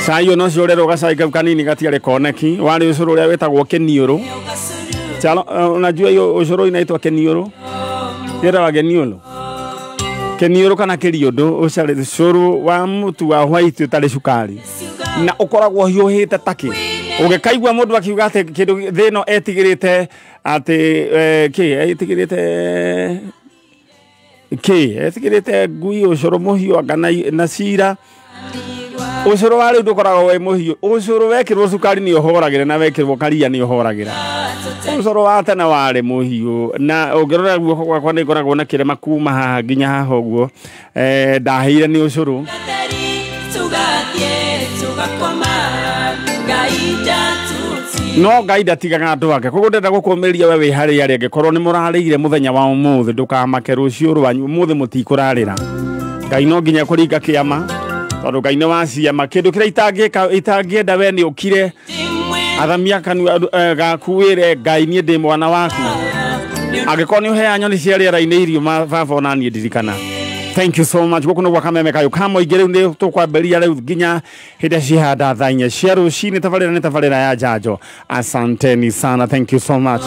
Cai ona ũcio ũrerwo gacai kau kanini gatiarĩ koneki, warĩ ũcũrũ ũrĩa wĩtagwo kĩniũrũ. Chalo, unajua hiyo ũcũrũ inaitwa kĩniũrũ? Ĩrawa kĩniũrũ. Kĩniũrũ kana kĩriũndũ, ũcũrũ wa mũtu wa white ũtarĩ cukari. Na ũkoragwo ũhiũhĩte takĩ. Ũgĩkaigua mũndũ akiuga atĩ kĩndũ thĩ ĩno etigĩrĩte atĩ kĩ etigĩrĩte kĩ etigĩrĩte ngui ũcũrũ mũhiũ anga na cira. Ũcũrũ wa rĩu ndũkoragwo wĩ mũhiũ. Ũcũrũ wekĩrwo cukari nĩ ũhoragĩra na wekĩrwo karia nĩ ũhoragĩra. Ũcũrũ wa tene warĩ mũhiũ na ũngĩrora guoko gwakwa nĩ ngoragwo na kĩrema kuma haha nginya haha ũguo. Ndahĩire nĩ ũcũrũ. No Ngai ndatigaga andũ ake. Koguo ndĩrenda gũkũmĩria we wĩ harĩa arĩa angĩkorwo nĩ mũrarĩire mũthenya wa ũmũthĩ ndũkamake rũciũ rwanyu ũmũthĩ mũtikũrarĩra. Ngai no nginya kũringa kĩama tondũ Ngai nĩ wa ciama. Kĩndũ kĩrĩa itangĩenda we nĩ ũkire athamia kanua gaku wĩre Ngai niĩ ndĩ mwana waku. Angĩkorwo nĩ ũheaga nyoni cia rĩera-inĩ irio baba ona niĩ ndirikana. Thank you so much. Gũkũ nĩ gwa Kameme Kayũ ka mũingĩ. Rĩu nĩ tũkwambĩrĩria rĩu nginya hĩndĩ cihanda thaa inya cia rũcinĩ. Tabarĩra nĩ tabarĩra ya njanjo. Asanteni sana, thank you so much.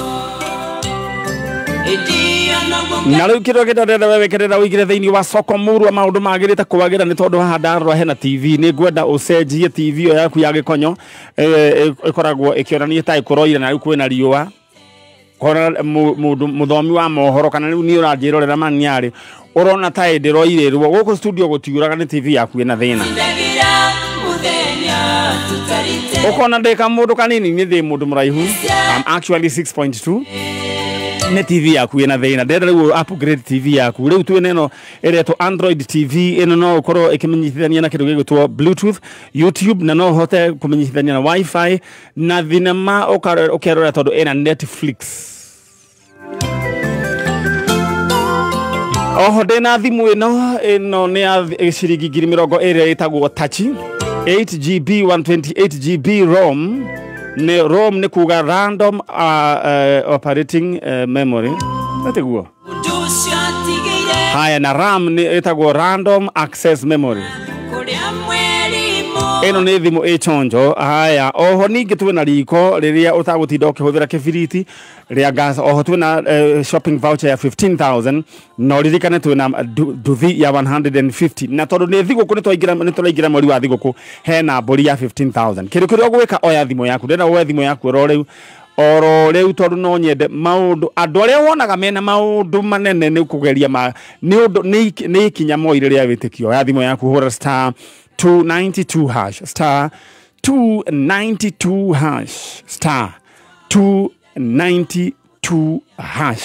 Na rĩu kĩndũ kĩrĩa ndĩrenda we wĩkĩrĩra ũigĩre thĩinĩ wa soko murwa maũndũ magĩrĩte kwagĩra nĩ tondũ haha ndarora hena TV. Nĩ ngwenda ũcenjie TV ĩyo yaku ya gĩkonyo ĩkoragwo ĩkĩonania ta ĩkũroire na rĩu kwĩna riũa. Kora mũndũ mũthomi wa mohoro kana rĩu niĩ ũranjĩrorera maniarĩ ũrona ta ĩndĩroirĩrwo gũkũ studio gũtiuraga nĩ TV yaku ĩna thĩna. Ũkona ndĩka mũndũ kanini nĩ ndĩ mũndũ mũraihu. I'm actually 6.2. Nĩ TV yaku ĩna thĩna. Ndĩrenda rĩu upgrade TV yaku. Rĩu twĩna ĩno ĩretwo Android TV. Ĩno no ũkorwo ĩkĩmenyithania na kĩndũ gĩgwĩtwo Bluetooth, YouTube na no ũhote kũmenyithania na Wi-Fi na thinema ũkerora tondũ ĩna Netflix. Oho ndĩna thimũ ĩno ĩno nĩ ya ciringi 20,000 ĩtagwo Touch 8GB 128GB ROM. Nĩ ROM nĩ kuga random operating memory. Atiguo. Haya na RAM nĩ ĩtagwo random access memory. Ĩno nĩ thimũ ĩ chonjo. Haya oho ningĩ twĩna riko rĩrĩa ũtagũtinda ũkĩhũthĩra kĩbiriti rĩa gas. Oho twĩna shopping voucher ya 15,000 no ririkane twĩna nduthi ya 150 na tondũ nĩ thigũkũ nĩ tũraingĩra mweri wa thigũkũ hena mbũri ya 15,000. Kĩndũ kĩrĩa ũgwĩka oya thimũ yaku. Ndĩrenda woe thimũ yaku oro rĩu oro rĩu tondũ no nyende maũndũ andũ arĩa wonaga mena maũndũ manene nĩ kũgeria nĩ ũndũ nĩ ikinya moire rĩa wĩtĩkio. Oya thimũ yaku hũra star 292 hash star 292 hash star 292 hash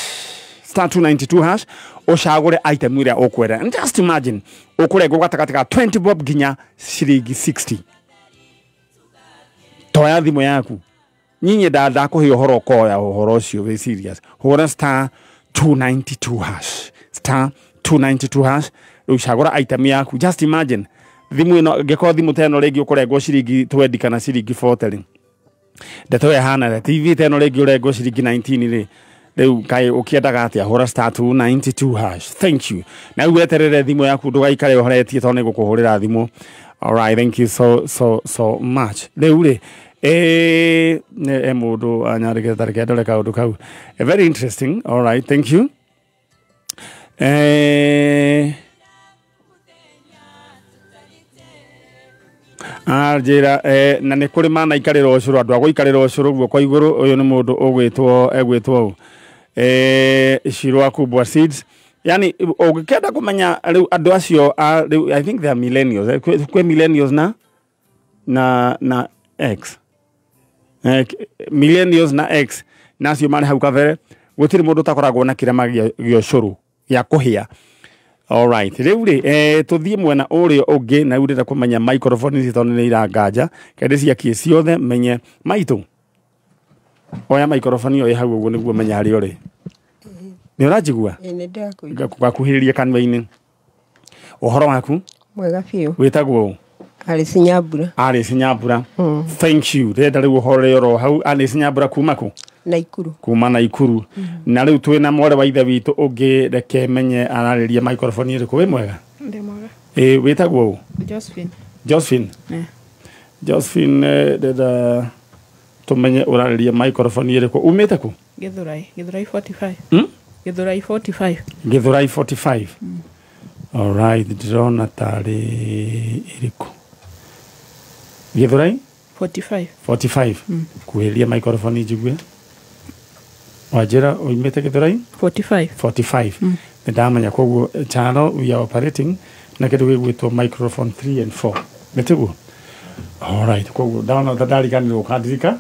star 292 hash ũcagũre item ĩrĩa ũkwenda. And just imagine ũkũrengwo gatagatĩ ka 20 bob nginya ciringi 60. Toya thimũ yaku nyinyi ndakũhe ũhoro ũkoya ũhoro ũcio wĩ serious. Hũra star 292 hash star 292 hash rĩu cagũra item yaku. Just imagine thimũ ĩno ngĩkorwo thimũ ta ĩno rĩngĩ ũkũrengwo ciringi 20 kana ciringi 40 rĩ ndeto ĩhana TV ta ĩno rĩngĩ ũrengwo ciringi 19 rĩ rĩu kaĩ ũkĩendaga atĩa? Hũra star 292 hash. Thank you. Na rĩu weterere thimũ yaku ndũgaikare ũhoretie tondũ nĩngũkũhũrĩra thimũ. Alright, thank you so so so much. Rĩu rĩ mũndũ anyandĩkĩte tarĩke ndore kaũndũ kau. Very interesting. Alright, thank you. Anjĩra na nĩ kũrĩ manaikarĩra ũcũrũ andũ a gũikarĩra ũcũrũ guoko igũrũ. Ũyũ nĩ mũndũ ũgwĩtwo egwĩtwo ũ Shirwa Kubwa Seeds. Yani ũngĩkenda kũmenya rĩu andũ acio rĩu I think they are millennials. Kwĩ millennials na X. Millennials na X na acio marĩ hau kabere gũtirĩ mũndũ ũtakoragwo na kĩrema gĩa ũcũrũ gĩa kũhĩa. Alright, rĩu rĩ tũthiĩ mwena ũrĩa ũngĩ na rĩu ndĩrenda kũmenya microphone ici tondũ nĩ iranganja kende ciakie ciothe menye maitũ. Oya microphone ĩyo ĩ hau ũguo nĩguo menye harĩa ũrĩ. Nĩ ũranjigua? Nĩ ndĩrakũigua. Gakuhĩrĩria kanua-inĩ. Ũhoro waku? Mwega biũ. Wĩtagwo ũ? Alice Nyambura. Alice Nyambura. Thank you. Ndĩrenda rĩu ũhoro oro hau. Alice Nyambura kuma kũ? Naikuru. Kuma Naikuru. Na rĩu twĩna mwarĩ wa ithe witũ ũngĩ reke menye ararĩria microphone ĩrĩkũ. Wĩ mwega? Ndĩ mwega. Ĩ wĩtagwo ũ? Josephine. Josephine. Josephine, ndĩrenda tũmenye ũrarĩria microphone ĩrĩkũ, umĩte kũ? Githurai, Githurai 45. Hmm? Githurai 45. Githurai 45. Alright, ndĩrona tarĩ ĩrĩkũ, Githurai 45. 45. Kuhĩrĩria microphone njigue. Wanjĩra uimĩte Githurai 45. 45. Nĩ ndamenya. Koguo channel we are operating na kĩndũ gĩgwĩtwo microphone 3 and 4, nĩ tiguo? Alright, koguo ndona ta ndariganĩrwo, ũkandirika,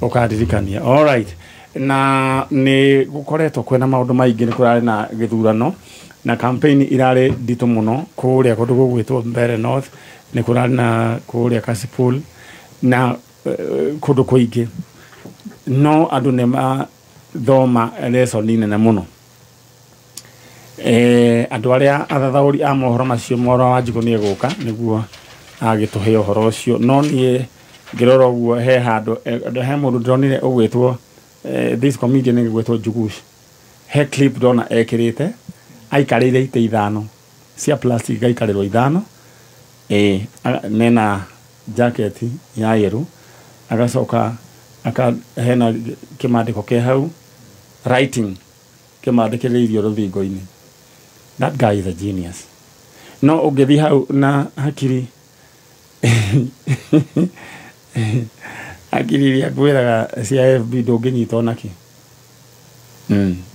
ũkandirikania. Alright, na nĩ gũkoretwo kwĩna maũndũ maingĩ. Nĩ kũrarĩ na gĩthurano na campaign irarĩ nditũ mũno kũrĩa kũndũ gũgwĩtwo Mbere North, nĩ kũrarĩ na kũrĩa Kasipul na kũndũ kũingĩ, no andũ nĩ mathoma lesson nene mũno. Andũ arĩa athathaũri a mohoro macio, mohoro wa Wanjikũ nĩ egũka nĩguo agĩtũhe ũhoro ũcio. No niĩ ngĩrora ũguo he handũ, he mũndũ ndĩronire ũgwĩtwo, this comedian ĩgwĩtwo Njugush, he clip ndona ekĩrĩte aikarĩire itĩ ithano cia plastic, igaikarĩrwo ithano, ĩ mena jacket ya yellow, agacoka aka hena kĩmandĩko ke hau, writing kĩmandĩkĩrĩirio rũthingo-inĩ. That guy is a genius. No ũngĩthiĩ hau na hakiri, hakiri iria ngwĩraga cia FB, ndũngĩnyita onakĩ.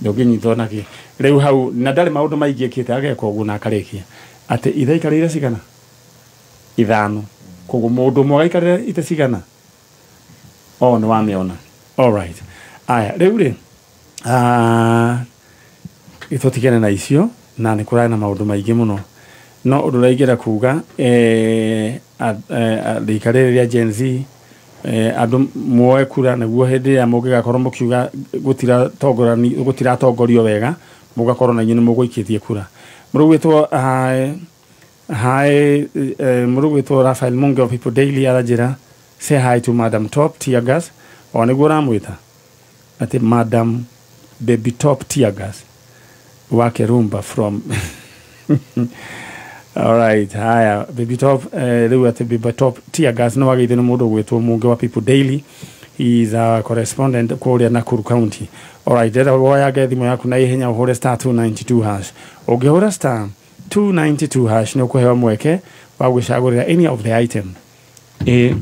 Ndũngĩnyita onakĩ. Rĩu hau na ndarĩ maũndũ maingĩ ekĩte, ageka ũguo na akarĩkia atĩ ithe aikarĩire cigana ithano, koguo mũndũ ũmwe agaikarĩra itĩ cigana o nĩ wamĩona. Alright, aya rĩu rĩ, tũtigane na icio, na nĩ kũrarĩ na maũndũ maingĩ mũno, no ũndũ ũrĩa ingĩenda kuga, rika rĩrĩ rĩa Gen Z, andũ muoe kura nĩguo hĩndĩ ĩrĩa mũngĩgakorwo mũkiuga gũtiratongorio wega, mũgakorwo na inyuĩ nĩ mũgũikĩtie kura. Mũrũgwĩtwo hi hi, mũrũgwĩtwo Raphael Munge of People Daily aranjĩra, "Say hi to Madam Top Tear Gas." O nĩguo ũramwĩta atĩ Madam Baby Top Tear Gas wake Rumba from. Alright, haya, Baby Top, rĩu atĩ Baby Top Tear Gas nĩ wageithio nĩ mũndũ ũgwĩtwo Munge wa People Daily. He is a correspondent kũrĩa Nakuru County. Alright, ndĩrenda woyange thimũ yaku na ihenya ũhũre *292#. Ũngĩhũra *292# nĩ ũkũheo mweke wa gwĩcagũrĩra any of the item. Ĩ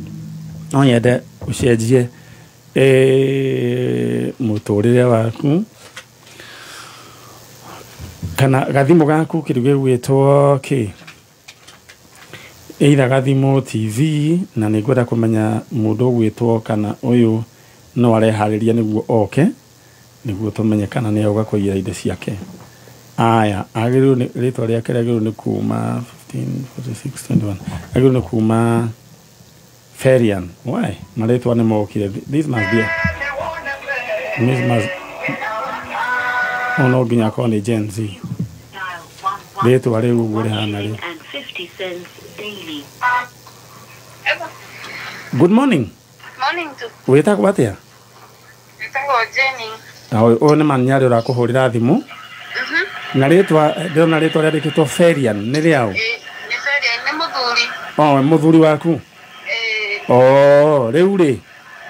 no nyende ũcenjie mũtũrĩre waku kana gathimũ gaku, kĩndũ gĩgwĩtwo kĩ, either gathimũ, TV, na nĩ ngwenda kũmenya mũndũ ũgwĩtwo kana ũyũ no areharĩria nĩguo oke nĩguo tũmenye kana nĩ auga kũiyĩra indo ciake. Aya agĩrĩirwo nĩ rĩtwa rĩake rĩagĩrĩirwo nĩ kuma 15 46 21, agĩrĩirwo nĩ kuma Ferian. Why marĩtwa nĩ mokire? This must be a, this must, no nginya akorwo nĩ Gen Z, rĩtwa rĩu ũguo rĩhana rĩ. And 50 cents daily. Good morning. Morning to. Wĩtagwo atĩa? Njĩtagwo Jenny. Na ũyũ nĩ Manyarĩ ũrakũhũrĩra thimũ na rĩtwa ndĩrona rĩtwa rĩandĩkĩtwo Ferian, nĩ rĩaũ? Ĩ, nĩ Feria, nĩ mũthuri. O mũthuri waku? Ĩ. O rĩu rĩ,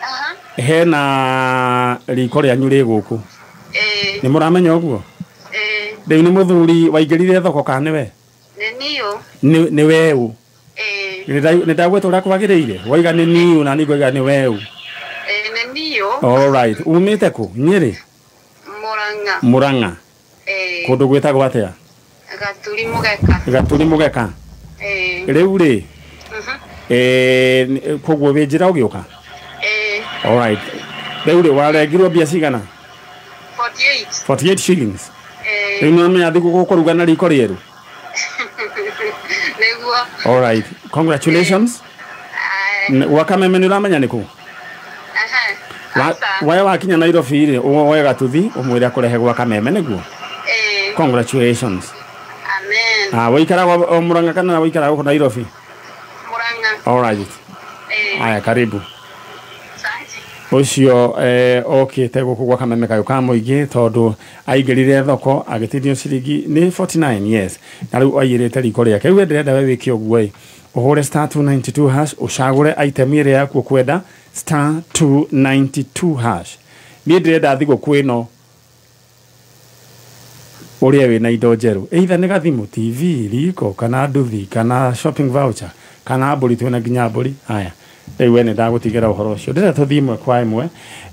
Aha. hena riko rĩanyu rĩ gũkũ. Ĩ. Nĩ mũramenya ũguo? Ĩ. Rĩu nĩ mũthuri waingĩrire thoko kana nĩwe? Nĩ niũ. Nĩ weũ? Ĩ. Nĩ ndagwĩta ũrĩa kwagĩrĩire, waiga nĩ niũ na niĩ ngwaiga nĩ weũ. Ĩ, nĩ niũ. Alright, umĩte kũ Nyĩrĩ? Mũrang'a. Mũrang'a? Ĩ. Kũndũ gwĩtagwo atĩa? Gaturi Mũgeka. Gaturi Mũgeka. Ĩ. Rĩu rĩ, koguo wĩ njĩra ũgĩũka? Ĩ. Alright, rĩu rĩ, warengirwo mbia cigana? 48. 48 shillings? Ĩ. Rĩu nĩwamenya thigũkũ kũruga na riko rĩerũ. Nĩguo. Alright, congratulations. Ai. Gwa Kameme nĩ ũramenya nĩ kũ? Aha. Asa. Wae wakinya Nairobi rĩ, woe gatuthi ũmwĩre akũrehe gwa Kameme nĩguo. Ĩ. Congratulations. Amen. Ah, waikaraga o Murang'a kana waikaraga gũkũ Nairobi? Mũrang'a. Alright. Ĩ. Haya, karibu. Asante. Ũcio okĩte gũkũ gwa Kameme Kayũ ka Mũingĩ tondũ aingĩrire thoko agĩtinio ciringi nĩ 49, yes, na rĩu aiyĩrĩte riko rĩake. Rĩu we ndĩrenda we wĩke ũguo ĩ, ũhũre *292# ũcagũre item ĩrĩa yaku ũkwenda, *292#. Niĩ ndĩrenda thigũkũ ĩno ũrĩa wĩna indo njerũ, either nĩ gathimũ, TV, riko, kana nduthi, kana shopping voucher, kana mbũri, twĩna nginya mbũri. Haya, rĩu we nĩ ndagũtigĩra ũhoro ũcio. Ndĩrenda tũthiĩ ĩmwe kwa ĩmwe.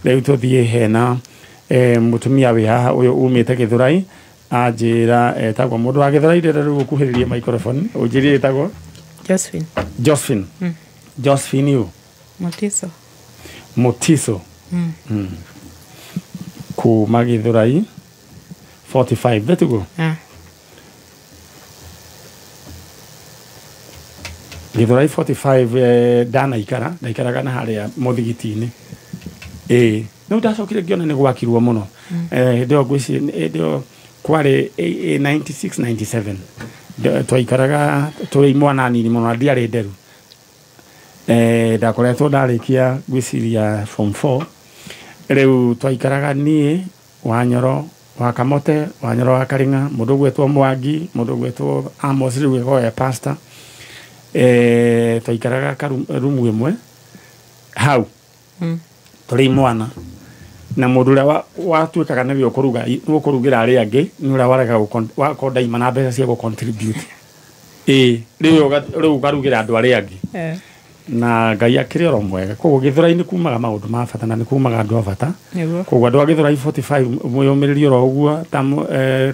Rĩu tũthiĩ hena mũtumia wĩ haha ũyũ umĩte Gĩthũrai, anjĩra etagwo mũndũ wa Gĩthũrai. Ndĩrenda rĩu ũkuhĩrĩrie microphone ũnjĩrie ĩtagwo Josephine. Josephine. Josephine yu Mutiso. Mutiso. Kuma Gĩthũrai 45 betiguo. Ah. Gĩthũrai 45, ndanaikara ndaikaraga na harĩa mũthigiti-inĩ, ĩĩ, no ndacokire ngĩona nĩ gwakirwo mũno. Hĩndĩ ĩyo ngwĩciria hĩndĩ ĩyo kwarĩ 96 97. Twaikaraga tũrĩ imwana nini mũno na ndiarĩ nderu. Ndakoretwo ndarĩkia ngwĩciria form 4. Rĩu twaikaraga niĩ, Wanyoro wa Kamote, Wanyoro wa Karing'a, mũndũ ũgwĩtwo Mwangi, mũndũ ũgwĩtwo Amos, rĩu ĩgoya pastor. Twaikaraga rumu ĩmwe hau tũrĩ imwana, na mũndũ ũrĩa watuĩkaga nĩwe ũkũruga, nĩwe ũkũrugĩra arĩa angĩ, nĩ ũrĩa warega wakondaima na mbeca cia gũ-contribute. Ĩĩ, rĩu rĩu ũkarugĩra andũ arĩa angĩ. Na Ngai akĩrĩ oro mwega. Koguo Gĩthũrai nĩ kumaga maũndũ ma bata na nĩ kumaga andũ a bata. Nĩguo. Koguo andũ a Gĩthũrai 45 mwĩyũmĩrĩrie oro ũguo ta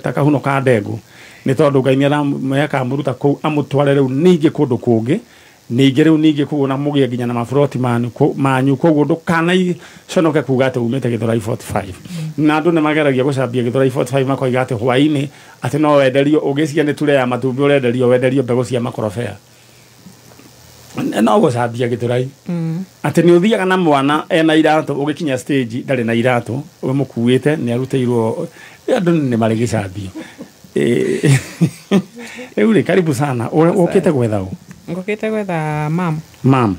ta kahuno ka ndengũ, nĩ tondũ Ngai nĩ akamũruta kũu amũtware rĩu ningĩ kũndũ kũngĩ, ningĩ rĩu ningĩ koguo na mũgĩe nginya na maburoti manyu manyu. Koguo ndũkanaconoke kuga atĩ umĩte Gĩthũrai 45. Na andũ nĩ mageragia gũcambia Gĩthũrai 45, makoiga atĩ hwaĩ-inĩ atĩ no wenderio, ũgĩciria nĩ ture ya matumbĩ ũrenderio, wenderio mbegũ cia makorobea. No gũcambia Gĩthũrai atĩ nĩ ũthiaga na mwana ena iratũ, ũgĩkinya stage ndarĩ na iratũ, ũmũkuĩte nĩ arutĩirwo. Andũ nĩ marĩ gĩcambio. Rĩu rĩ, karibu sana. Ũkĩte gwetha ũ? Ngũkĩte gwetha mam. Mam.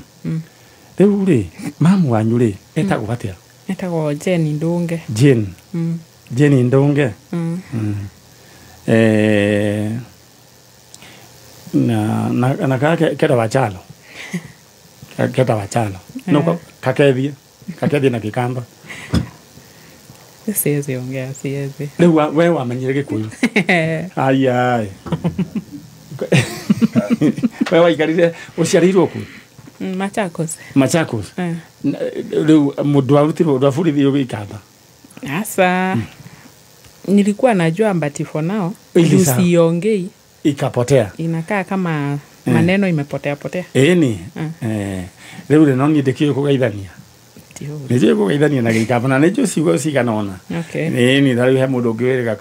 Rĩu rĩ, mamu wanyu rĩ etagwo atĩa? Etagwo Jenny Ndunge. Jane. Jane Ndunge. Na kake keta wachalo, keta wachalo no kakethie, kakethie na Gĩkamba. Siwezi ongea, siwezi. Rĩu we wamenyire Gĩkũyũ? Ai we waikarire, ũciarĩirwo kũ? Machakos. Machakos. Eh. Rĩu mũndũ warutirwo, ndwabundithirio Gĩkamba? Sasa nilikuwa najua, but for now Ili juu sawa. siongei, Ikapotea. Inakaa kama maneno imepotea potea. Ĩni. Rĩu rĩ, no niĩ ndĩkĩũĩ kũgeithania. Ndio. Nĩ njũĩ kũgeithania na Gĩkamba na nĩ njũĩ ciugo cigana ũna. Ĩni, ta rĩu he mũndũ ũngĩ wĩrĩga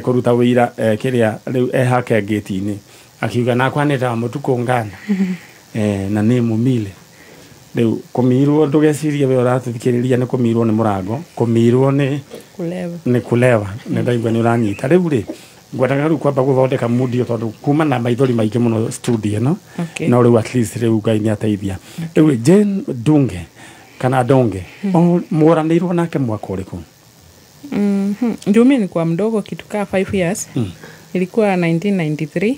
kũruta wĩira kĩrĩa rĩu ehake ngĩti-inĩ akiuga nakwa nĩ ta mũtukũ ngana na nĩ mũmile. Rĩu kũmirwo, ndũgecirie we ũratũthikĩrĩria nĩ kũmirwo nĩ mũrango, kũmirwo nĩ Kulewa. Nĩ kulewa. Nĩ ndaigua nĩ ũranyita. Rĩu rĩ, ngwendaga rĩu kwamba gũthondeka mundio tondũ kuma na maithori maingĩ mũno studio ĩno. No rĩu at least rĩu Ngai nĩ ateithia. Rĩu Jane Ndunge kana Ndonge, mũranĩirwo nake mwaka ũrĩkũ? Juu mi nilikuwa mdogo kitu kaa 5 years. Ilikuwa 1993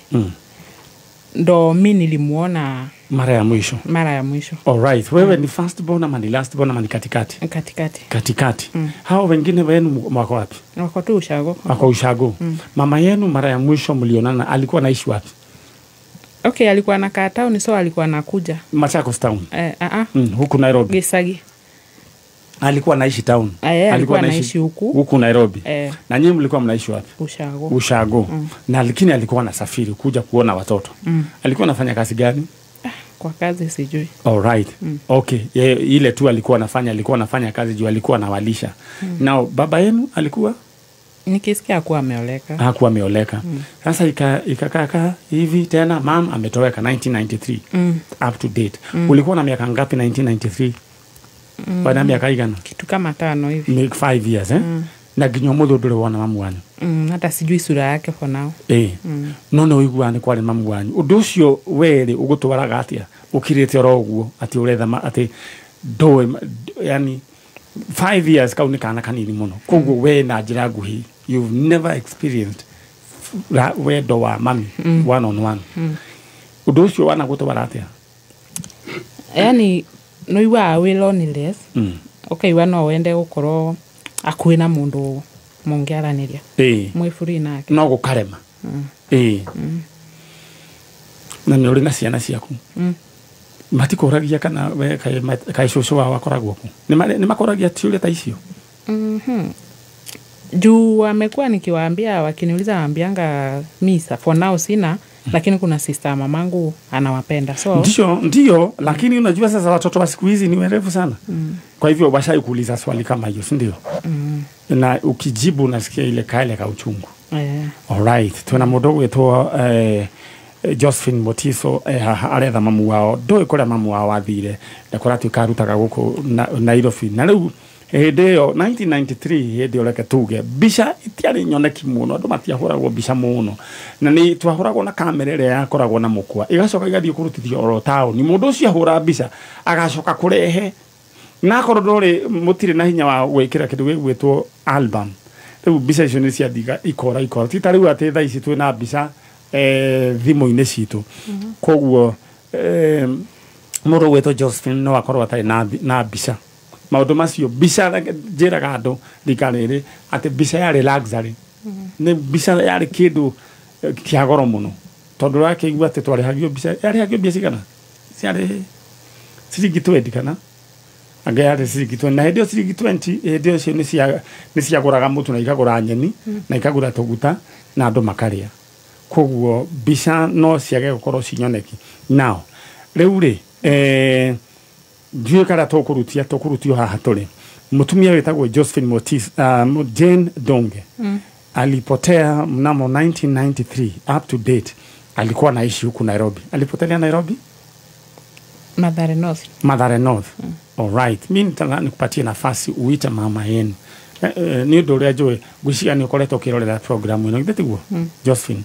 ndo mi nilimuona mara ya mwisho. Mara ya mwisho. Alright. Wewe ni first born ama ni last born ama ni katikati? Katikati. Katikati. Hao wengine wenu mwako wapi? Wako tu ushago. Wako ushago. Mama yenu mara ya mwisho mlionana alikuwa anaishi wapi? Okay, alikuwa anakaa town, so alikuwa anakuja. Machakos town. Eh, ah ah. Huku Nairobi. Gicagi. Alikuwa anaishi town. Alikuwa anaishi huku. Huku Nairobi. Eh. Na nyinyi mlikuwa mnaishi wapi? Ushago. Ushago. Na lakini alikuwa anasafiri kuja kuona watoto. Alikuwa anafanya kazi gani? Kwa kazi sijui. Alright. Okay. Ye, ile tu alikuwa anafanya, alikuwa anafanya kazi juu alikuwa anawalisha. Now baba yenu alikuwa Nikisikia kuwa ameoleka. Hakuwa ameoleka. Sasa ikakaa hivi tena, mam ametoweka 1993 up to date. Ulikuwa na miaka ngapi 1993? Baada ya miaka igana? Kitu kama 5 hivi. Ni 5 years eh? Na nginya ũmũthĩ ndũrĩ wona mamu wanyu? Hata sijui sura yake for now. No no ũiguaga nĩ kwarĩ mamu wanyu. Ũndũ ũcio werĩ ũgũtwaraga atĩa? Ũkirĩte oro ũguo atĩ ũretha atĩ ndũĩ yani 5 years kau nĩ kana kanini mũno, koguo we na njĩra nguhĩ you've never experienced wendo wa mami one on one. Ũndũ ũcio wanagũtwara atĩa? Yani nĩũiguaga wĩ loneliness, ũkaigua no wende gũkorwo hakuhĩ na mũndũ mũngĩaranĩria mwĩ free nake. No gũkarema. Na nĩ ũrĩ na ciana ciaku, matikũragia kana we kaĩ cũcũ wao akoragwo kũ? Nĩ makũragia ciũria ta icio? Juu wamekuwa nikiwaambia, wakiniuliza waambianga misa for now sina, lakini kuna sister mamangu anawapenda, so Ndio, lakini unajua sasa watoto wa siku hizi ni werevu sana. Kwa hivyo washai kuuliza swali kama hiyo, si ndio? Na ukijibu unasikia ile kale ka uchungu. Alright, twina mũndũ ũgwĩtwo Josephine Motiso, haha aretha mamu wao, ndũĩ kũrĩa mamu wao athire na kũratuĩka arutaga gũkũ Nairobi. Na rĩu hĩndĩ ĩyo 1993, hĩndĩ ĩyo reke tuge mbica itiarĩ nyoneki mũno, andũ matiahũragwo mbica mũno, na nĩ twahũragwo na kamera ĩrĩa yakoragwo na mũkwa, ĩgacoka ĩgathiĩ kũrutithio oro taũni. Mũndũ ũcio ahũra mbica agacoka kũrehe, na akorwo ndũrĩ mũtirĩ na hinya wa gwĩkĩra kĩndũ gĩgwĩtwo album, rĩu mbica icio nĩ ciathiga ikora ikora, ti ta rĩu atĩ thaa ici twĩna mbica thimũ-inĩ citũ. Koguo mũndũ ũgwĩtwo Josephine no akorwo atarĩ na mbica. Maũndũ macio mbica njĩraga andũ rika rĩrĩ atĩ mbica yarĩ luxury, nĩ mbica yarĩ kĩndũ kĩa goro mũno, tondũ ũrakĩigua atĩ twarĩhagio mbica, yarĩhagio mbia cigana? Ciarĩ ciringi 20 kana anga yarĩ ciringi 20, na hĩndĩ ĩyo ciringi 20 hĩndĩ ĩyo icio nĩ ciagũraga mũtu na ikagũra nyeni na ikagũra tũguta na andũ makarĩa. Koguo mbica no ciage gũkorwo ci nyoneki. Now rĩu rĩ, ndiũĩ karĩa tũkũrutio haha tũrĩ. Mũtumia wĩtagwo Josephine Motis, Jane Donge, alipotea mnamo 1993 up to date. Alikuwa anaishi huku Nairobi. Alipotelea Nairobi? Mathare North. Mathare North. All right. Mimi nitaka nikupatie nafasi uite mama yenu. Nĩ ũndũ ũrĩa njũĩ ngwĩciria nĩ ũkoretwo ũkĩrorera program ĩno, githĩ tiguo Josephine?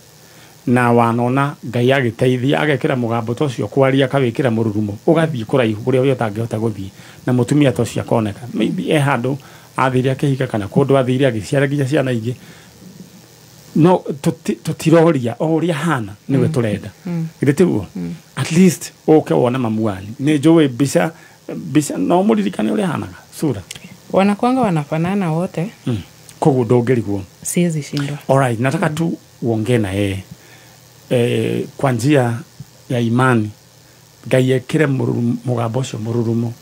Na wanona Ngai agĩteithia agekĩra mũgambo ta ũcio kwaria, akawĩkĩra mũrurumo ũgathiĩ kũraihu kũrĩa we ũtangĩhota gũthiĩ, na mũtumia ta ũcio akoneka maybe e handũ athire akĩhika kana kũndũ athire agĩciara nginya ciana ingĩ, no tũtiroria o ũrĩa hana nĩwe tũrenda, githĩ tiguo? At least ũke wone mamu wanyu. Nĩ njũĩ mbica no mũririkane ũrĩa hanaga sura. Wanakwanga wanafanana wote. Koguo ndũngĩrigwo. Siwezi shindwa. Alright, nataka tu uongee na yeye kwa njia ya imani. Ngai ekĩre mũgambo ũcio mũrurumo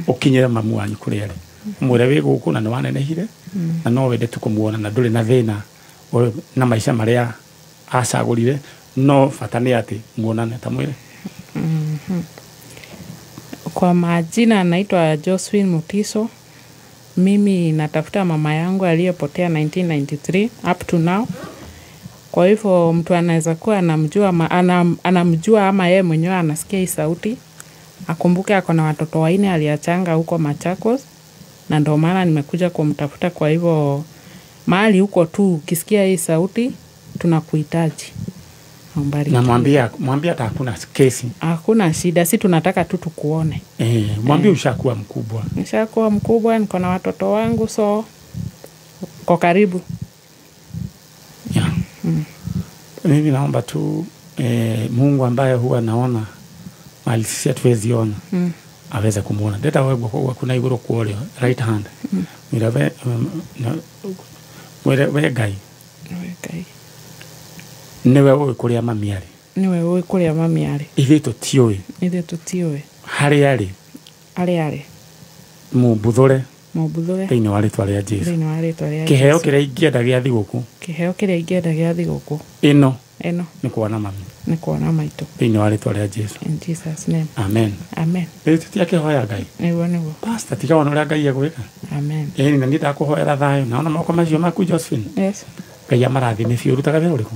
ũkinyĩre mamu wanyu kũrĩa arĩ, mwĩre wĩ gũkũ na nĩ wanenehire na no wende tu kũmuona na ndũrĩ na thĩna na maica marĩa acagũrire, no bata nĩ atĩ muonane, ta mwĩre. Kwa majina naitwa Josephine Mutiso. Mimi natafuta mama yangu aliyepotea 1993 up to now. Kwa hivyo mtu anaweza kuwa anamjua anamjua ama yeye mwenyewe anasikia hii sauti, akumbuke ako na watoto wanne aliachanga huko Machakos, na ndio maana nimekuja kumtafuta. Kwa hivyo mahali huko tu ukisikia hii sauti tunakuhitaji. Na mwambie hata hakuna kesi. Hakuna shida, si tunataka tu tukuone. Mwambie ushakuwa mkubwa. Nishakuwa mkubwa, niko na watoto wangu, so kwa karibu. Yeah. Mimi naomba tu Mungu ambaye huwa naona mali sisi hatuwezi ona, aweze kumuona. Deta wewe kwa kuna iguru kuoleo right hand. Mirabe we Ngai. We Ngai. Niwe ũĩ kũrĩa mami arĩ. Niwe ũĩ kũrĩa mami arĩ. Ithuĩ tũtiũĩ. Ithuĩ tũtiũĩ. Harĩa arĩ. Harĩa arĩ. Mũmbuthũre. Mũmbuthũre. Thĩinĩ wa rĩtwa rĩa Jesũ. Thĩinĩ wa rĩtwa rĩa Jesũ. Kĩheo kĩrĩa ingĩenda gĩa thigũkũ. Kĩheo kĩrĩa ingĩenda gĩa thigũkũ. Ĩno. Ĩno. Nĩ kuona mami. Nĩ kuona maitũ. Thĩinĩ wa rĩtwa rĩa Jesũ. In Jesus name. Amen. Amen. Rĩu tũtiakĩhoya Ngai. Nĩguo nĩguo. Pastor, tiga wona ũrĩa Ngai egwĩka. Amen. Ĩni na niĩ ndakũhoera thayũ. Naona moko macio maku Josephine. Yes. Ngai amarathime biũ. Ũrutaga wĩra ũrĩkũ?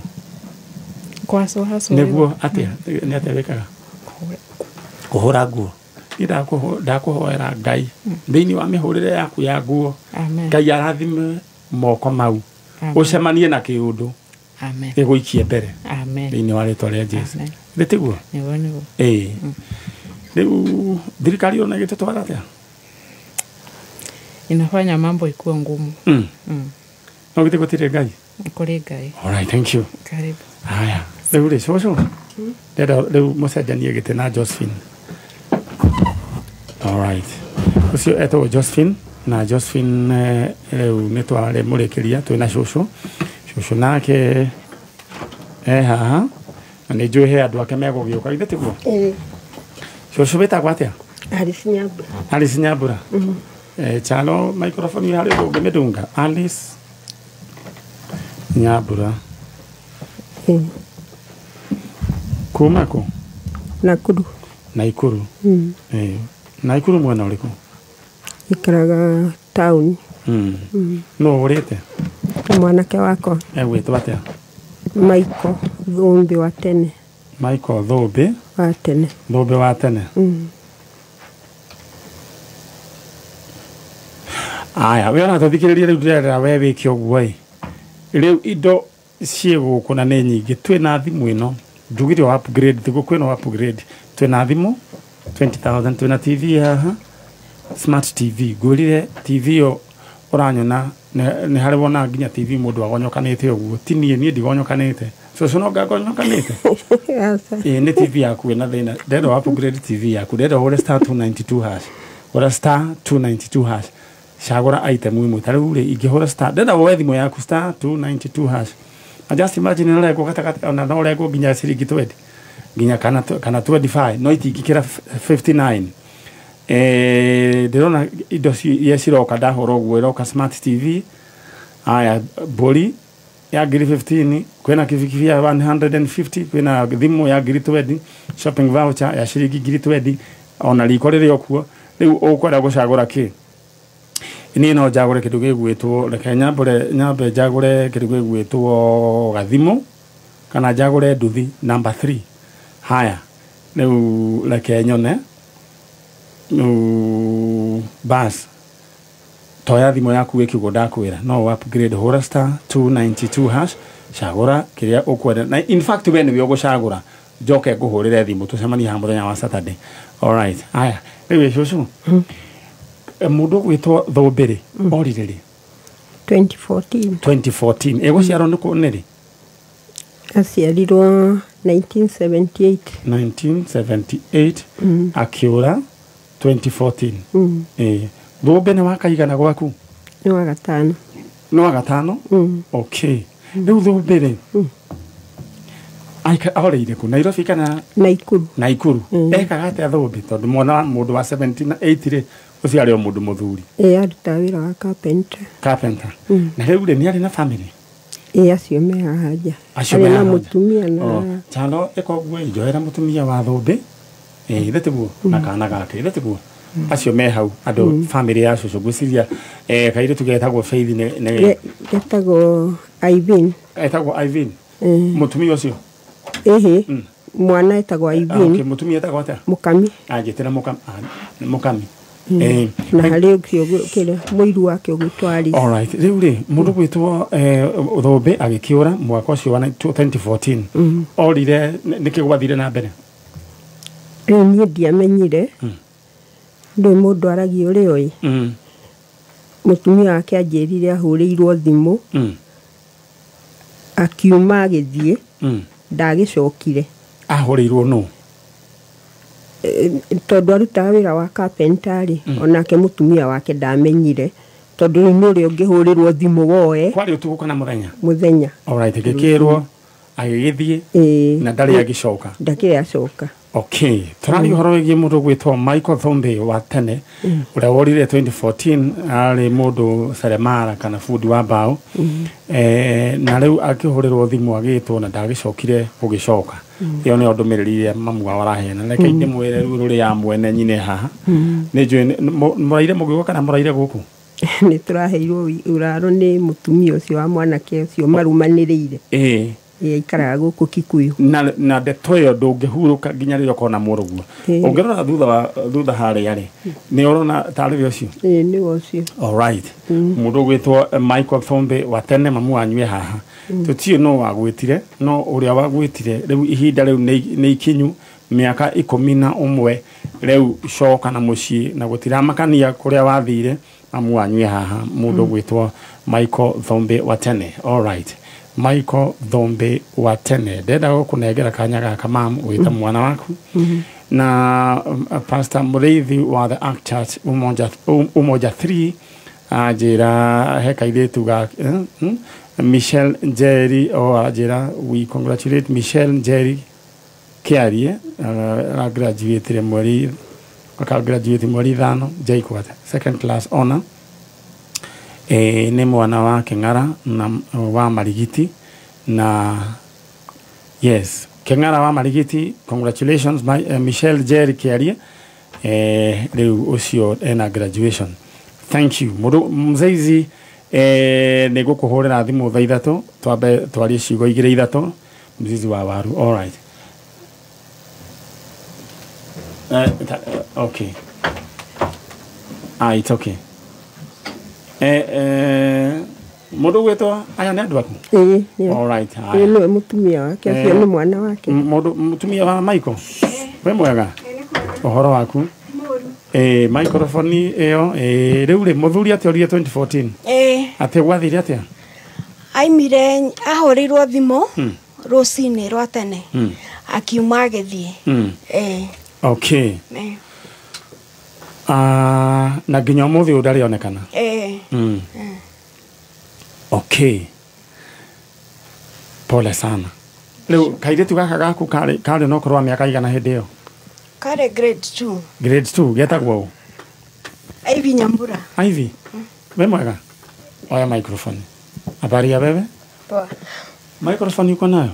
Kwaso haso. Nĩguo atĩa? Nĩ atĩa wĩkaga? Kũhũra nguo. Niĩ ndakũhoera Ngai thĩinĩ wa mĩhũrĩre yaku ya nguo. Amen. Ngai arathime moko mau. Ũcemanie na kĩũndũ. Amen. Gĩgũikie mbere. Amen. Thĩinĩ wa rĩtwa rĩa Jesũ. Githĩ tiguo? Nĩguo nĩguo. Ĩĩ. Rĩu thirikari ona ĩgĩtũtwara atĩa? Inafanya mambo ikuwe ngumu. No githĩ gũtirĩ Ngai? Kũrĩ Ngai. All right, thank you. Karibu. Haya, rĩu rĩ cũcũ, ndĩrenda rĩu mũcenjanie gĩtĩ na Josephine. All right, ũcio etagwo Josephine, na Josephine rĩu nĩ twarĩmũrĩkĩria twĩna cũcũ. Cũcũ nake e haha, na nĩ njũĩ he andũ ake megũgĩũka, githĩ tiguo? Ĩĩ. Cũcũ wĩtagwo atĩa? Alice Nyambura. Alice Nyambura. Chalo microphone harĩ ũndũ ũngĩmĩndunga. Alice Nyambura. Kuma kũ? Nakuru. Naikuru. Naikuru mwena ũrĩkũ? Ikaraga taũni. Nũ ũrĩte? Mwanake wakwa. Egwĩtwo atĩa? Michael Thũmbĩ wa tene. Michael Thũmbĩ wa tene. Thũmbĩ wa tene. Aya, we ona tũthikĩrĩrie rĩu ndĩrerera we wĩke ũguo ĩ. Rĩu indo ciĩ gũkũ na nĩ nyingĩ. Twĩna thimũ ĩno, njugire o upgrade, tiguo kwĩna upgrade. Twĩna thimũ 20,000, twĩna TV haha, smart TV. Ngwĩrire TV ĩyo ũranyona nĩ harĩ wona nginya TV mũndũ agonyokanĩte ũguo. Ti niĩ, niĩ ndigonyokanĩte. Cũcũ no ngagonyokanĩte? Aca. Ĩĩ nĩ TV yaku ĩna thĩna. Ndĩrenda upgrade TV yaku. Ndĩrenda ũhũre star 292 hash. Hũra star 292 hash. Cagũra item ĩmwe. Ta rĩu rĩ, ingĩhũra star, ndĩrenda woe thimũ yaku star 292 hash. Na just imagine no ũrengwo gatagatĩ, ona no ũrengwo nginya ciringi 20. Nginya kana 25, no itingĩkĩra 59. Ndĩrona indo iria ciroka ndahũra ũguo, ĩroka smart TV. Aya, mbũri ya ngiri 15, kwĩna kibikibi ya 150, kwĩna thimũ ya ngiri 20, shopping voucher ya ciringi ngiri 20, ona riko rĩrĩ o kuo. Rĩu ũkwenda gũcagũra kĩ? Niĩ no njagũre kĩndũ gĩgwĩtwo, reke nyambe njagũre kĩndũ gĩgwĩtwo gathimũ, kana njagũre nduthi number 3. Haya, rĩu reke nyone. Rĩu bas, toya thimũ yaku wĩke ũguo ndakwĩra. No upgrade, hũra star 292 hash, cagũra kĩrĩa ũkwenda. Na in fact we nĩwe ũgũcagũra. Njoke ngũhũrĩre thimũ tũcemanie haha mũthenya wa Saturday. All right. Haya, rĩu cũcũ, mũndũ ũgwĩtwo Thũmbĩ rĩ, orire rĩ? 2014. 2014. Ĩgũciarwo nĩ rĩ? Aciarirwo 1978. 1978 akĩũra 2014. Thũmbĩ nĩ wakaigana gwaku? Nĩ wa gatano. Nĩ wa gatano? Okay. Rĩu Thũmbĩ rĩ, orĩire kũ? Nairobi kana Naikuru. Naikuru. Ekaga atĩa Thũmbĩ? Tondũ mwana wa mũndũ wa 78 rĩ, ũcio arĩ o mũndũ mũthuri. Ĩĩ, arutaga wĩra wa carpenter. Carpenter. Na rĩu rĩ, nĩ arĩ na family? Ĩĩ, acio me haha nja. Acio Arĩ me na haha nja. mũtumia na Chalo ĩka ũguo ĩ, njoera mũtumia wa Thũmbĩ. Ĩĩ, ithe tiguo? Na kana gake, ithe tiguo? Acio me hau, andũ family ya cũcũ ngwĩciria, kairĩtu getagwo Faith nĩ Getagwo Irene. Etagwo Irene? Mũtumia ũcio? Ĩhĩ, mwana etagwo Irene. Okay, mũtumia etagwo atĩa? Mũkami. Anjĩtĩra Mũkami. Na harĩ ũcio kĩrĩa mũiru wake ũgwĩtwo Alice. All right. Rĩu rĩ, mũndũ gwĩtwo Thũmbĩ agĩkĩũra mwaka ũcio wa 2014. Orire nĩkĩ gwathire na mbere? Rĩu niĩ ndiamenyire. Ndũĩ mũndũ aragia ũrĩa oĩ. Mũtumia wake anjĩrire ahũrĩirwo thimũ. Akiuma agĩthiĩ. Ndagĩcokire. Ahũrĩirwo nũ? Tondũ arutaga wĩra wa carpenter rĩ, onake mũtumia wake ndamenyire. Tondũ rĩu nĩ ũrĩa ũngĩhũrĩrwo thimũ woe. Kwarĩ ũtukũ kana mũthenya? Mũthenya. All right, agĩkĩrwo, agĩgĩthiĩ, na ndarĩ agĩcoka. Ndakĩrĩ acoka. Okay, tũraria ũhoro wĩgiĩ mũndũ ũgwĩtwo Michael Thũmbĩ wa tene, ũrĩa worire 2014, arĩ mũndũ seremala kana bundi wa mbaũ. Na rĩu akĩhũrĩrwo thimũ agĩtwo na ndagĩcokire gũgĩcoka. Ĩyo nĩyo ndũmĩrĩri ĩrĩa mamu wao araheana. Reke ndĩmwĩre rĩu rũrĩ ya mwene nyine haha. Nĩ njũĩ mũraire mũgĩũka kana mũraire gũkũ? Nĩ tũraheirwo ũraro nĩ mũtumia ũcio wa mwanake ũcio marumanĩrĩire. Ĩĩ. Aikaraga gũkũ Kikuyu. Na ndeto ĩyo ndũngĩhurũka nginya rĩrĩa ũkona mũrũguo. Ũngĩrora thutha harĩa rĩ, nĩ ũrona tarĩ we ũcio? Ĩĩ, nĩwe ũcio. All right. Mũndũ ũgwĩtwo Michael Thũmbĩ wa tene mamu wanyu e haha. Tũtiũĩ no wagwĩtire, no ũrĩa wagwĩtire rĩu ihinda rĩu nĩ ikinyu mĩaka 11 Rĩu coka na mũciĩ na gũtiramakania kũrĩa wathire mamu wanyu e haha mũndũ gwĩtwo Michael Thombe wa tene. All right, Michael Thombe wa tene, ndenda gũkũnengera kanya gaka mam wĩta mwana waku na Pastor Mũrĩithi wa the Act Church Umoja 3 anjĩra he kairĩtu ga Michelle Njeri o anjĩra we congratulate Michelle Njeri Kiarie graduate mweri aka graduate mweri 5 JKUAT second class honor. Nĩ mwana wa Keng'ara na wa Marigiti na yes Keng'ara wa Marigiti, congratulations Michelle Jerry Kiarie rĩu ũcio ena graduation. Thank you mũndũ mzeizi. Nĩ ngũkũhũrĩra thimũ thaa 3 twambe twarie ciugo 2 3 mzizi wa waru. All right. Okay. It's okay. Mũndũ gwĩtwo aya nĩ andũ aku? Ĩĩ. All right. Ĩĩ nĩwe mũtumia wake, ũcio nĩ mwana wake. Mũndũ mũtumia wa Michael. We mwega? Ũhoro waku? Microphone ĩyo rĩu rĩ mũthuri atĩ orire 2014. Atĩ gwathire atĩa? Aimire ahũrĩirwo thimũ rũcinĩ rwa tene akiuma agĩthiĩ. Okay. Na nginya ũmũthĩ ũyũ ndarĩ onekana. Okay. Pole sana. Rĩu kairĩtu gaka gaku karĩ na ũkũrũ wa mĩaka igana hĩndĩ ĩyo? Karĩ grade 2. Grade 2 getagwo ũ? Ivy Nyambura. Ivy. We mwega? Oya microphone. Habari ya wewe? Poa. Microphone uko nayo?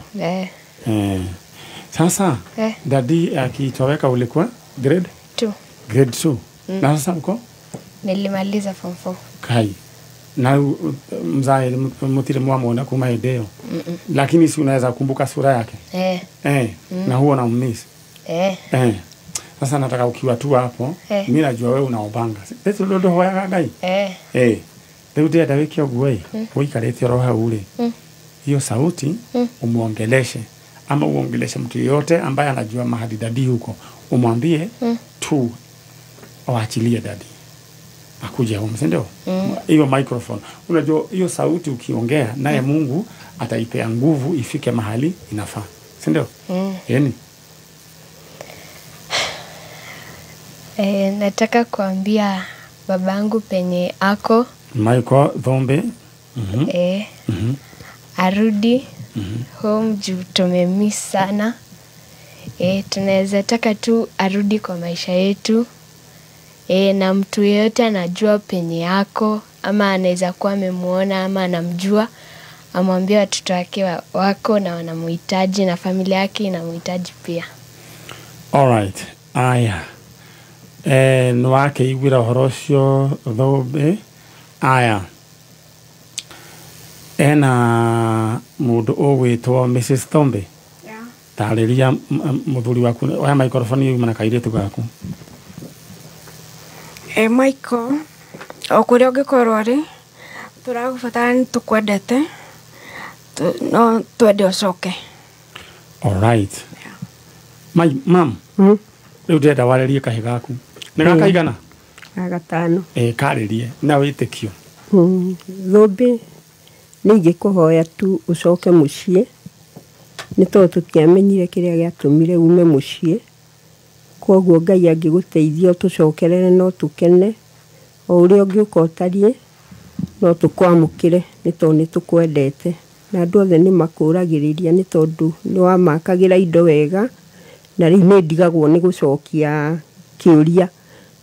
Sasa dadi akitoweka ulikuwa grade 2. Grade 2. Na sasa uko? Nilimaliza form 4. Kai. Na mzae mutire mwamwona kuma hĩndĩ ĩyo. Lakini si unaweza kumbuka sura yake? Na huo na mmiss. Sasa nataka ukiwa tu hapo, mimi najua wewe unaobanga. Sasa ndio hoyaga Ngai. Rĩu ndĩrenda wĩke ũguo ĩ, ũikarĩte oro hau rĩ. Hiyo sauti umuongeleshe ama uongeleshe mtu yeyote ambaye anajua mahali dadi huko, umwambie tu waachilie dadi akuje home, si ndio? Hiyo microphone, unajua hiyo sauti ukiongea naye Mungu ataipea nguvu ifike mahali inafaa, si ndio? Yani nataka kuambia babangu penye ako Michael Thombe arudi home juu tumemiss sana. Tunaweza taka tu arudi kwa maisha yetu. Na mtu yeyote anajua penye yako ama anaweza kuwa amemuona ama anamjua, amwambie watoto wake wako na wanamuhitaji na familia yake inamhitaji pia. All right. Aya. Nwake igwira ũhoro ũcio Thombe. Aya. Ena mũndũ ũgwĩtwo Mrs. Thombe. Tarĩria mũthuri waku, oya microphone yuma na kairĩtu gaku. Michael, o kũrĩa ũngĩkorwo rĩ, tũragũbatara nĩ tũkwendete, no twende ũcoke. All right. My mom. Rĩu ndĩrenda warĩrie kahĩ gaku. Nĩ gaka igana? Ga gatano. Karĩrie na wĩtĩkio. Thombe nĩ ingĩkũhoya tu ũcoke mũciĩ nĩ tondũ tũtiamenyire kĩrĩa gĩatũmire ume mũciĩ. Koguo Ngai angĩgũteithia ũtũcokerere no tũkene, o ũrĩa ũngĩũka ũtariĩ no tũkwamũkĩre nĩ tondũ nĩ tũkwendete. Na andũ othe nĩ makũragĩrĩria nĩ tondũ nĩ wamakagĩra indo wega, na rĩu nĩ ndigagwo nĩ gũcokia kĩũria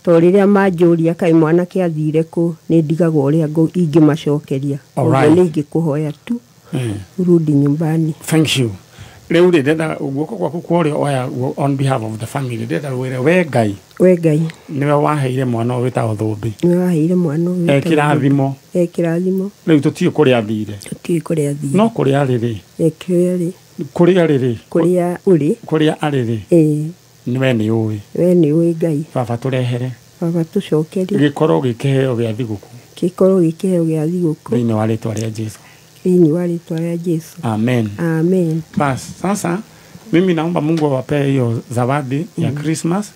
tondũ rĩrĩa manjũria kaĩ mwanake athire kũ, nĩ ndigagwo ũrĩa ingĩmacokeria. Koguo nĩ ingĩkũhoya tu urudi nyumbani. Thank you. Rĩu rĩ ndĩrenda guoko gwaku kwa ũrĩo oya on behalf of the family, ndĩrenda wĩre we Ngai. We Ngai. Nĩwe waheire mwana ũyũ wĩtagwo Thũmbĩ. Nĩwe waheire mwana ũyũ wĩtagwo Kĩrathimo. Kĩrathimo. Rĩu tũtiũĩ kũrĩa athire. Tũtiũĩ kũrĩa athire. No kũrĩa arĩ rĩ. Kũrĩa arĩ. Kũrĩa arĩ rĩ. Kũrĩa ũrĩ. Kũrĩa arĩ rĩ. Nĩwe nĩ ũĩ. We nĩ ũĩ Ngai. Baba tũrehere. Baba tũcokerie. Gĩkorwo gĩkĩheo gĩa thigũkũ. Gĩkorwo gĩkĩheo gĩa thigũkũ. Thĩinĩ wa rĩtwa rĩa Jesũ. Thĩinĩ wa rĩtwa rĩa Jesũ. Amen. Amen. Bas, sasa Mimi naomba Mungu awapee hiyo zawadi ya Christmas.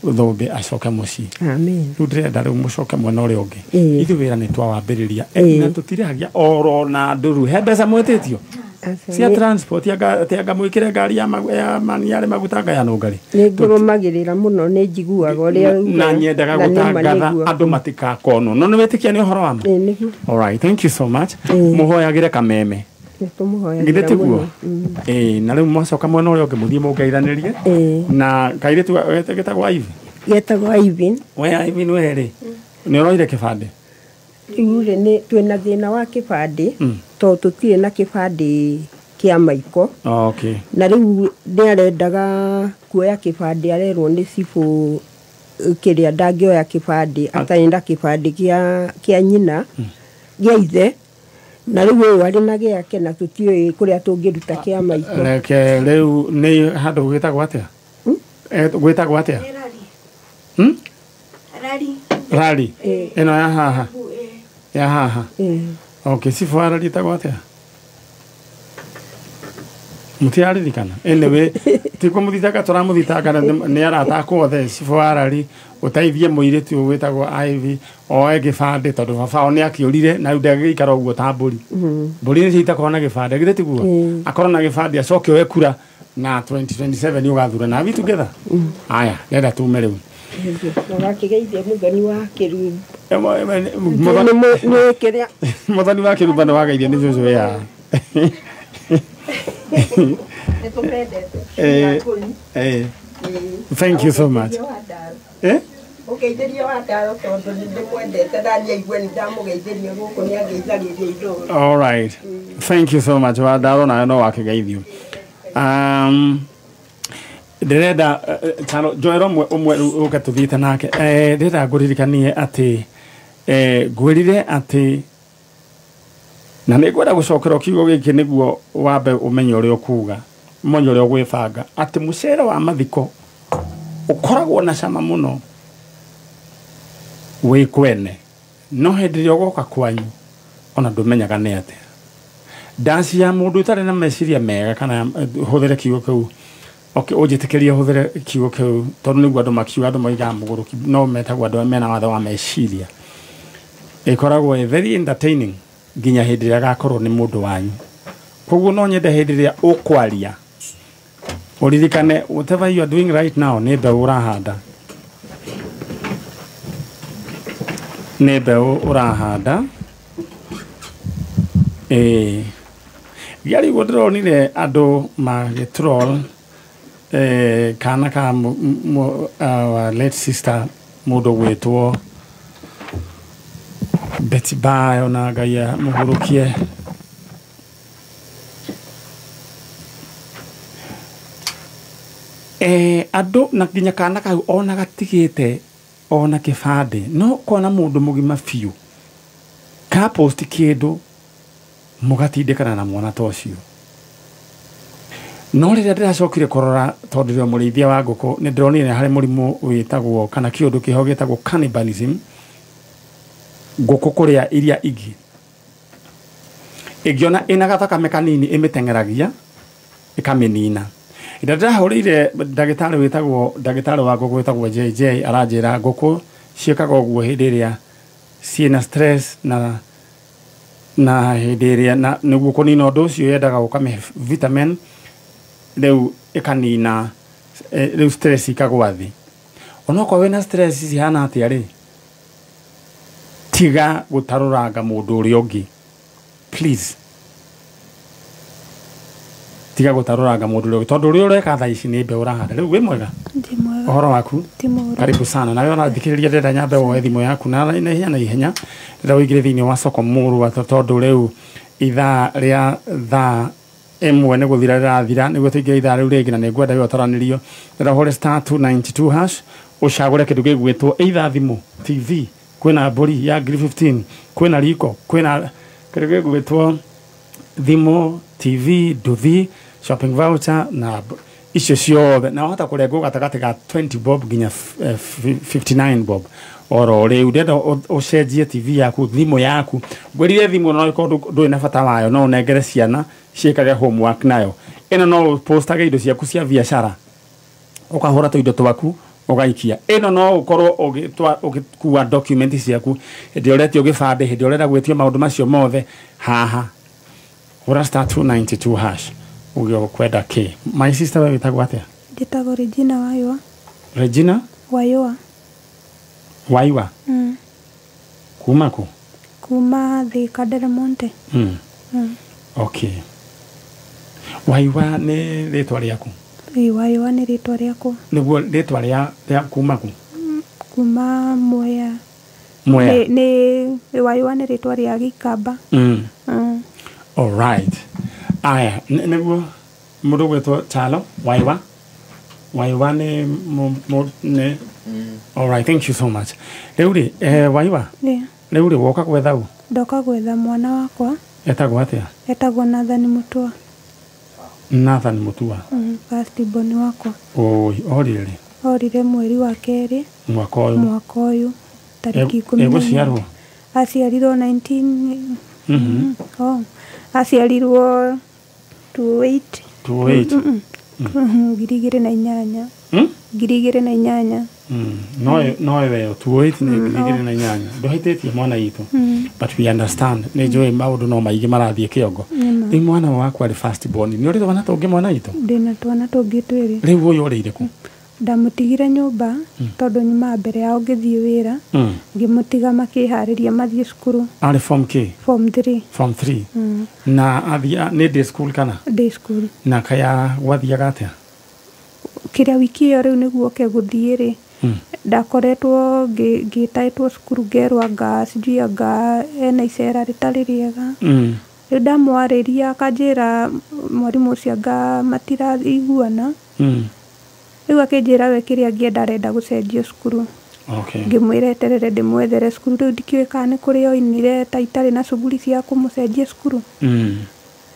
Thũmbĩ acoke mũciĩ. Amen. Rĩu ndĩrenda rĩu mũcoke mwena ũrĩa ũngĩ. Ithuĩ wĩra nĩ twawambĩrĩria. Na tũtirĩhagia oro na ndũru. He mbeca mwĩtĩtio cia transport anga mwĩkĩre ngari ya mani yarĩ maguta ngaya nũngari. Nĩ ngũrũmagĩrĩra mũno, nĩ njiguaga ũrĩa na nyendaga gũtangatha andũ matikakonwo. No nĩ wĩtĩkia nĩ ũhoro wa ma? All right, thank you so much. Mũhoyagĩre kameme. Githĩ tiguo? Na rĩu mwacoka mwena ũrĩa ũngĩ mũthiĩ mũngeithanĩrie. Na kairĩtu getagwo Ivy? Getagwo Ivy. We Ivy nĩ rĩ? Nĩ ũroire kĩbandĩ? Rĩu rĩ nĩ twĩna thĩna wa kĩbandĩ tondũ tũtirĩ na kĩbandĩ kĩa Maiko. Okay. Na rĩu nĩ arendaga kuoya kĩbandĩ, arerwo nĩ cibũ kĩrĩa ndangĩoya kĩbandĩ atarĩ na kĩbandĩ kĩa nyina gĩa ithe. Na rĩu ũyũ arĩ na gĩake na tũtiũĩ kũrĩa tũngĩruta kĩa Maiko. Reke rĩu nĩ handũ gwĩtagwo atĩa? Gwĩtagwo atĩa? Rari. Rari. Ĩno ya haha. Ya haha. Okay, cibũ wa rari ĩtagwo atĩa? Mũtiraririkana? Anyway, ti kũmũthitanga tũramũthitanga nĩ arata akwa othe. Cibũ wa rari ũteithie mũirĩtu ũyũ wĩtagwo Ivy oe gĩbandĩ tondũ baba wao nĩ akĩũrire na rĩu ndangĩgĩikara ũguo ta mbũri. Mbũri nĩcio itakoragwo na gĩbandĩ, githĩ tiguo? Akorwo na gĩbandĩ acoke oe kura na 2027 nĩ ũgathurana. Are we together? Aya, ndĩrenda tume rĩu. Ũgakĩgeithia mũthoni wa Kĩrumba. Mũthoni wa Kĩrumba nĩ wageithio nĩ cũcũ ya. Thank you so much. All right. Thank you so much. Wandaro nayo no wakĩgeithio. Ndĩrenda chano njoero ũmwe ũke tũthiĩte nake. Ndĩrenda ngũririkanie atĩ ngwĩrire atĩ na nĩ ngwenda gũcokera kiugo gĩkĩ nĩguo wambe ũmenye ũrĩa ũkuga, ũmenye ũrĩa ũgwĩbanga, atĩ mũcere wa mathiko ũkoragwo na cama mũno wĩ kwene, no hĩndĩ ĩrĩa ũgoka kwanyu ona ndũmenyaga nĩ atĩa. Ndaci ya mũndũ ũtarĩ na meciria mega kana hũthĩre kiugo kĩu, okay, ũnjĩtĩkĩrie hũthĩre kiugo kĩu tondũ nĩguo andũ makiuga, andũ moigaga mũgũrũki, no metagwo andũ mena watho wa meciria. Ĩkoragwo ĩ very entertaining nginya hĩndĩ ĩrĩa agakorwo nĩ mũndũ wanyu. Koguo no nyende hĩndĩ ĩrĩa ũkwaria ũririkane whatever you are doing right now nĩ mbeũ ũrahanda. Nĩ mbeũ ũrahanda. Gĩarĩ ũguo ndĩronire andũ magĩtroll kana ka our late sister mũndũ gwĩtwo Betty Bayo, na Ngai amũhurũkie. Andũ na nginya kana kau ona gatigĩte ona kĩbandĩ, no kona mũndũ mũgima biũ ka post kĩndũ mũgatindĩkana na mwana ta ũcio. No rĩrĩa ndĩracokire kũrora tondũ ndĩ mũrĩithia wa ngũkũ, nĩ ndĩronire harĩ mũrimũ wĩtagwo kana kĩũndũ kĩho gĩtagwo cannibalism, ngũkũ kũrĩa iria ingĩ ĩngĩona ĩna gathakame kanini ĩmĩteng'eragia ĩkamĩnina. Ĩrĩa ndĩrahũrĩire ndagĩtarĩ wĩtagwo ndagĩtarĩ wa ngũkũ wĩtagwo JJ aranjĩra ngũkũ ciĩkaga ũguo hĩndĩ ĩrĩa ciĩna stress na hĩndĩ ĩrĩa na nĩguo kũnina ũndũ ũcio yendaga gũkamĩhe vitamin rĩu ĩkanina rĩu stress ikagwa thĩ. Onokorwo wĩna stress cihana atĩa rĩ, tiga gũtarũranga mũndũ ũrĩa ũngĩ, please. Tiga gũtarũranga mũndũ ũrĩa ũngĩ tondũ ũrĩa ũreka thaa ici nĩ mbeũ ũrahanda. Rĩu wĩ mwega? Ũhoro waku? Karibu sana. Nawe ũrathikĩrĩria, ndĩrenda nyambe woe thimũ yaku na ihenya na ihenya, ndĩrenda ũingĩre thĩinĩ wa soko mũrwa tondũ rĩu ithaa rĩa thaa ĩmwe nĩ gũthira rĩrathira, nĩguo tũingĩre ithaa rĩu rĩngĩ, na nĩ ngwenda we ũtaranĩrio. Ndĩrenda ũhũre *292# ũcagũre kĩndũ gĩgwĩtwo either thimũ, TV, kwĩna mbũri ya ngiri 15, kwĩna riko, kwĩna kĩndũ gĩgwĩtwo thimũ, TV, nduthi, shopping voucher na icio ciothe, na wahota kũrengwo gatagatĩ ga 20 bob nginya 59 bob oro rĩu. Ndĩrenda ũcenjie TV yaku, thimũ yaku. Ngwĩrire thimũ no ĩkorwo ndũrĩ na bata wayo, no ũnengere ciana ciĩkage homework nayo. Ĩno no ũpostage indo ciaku cia biacara, ũkahũra tũindo twaku ũgaikia. Ĩno no ũkorwo ũgĩkua document ciaku hĩndĩ ĩrĩa ũretio gĩbandĩ, hĩndĩ ĩrĩa ũrenda gwĩtio maũndũ macio mothe. Haha hũra star 292 hash uge ũkwenda kĩ. My sister, we wĩtagwo atĩa? Njĩtagwo Regina Wayua. Regina Wayua. Waiwa. Kuma kũ? Kuma Thika Del Monte. Okay, Waiwa nĩ rĩtwa rĩaku? Ĩĩ, Wayua nĩ rĩtwa rĩakwa. Nĩguo rĩtwa rĩa kuma kũ? Kuma Mwea. Mwea. Nĩ Wayua nĩ rĩtwa rĩa Gĩkamba. All right. Aya, nĩguo mũndũ gwĩtwo Chalo Waiwa. Waiwa nĩ nĩ. All right, thank you so much. Rĩu rĩ, Waiwa. Rĩu rĩ, woka gwetha ũ? Ndoka gwetha mwana wakwa. Etagwo atĩa? Etagwo Nathan Mutua. Nathan Mutua. First born wakwa. Oi, orire rĩ? Orire mweri wa kerĩ. Mwaka ũyũ. Mwaka ũyũ. Tarĩki 10. Egũciarwo? Aciarirwo 19. Oh. Aciarirwo 28. 28. 2008. 2008. No wewe 28 nĩ 2008. Ndũhĩtĩtie mwana witũ. But we understand nĩ njũĩ maũndũ no maingĩ marathiĩ kĩongo. Rĩu mwana waku arĩ first born. Nĩ ũrĩ twana tũngĩ mwana witũ? Ndĩna twana tũngĩ twĩrĩ. Rĩu ũyũ ũrĩire kũ? Ndamũtigire nyũmba tondũ nyuma mbere yao ngĩthiĩ wĩra. Ngĩmũtiga makĩharĩria mathiĩ cukuru. Arĩ form K? Form 3. Form 3. Na athiĩ nĩ day school kana? Day school. Na kaya gwathiaga atĩa? Kĩrĩa wiki ĩyo rĩu nĩguo oke gũthiĩ rĩ, ndakoretwo ngĩtaĩtwo cukuru ngerwo anga sijui anga ena icera rĩtarĩ rĩega. Rĩu ndamwarĩria akanjĩra mwarimũ ũcio anga matiraiguana. Rĩu akĩnjĩra we kĩrĩa angĩenda arenda gũcenjio cukuru. Ngĩmwĩra eterere ndĩmwethere cukuru. Rĩu ndikĩũĩ kana nĩ kũrĩ oinire ta itarĩ na cuguri cia kũmũcenjia cukuru.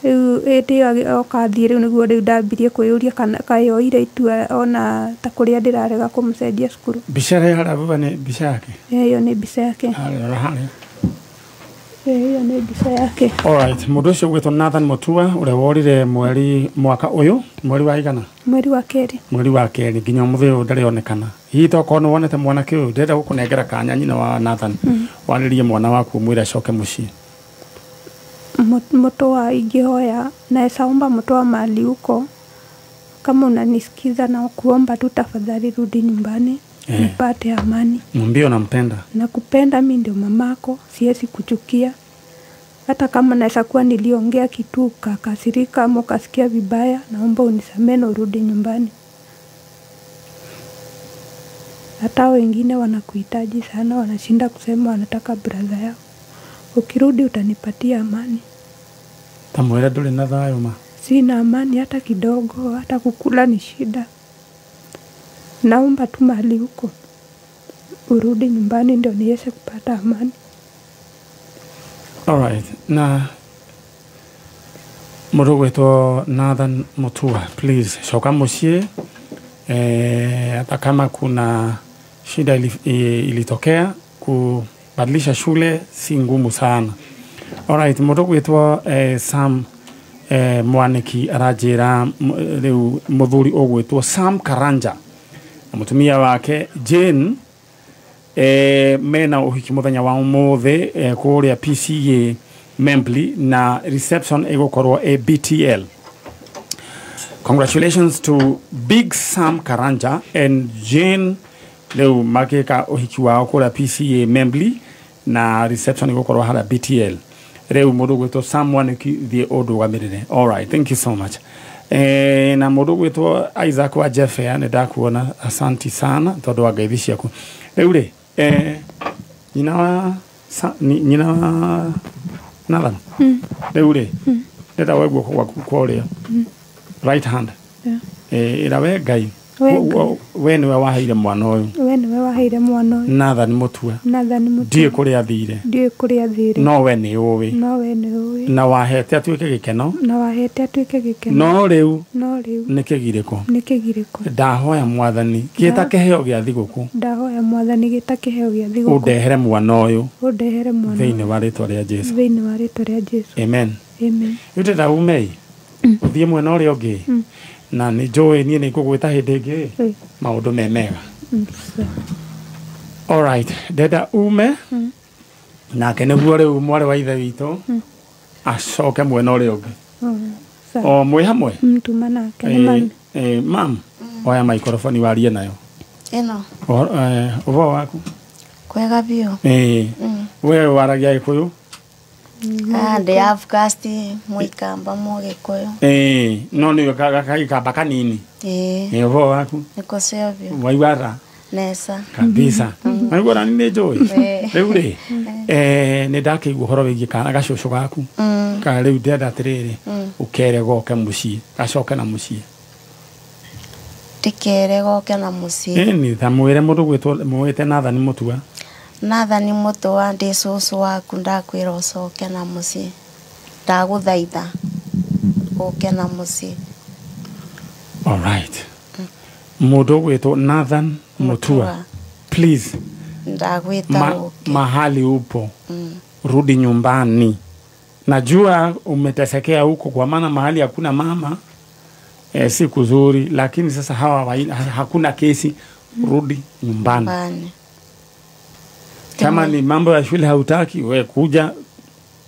Rĩu hĩndĩ ĩyo oka thiĩ rĩu nĩguo rĩu ndambirie kwĩyũria kana kaĩ oire itua ona ta kũrĩa ndĩrarega kũmũcenjia cukuru. Mbica ĩrĩa harĩa baba nĩ mbica yake? Ĩyo nĩ mbica yake. Harĩa harĩa. Ĩyo nĩ mbica yake. All right, mũndũ ũcio ũgwĩtwo Nathan Mutua ũrĩa worire mweri mwaka ũyũ, mweri wa igana? Mweri wa kerĩ. Mweri wa kerĩ nginya ũmũthĩ ũyũ ndarĩ onekana. Hihi tokorwo nĩ wonete mwanake ũyũ, ndĩrenda gũkũnengera kanya nyina wa Nathan. Warĩrie mwana waku ũmwĩre acoke mũciĩ. Mutua ingĩhoya naweza omba Mutua mahali huko, kama unanisikiza na kuomba tu tafadhali rudi nyumbani. Nipate amani. Mwambie unampenda. Nakupenda, mimi ndio mamako, siwezi kuchukia. Hata kama naweza kuwa niliongea kitu ukakasirika ama ukasikia vibaya, naomba unisamee na urudi nyumbani. Hata wengine wanakuhitaji sana, wanashinda kusema wanataka brother yao. Ukirudi utanipatia amani. Tamwĩra ndũrĩ na thayũ ma? Sina amani hata kidogo, hata kukula ni shida. Naomba tu mahali huko urudi nyumbani ndio niweze kupata amani. All right. Na mũndũ ũgwĩtwo Nathan Mutua, please coka mũciĩ. Hata kama kuna shida ilitokea, kubadilisha shule si ngumu sana. All right, mũndũ ũgwĩtwo Sam Mwaniki aranjĩra rĩu mũthuri ũgwĩtwo Sam Karanja na mũtumia wake Jane mena ũhiki mũthenya wa ũmũthĩ kũrĩa PCA Membly na reception ĩgũkorwo ABTL. Congratulations to Big Sam Karanja and Jane rĩu makĩka ũhiki wao kũrĩa PCA Membly na reception ĩgũkorwo harĩa BTL. Rĩu mũndũ ũgwĩtwo Sam Mwaniki thiĩ ũndũgamĩrĩre. All right, thank you so much. Na mũndũ ũgwĩtwo Isaac wa Jeffea nĩ ndakuona, asanti sana tondũ wa ngeithi ciaku. Rĩu rĩ, nyina wa Nathan. Rĩu rĩ, ndĩrenda woe guoko gwaku kwa ũrĩo. Right hand. Ĩra we Ngai. We nĩwe waheire mwana ũyũ. We nĩwe waheire mwana ũyũ. Nathan Mutua. Nathan Mutua. Ndiũĩ kũrĩa athire. Ndiũĩ kũrĩa athire. No we nĩ ũĩ. No we nĩ ũĩ. Na wahete atuĩke gĩkeno. Na wahete atuĩke gĩkeno. No rĩu. No rĩu. Nĩ kĩgirĩko. Nĩ kĩgirĩko. Ndahoya Mwathani gĩta kĩheo gĩa thigũkũ. Ndahoya Mwathani gĩta kĩheo gĩa thigũkũ. Ũndehere mwana ũyũ. Ũndehere mwana. Thĩinĩ wa rĩtwa rĩa Jesũ. Thĩinĩ wa rĩtwa rĩa Jesũ. Amen. Amen. Rĩu ndĩrenda umei. Ũthiĩ mwena ũrĩa ũngĩ. Na nĩ njũĩ niĩ nĩ ngũgwĩta hĩndĩ ĩngĩ. Maũndũ me mega. All right, ndenda ume. Nake nĩguo rĩu mwarĩ wa ithe witũ acoke mwena ũrĩa ũngĩ. O mwĩ hamwe? Tuma nake nĩ mami. Mam, oya maikroboni warie nayo. Ĩno. Ũhoro waku? Kwega biũ. We waragia Gĩkũyũ? Ndĩ half caste Mũikamba Mũgĩkũyũ. No nĩ gakamba kanini. Ũhoro waku? Nĩko cio biũ. Waigua ata? Nesa. Kabisa. Waigua nani nĩ njũĩ? Rĩu rĩ, nĩ ndakĩigua ũhoro wĩgiĩ kana gacũcũ gaku. Ka rĩu ndĩrenda atĩrĩrĩ, ũkere goke mũciĩ, gacoke na mũciĩ. Ndĩkere goke na mũciĩ. Ĩni, ta mwĩre mũndũ gwĩtwo mwĩte Nathani Mutua. Nathani Mutua ndĩ cũcũ waku ndakwĩra ũcoke na mũciĩ. Ndagũthaitha ũke na mũciĩ. All right. Mũndũ gwĩtwo Nathan Mutua. Please. Ndagwĩta ũke. Mahali upo. Rudi nyumbani. Najua umetesekea huko kwa maana mahali hakuna mama. Si kuzuri, lakini sasa hawa hakuna kesi. Rudi nyumbani. Kama ni mambo ya shule hautaki, we kuja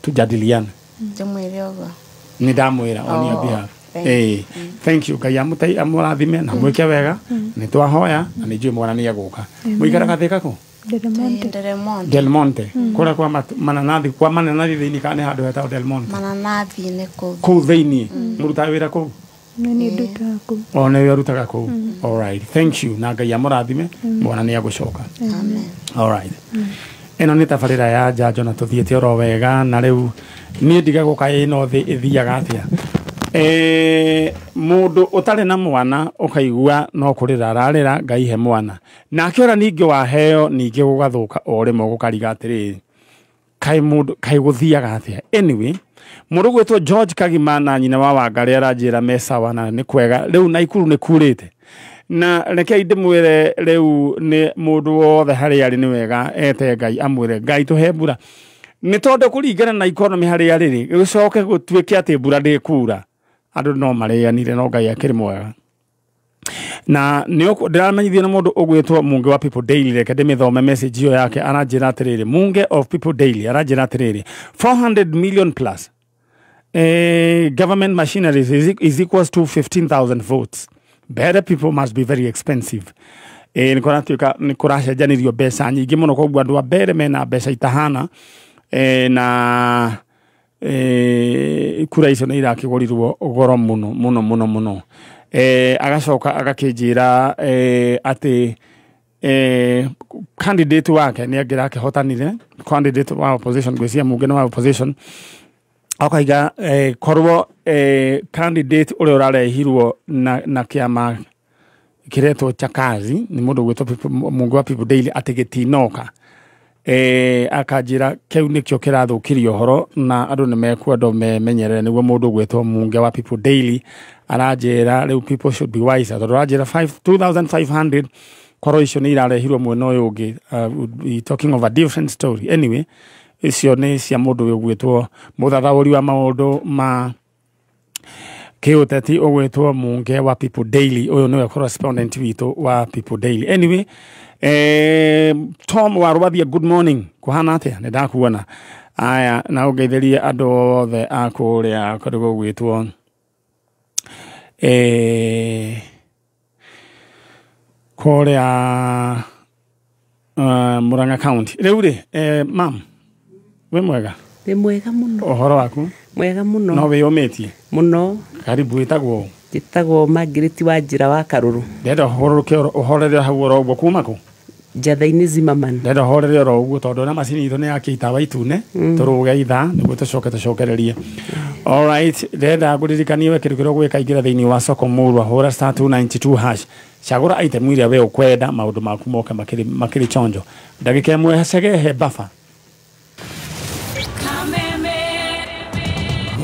tujadiliane. Ni ndamwĩra on your behalf. Thank you. Ngai amũrathime na mwĩke wega. Nĩ twahoya na nĩ njũĩ mwana nĩ egũka. Mũikaraga Thika kũ? Del Monte. Kũrĩa kwa mananathi, kwa mananathi thĩinĩ kana nĩ handũ hetagwo Del Monte? Mananathi nĩ kũu. Kũu thĩinĩ. Mũrutaga wĩra kũu? Nĩ ndutaga kũu. O nĩwe ũrutaga kũu. All right. Thank you. Na Ngai amũrathime mwana nĩ egũcoka. Amen. All right. Ĩno nĩ tabarĩra ya njanjo na tũthiĩte oro wega na rĩu niĩ ndigagwo kaĩ ĩno thĩ ĩthiaga atĩa. Mũndũ ũtarĩ na mwana ũkaigua no kũrĩra ararĩra Ngai he mwana. Nake ũrĩa ningĩ waheo ningĩ gũgathũka o rĩmwe gũkariga atĩrĩrĩ, kaĩ mũndũ kaĩ gũthiaga atĩa. Anyway, mũndũ gwĩtwo George Kagima na nyina wa Wangarĩ aranjĩra me sawa na nĩ kwega. Rĩu Naikuru nĩ kurĩte. Na rekei ndĩmwĩre rĩu nĩ mũndũ wothe harĩa arĩ nĩ wega ete Ngai amwĩre Ngai tũhe mbura. Nĩ tondũ kũringana na economy harĩa rĩrĩ gũcoke gũtuĩke atĩ mbura ndĩkura. Andũ no marĩanire no Ngai akĩrĩ mwega. Na nĩ ndĩramenyithio nĩ mũndũ ũgwĩtwo Munge wa People Daily. Reke ndĩmĩthome message ĩyo yake. Aranjĩra atĩrĩrĩ, Munge of People Daily aranjĩra atĩrĩrĩ, 400 million plus government machineries is equals to 15,000 votes. Better people must be very expensive. Nĩ kũratuĩka nĩ kũracenjanĩrio mbeca nyingĩ mũno, koguo andũ a mbere mena mbeca itahana na kura icio nĩ irakĩgũrirwo goro mũno mũno mũno mũno. Agacoka agakĩnjĩra atĩ candidate wake nĩ angĩrakĩhotanire, candidate wa opposition, ngwĩciria Munge nĩ wa opposition. Akaiga korwo candidate ũrĩa ũrarehirwo na kĩama kĩretwo Chakazi nĩ mũndũ ũgwĩtwo Munge wa People Daily atĩ gĩtinoka. Akanjĩra kĩu nĩkĩo kĩrathũkirie ũhoro na andũ nĩ mekwendwo memenyerere. Nĩguo mũndũ ũgwĩtwo Munge wa People Daily aranjĩra rĩu people should be wiser, tondũ aranjĩra 2500 korwo icio nĩ irarehirwo mwena ũyũ ũngĩ, would be talking of a different story. Anyway, icio nĩ cia mũndũ ũgwĩtwo mũthathaũri wa maũndũ ma kĩũteti ũgwĩtwo Munge wa People Daily. Ũyũ nĩwe correspondent witũ wa People Daily. Anyway, Tom wa Rwathia, good morning. Kũhana atĩa? Nĩ ndakuona. Aya, na ũngeithĩrie andũ othe a kũrĩa kũndũ gũgwĩtwo kũrĩa Murang'a County. Rĩu rĩ, mam, wĩ mwega? Wĩ mwega mũno. Ũhoro waku? Mwega mũno. No wĩyũmĩtie? Mũno. Karibu. Wĩtagwo? Njĩtagwo Margaret wa Njĩra wa Karũrũ. Ndĩrenda ũhorũrũke ũhorere hau oro ũguo. Kuma kũ? Njatha-inĩ Zimmerman. Ndĩrenda ũhorere oro ũguo tondũ na macini itũ nĩ yakia itawa itune, tũrũge ithaa nĩguo tũcoke tũcokererie. All right, ndĩrenda ngũririkanie we kĩndũ kĩrĩa ũgwĩka, ingĩra thĩinĩ wa soko mũrwa, hũra star 292 hash, cagũra item iria we ũkwenda, maũndũ maku moke makĩrĩ chonjo. Ndagĩka ĩmwe cegehe bafa.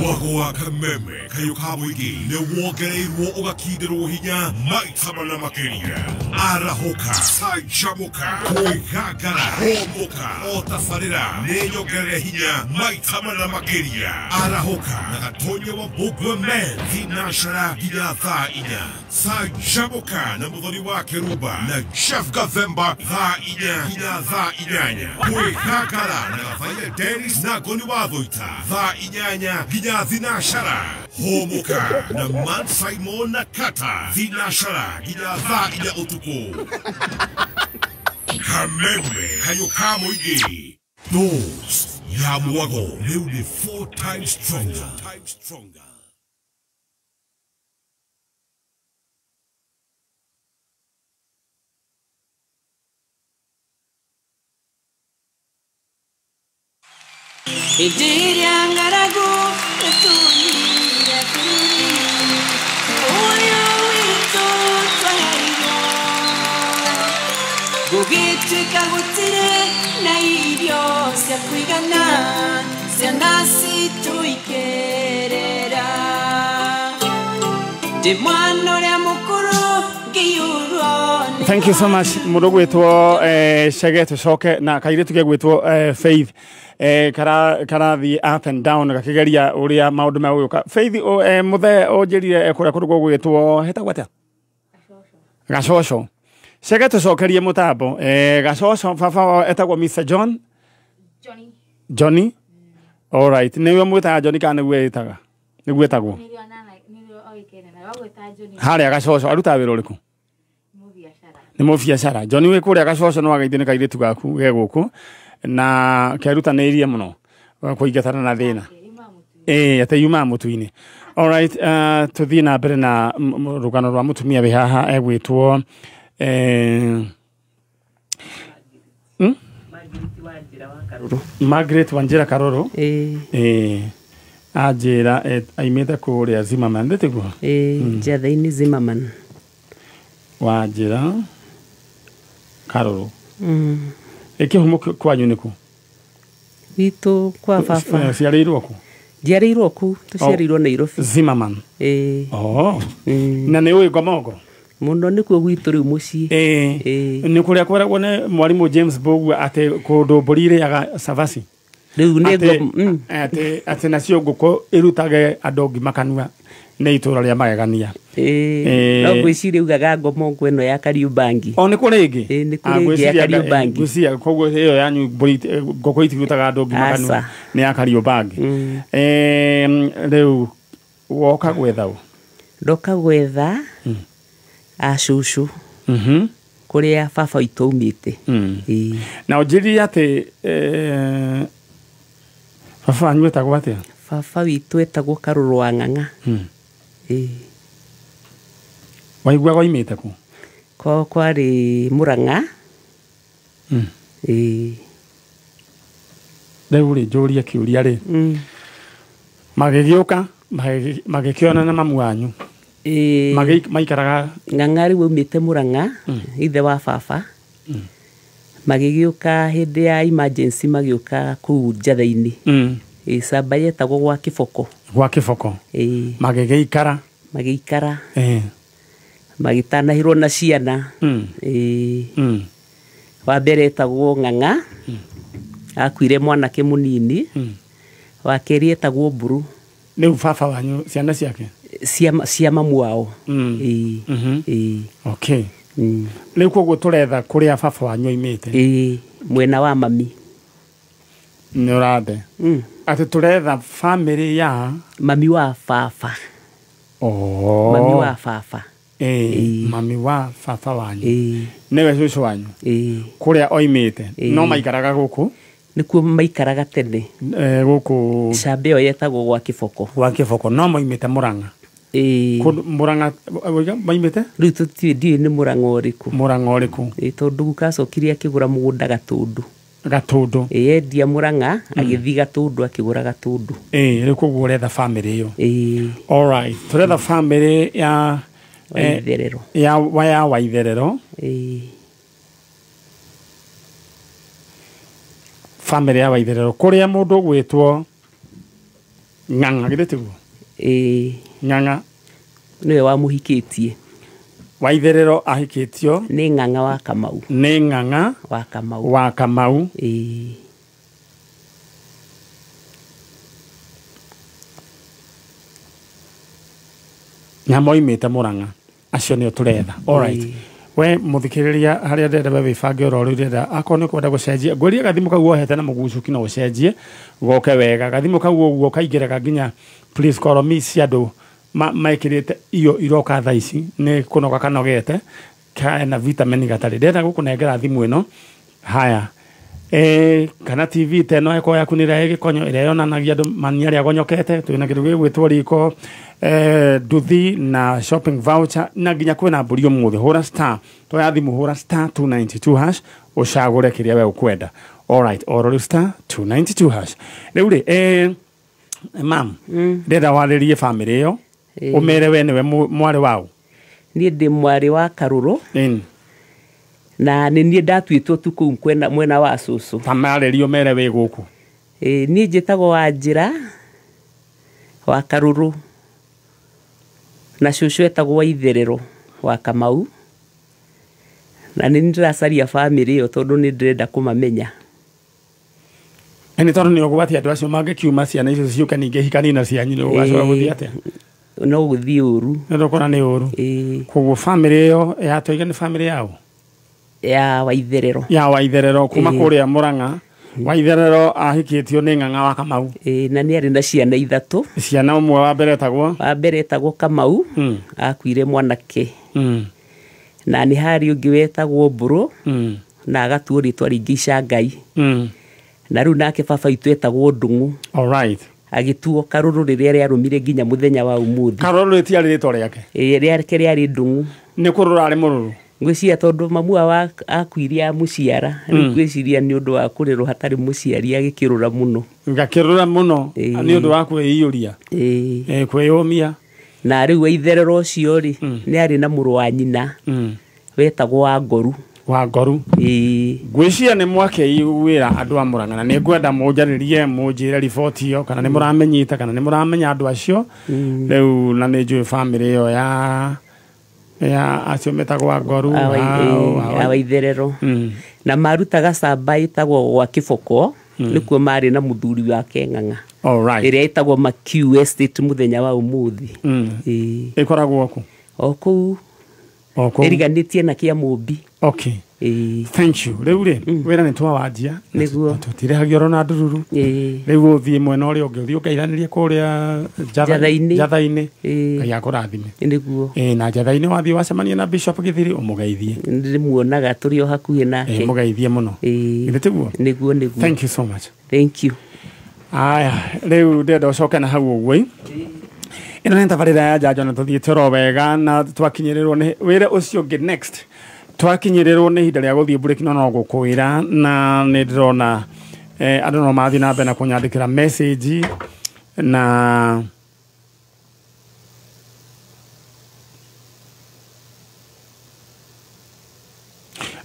Mwago wa kameme kayo ka mũingĩ nĩ wongereirwo ũgakindĩrwo hinya maita mana makĩria. Arahũka, canjamũka, kwĩgangara, hũmũka, o tabarĩra nĩ nyongerere hinya maita mana makĩria. Arahũka na Gatonya wa Mbũgua Men thinacara nginya thaa 4. Canjamũka na Mũthoni wa Kĩrumba na Jeff Gathemba thaa 4 nginya thaa 8. Kwĩgangara na Gathaia Dennis na Ngoni wa Thũita thaa 8 nginya thinacara. Hũmũka na Man Simon na Kata thinacara nginya thaa 4 ũtukũ. Kameme kayo ka mũingĩ. Dose ya mwago rĩu nĩ 4 times stronger. Hĩndĩ ĩrĩa ng'aragu ĩtũmire bũrũri ũyũ witũ twaheirwo, gũgĩtuĩka gũtirĩ na irio cia kũigana, ciana citũ ikĩrĩra. Ndĩ mwana ũrĩa mũkũrũ ngĩiyũrwo nĩ. Thank you so much mũndũ gwĩtwo Chege tũcoke na kairĩtu gegwĩtwo Faith karathiĩ up and down gakĩgeria ũrĩa maũndũ megũgĩũka. Faith mũthee ũnjĩrire kũrĩa kũndũ gũgwĩtwo hetagwo atĩa? Gacoco. Chege tũcokerie mũtambo. Gacoco baba wao etagwo Mr John. Johnny. All right, nĩwe mwĩtaga Johnny kana nĩguo ĩtaga? Nĩguo ĩtagwo harĩa Gacoco. Arutaga wĩra ũrĩkũ? Nĩ mũbiacara. Johnny wĩ kũrĩa Gacoco nĩ wageithio nĩ kairĩtu gaku ge gũkũ na kerutanĩirie mũno kũingatana na thĩna. Atĩ yumaga mũtu-inĩ. All right, tũthiĩ na mbere na rũgano rwa mũtumia wĩ haha egwĩtwo Margaret Wanjira Karũrũ. Anjĩra aimĩte kũrĩa Zimmerman, ndĩtiguo? Njatha-inĩ Zimmerman. Wanjira Karũrũ. Kĩhumo kwanyu nĩ kũ? Gwitũ kwa baba. Ciarĩirwo kũ? Njiarĩirwo kũ, tũciarĩirwo Nairobi. Zimmerman. Na nĩ ũĩ Ngomongo? Mũno nĩkuo gwitũ rĩu mũciĩ. Nĩ kũrĩa kweragwo nĩ mwarimũ James Mbũgua atĩ kũndũ mbũri irĩaga cabaci. Rĩu nĩ atĩ nacio ngũkũ ĩrutage andũ ngima kanua nĩ itũra rĩa magegania. No ngwĩciria ugaga Ngomongo ĩno ya Kariubangi. O nĩ kũrĩ ĩngĩ? Nĩ kũrĩ ĩngĩ ya Kariubangi. Ngwĩciria koguo ĩyo yanyu mbũri ngũkũ itirutaga andũ ngima kanua nĩ ya Kariubangi. Rĩu woka gwetha ũ? Ndoka gwetha acũcũ kũrĩa baba witũ aumĩte. Na ũnjĩrire atĩ baba wanyu etagwo atĩa? Baba witũ etagwo Karũrũ wa Ng'ang'a. Waiguaga oimĩte kũ? Kwao kwarĩ Mũrang'a. Rĩu rĩ njũrie kĩũria rĩ, magĩgĩũka magĩkĩonana mamu wanyu. Maikaraga Ng'ang'a rĩu aumĩte Mũrang'a, ithe wa baba. Magĩgĩũka hĩndĩ ya emergency magĩũka kũu Njatha-inĩ. Camba yetagwo gwa Kĩboko. Gwa Kĩboko. Magĩgĩikara. Magĩikara. Magĩtanahĩrwo na ciana. Wa mbere etagwo Ng'ang'a, akuire mwanake mũnini. Wa kerĩ etagwo Mburu. Rĩu baba wanyu ciana ciake? Cia mamu wao. Okay. Rĩu koguo tũretha kũrĩa baba wanyu aimĩte. Mwena wa mami. Nĩ ũrathe. Atĩ tũretha family ya mami wa baba. Mami wa baba. Mami wa baba wanyu. Nĩwe cũcũ wanyu. Kũrĩa oimĩte. No maikaraga gũkũ? Nĩkuo maikaraga tene. Gũkũ camba ĩyo yetagwo gwa Kĩboko. Gwa Kĩboko no moimĩte Mũrang'a. Mũrang'a moimĩte? Rĩu tũtiũĩ ndiũĩ nĩ Mũrang'a ũrĩkũ. Mũrang'a ũrĩkũ? Tondũ guka acokire akĩgũra mũgũnda Gatũndũ. Gatũndũ. Endia Mũrang'a agĩthiĩ Gatũndũ akĩgũra Gatũndũ. Rĩu koguo ũretha family ĩyo. All right, tũretha family ya Waitherero. Ya Waitherero. Family ya Waitherero kũrĩa mũndũ ũgwĩtwo Ng'ang'a githĩ tiguo? Ĩĩ. Ng'ang'a nĩwe wamũhikĩtie. Waitherero ahikĩtio nĩ Ng'ang'a wa Kamau. Nĩ Ng'ang'a wa Kamau. Wa Kamau. Ĩĩ. Na moimĩte Murang'a. Acio nĩo tũretha. Alright. We muthikiriria haria ndĩrenda we wĩbange oro rĩu ndĩrenda akorwo nĩ ũkwenda gũcenjia ngwĩrie gathimũ kau wohete na mũgucũki no ũcenjie goke wega gathimũ kau ũguo kaingĩraga nginya please call me cia andũ mekĩrĩte iyo iroka thaa ici nĩ kũnoga kanogete kena vitamin gatarĩ ndĩrenda gũkũnengera thimũ ĩno haya kana TV ta ĩno ĩkorwo yaku nĩ ĩrĩa ĩgĩkonyo ĩrĩa yonanagia andũ mani arĩa agonyokete twĩna kĩndũ gĩgwĩtwo riko nduthi na shopping voucher na nginya kwĩna mbũri ũmũthĩ hũra star toya thimũ hũra star 292 hash ũcagũre kĩrĩa we ũkwenda. Alright, oro rĩu star 292 hash rĩu rĩ mam ndĩrenda warĩrie bamĩrĩ ĩyo ũmere we nĩwe mwarĩ wao. Niĩ ndĩ mwarĩ wa Karũrũ na nĩ niĩ ndatuĩtwo tu kũu mwena wa cũcũ. Ta marĩrio mere wĩ gũkũ. Niĩ njĩtagwo Wanjĩra wa Karũrũ na cũcũ etagwo Waitherero wa Kamau na nĩ ndĩracaria bamĩrĩ ĩyo tondũ nĩ ndĩrenda kũmamenya. Nĩ tondũ nĩ ũgwati andũ acio mangĩkiuma ciana icio ciũke ningĩ hikani na cianyu nĩ ũgacoka gũthiĩ atĩa? No gũthiĩ ũru. Nĩ ndũkona nĩ ũru. Koguo bamĩrĩ ĩyo yatũiga nĩ bamĩrĩ yao? Ya Waitherero. Ya Waitherero kuma kũrĩa Murang'a. Waitherero ahikĩtio nĩ Ng'ang'a wa Kamau. Na nĩ arĩ na ciana ithatũ. Ciana ũmwe wa mbere etagwo? Wa mbere etagwo Kamau, akuire mwanake. Na nĩ harĩ ũngĩ wetagwo Mbũrũ, na agatuo rĩtwa rĩngĩ Icangai. Na rĩu nake baba witũ etagwo Ndung'u. Alright. Agĩtuo Karũrũ rĩrĩa rĩarũmire nginya mũthenya wa ũmũthĩ. Karũrũ rĩtiarĩ rĩtwa rĩake? Ĩĩ, rĩake rĩarĩ Ndung'u. Nĩ kũrũra arĩ mũrũrũ? Ngwĩciria tondũ mamu wao akuire amũciara, rĩu ngwĩciria nĩ ũndũ wa kũrerwo hatarĩ mũciari agĩkĩrũra mũno. Gakĩrũra mũno nĩ ũndũ wa kwĩiyũria. Kwĩyũmia. Na rĩu Waitherero ũcio rĩ nĩ arĩ na mũrũ wa nyina wetagwo Wangoru. Wangoru. Ngwĩciria nĩ mwakĩiguĩra andũ a Murang'a na nĩ ngwenda mũnjarĩrie mũnjĩre riboti ĩyo kana nĩ mũramenyita kana nĩ mũramenya andũ acio rĩu na nĩ njũĩ bamĩrĩ ĩyo ya acio metagwo Wangoru a Waitherero na marutaga camba ĩtagwo gwa Kĩboko nĩkuo marĩ na mũthuri wake Ng'ang'a. Alright. Ĩrĩa ĩtagwo Makiu Estate mũthenya wa ũmũthĩ. Ĩkoragwo kũ? O kũu. Ĩriganĩtie na kĩa Mũmbi. Okay. Thank you. Rĩu rĩ wĩra nĩ twawanjia nĩguo tũtirehagio oro na ndururu. Rĩu ũthiĩ mwena ũrĩa ũngĩ ũthiĩ ũkairanĩrie kũrĩa Njatha-inĩ. Ngai akũrathime. Nĩguo. Na Njatha-inĩ wathiĩ wacemania na Bishop Gĩthiri ũmũgeithie. Ndĩmuonaga tũrĩ o hakuhĩ nake. Mũgeithie mũno. Githĩ tiguo? Nĩguo nĩguo. Thank you so much. Thank you. Aya rĩu ndĩrenda ũcoke na hau ũguo. Ĩno nĩ tabarĩra ya njanjo na tũthiĩte oro wega na twakinyĩrĩrwo nĩ wĩra ũcio ũngĩ next. Twakinyĩrĩrwo nĩ ihinda rĩa gũthiĩ break no no gũkwĩra na nĩ ndĩrona andũ no mathiĩ na mbere na kũnyandĩkĩra message na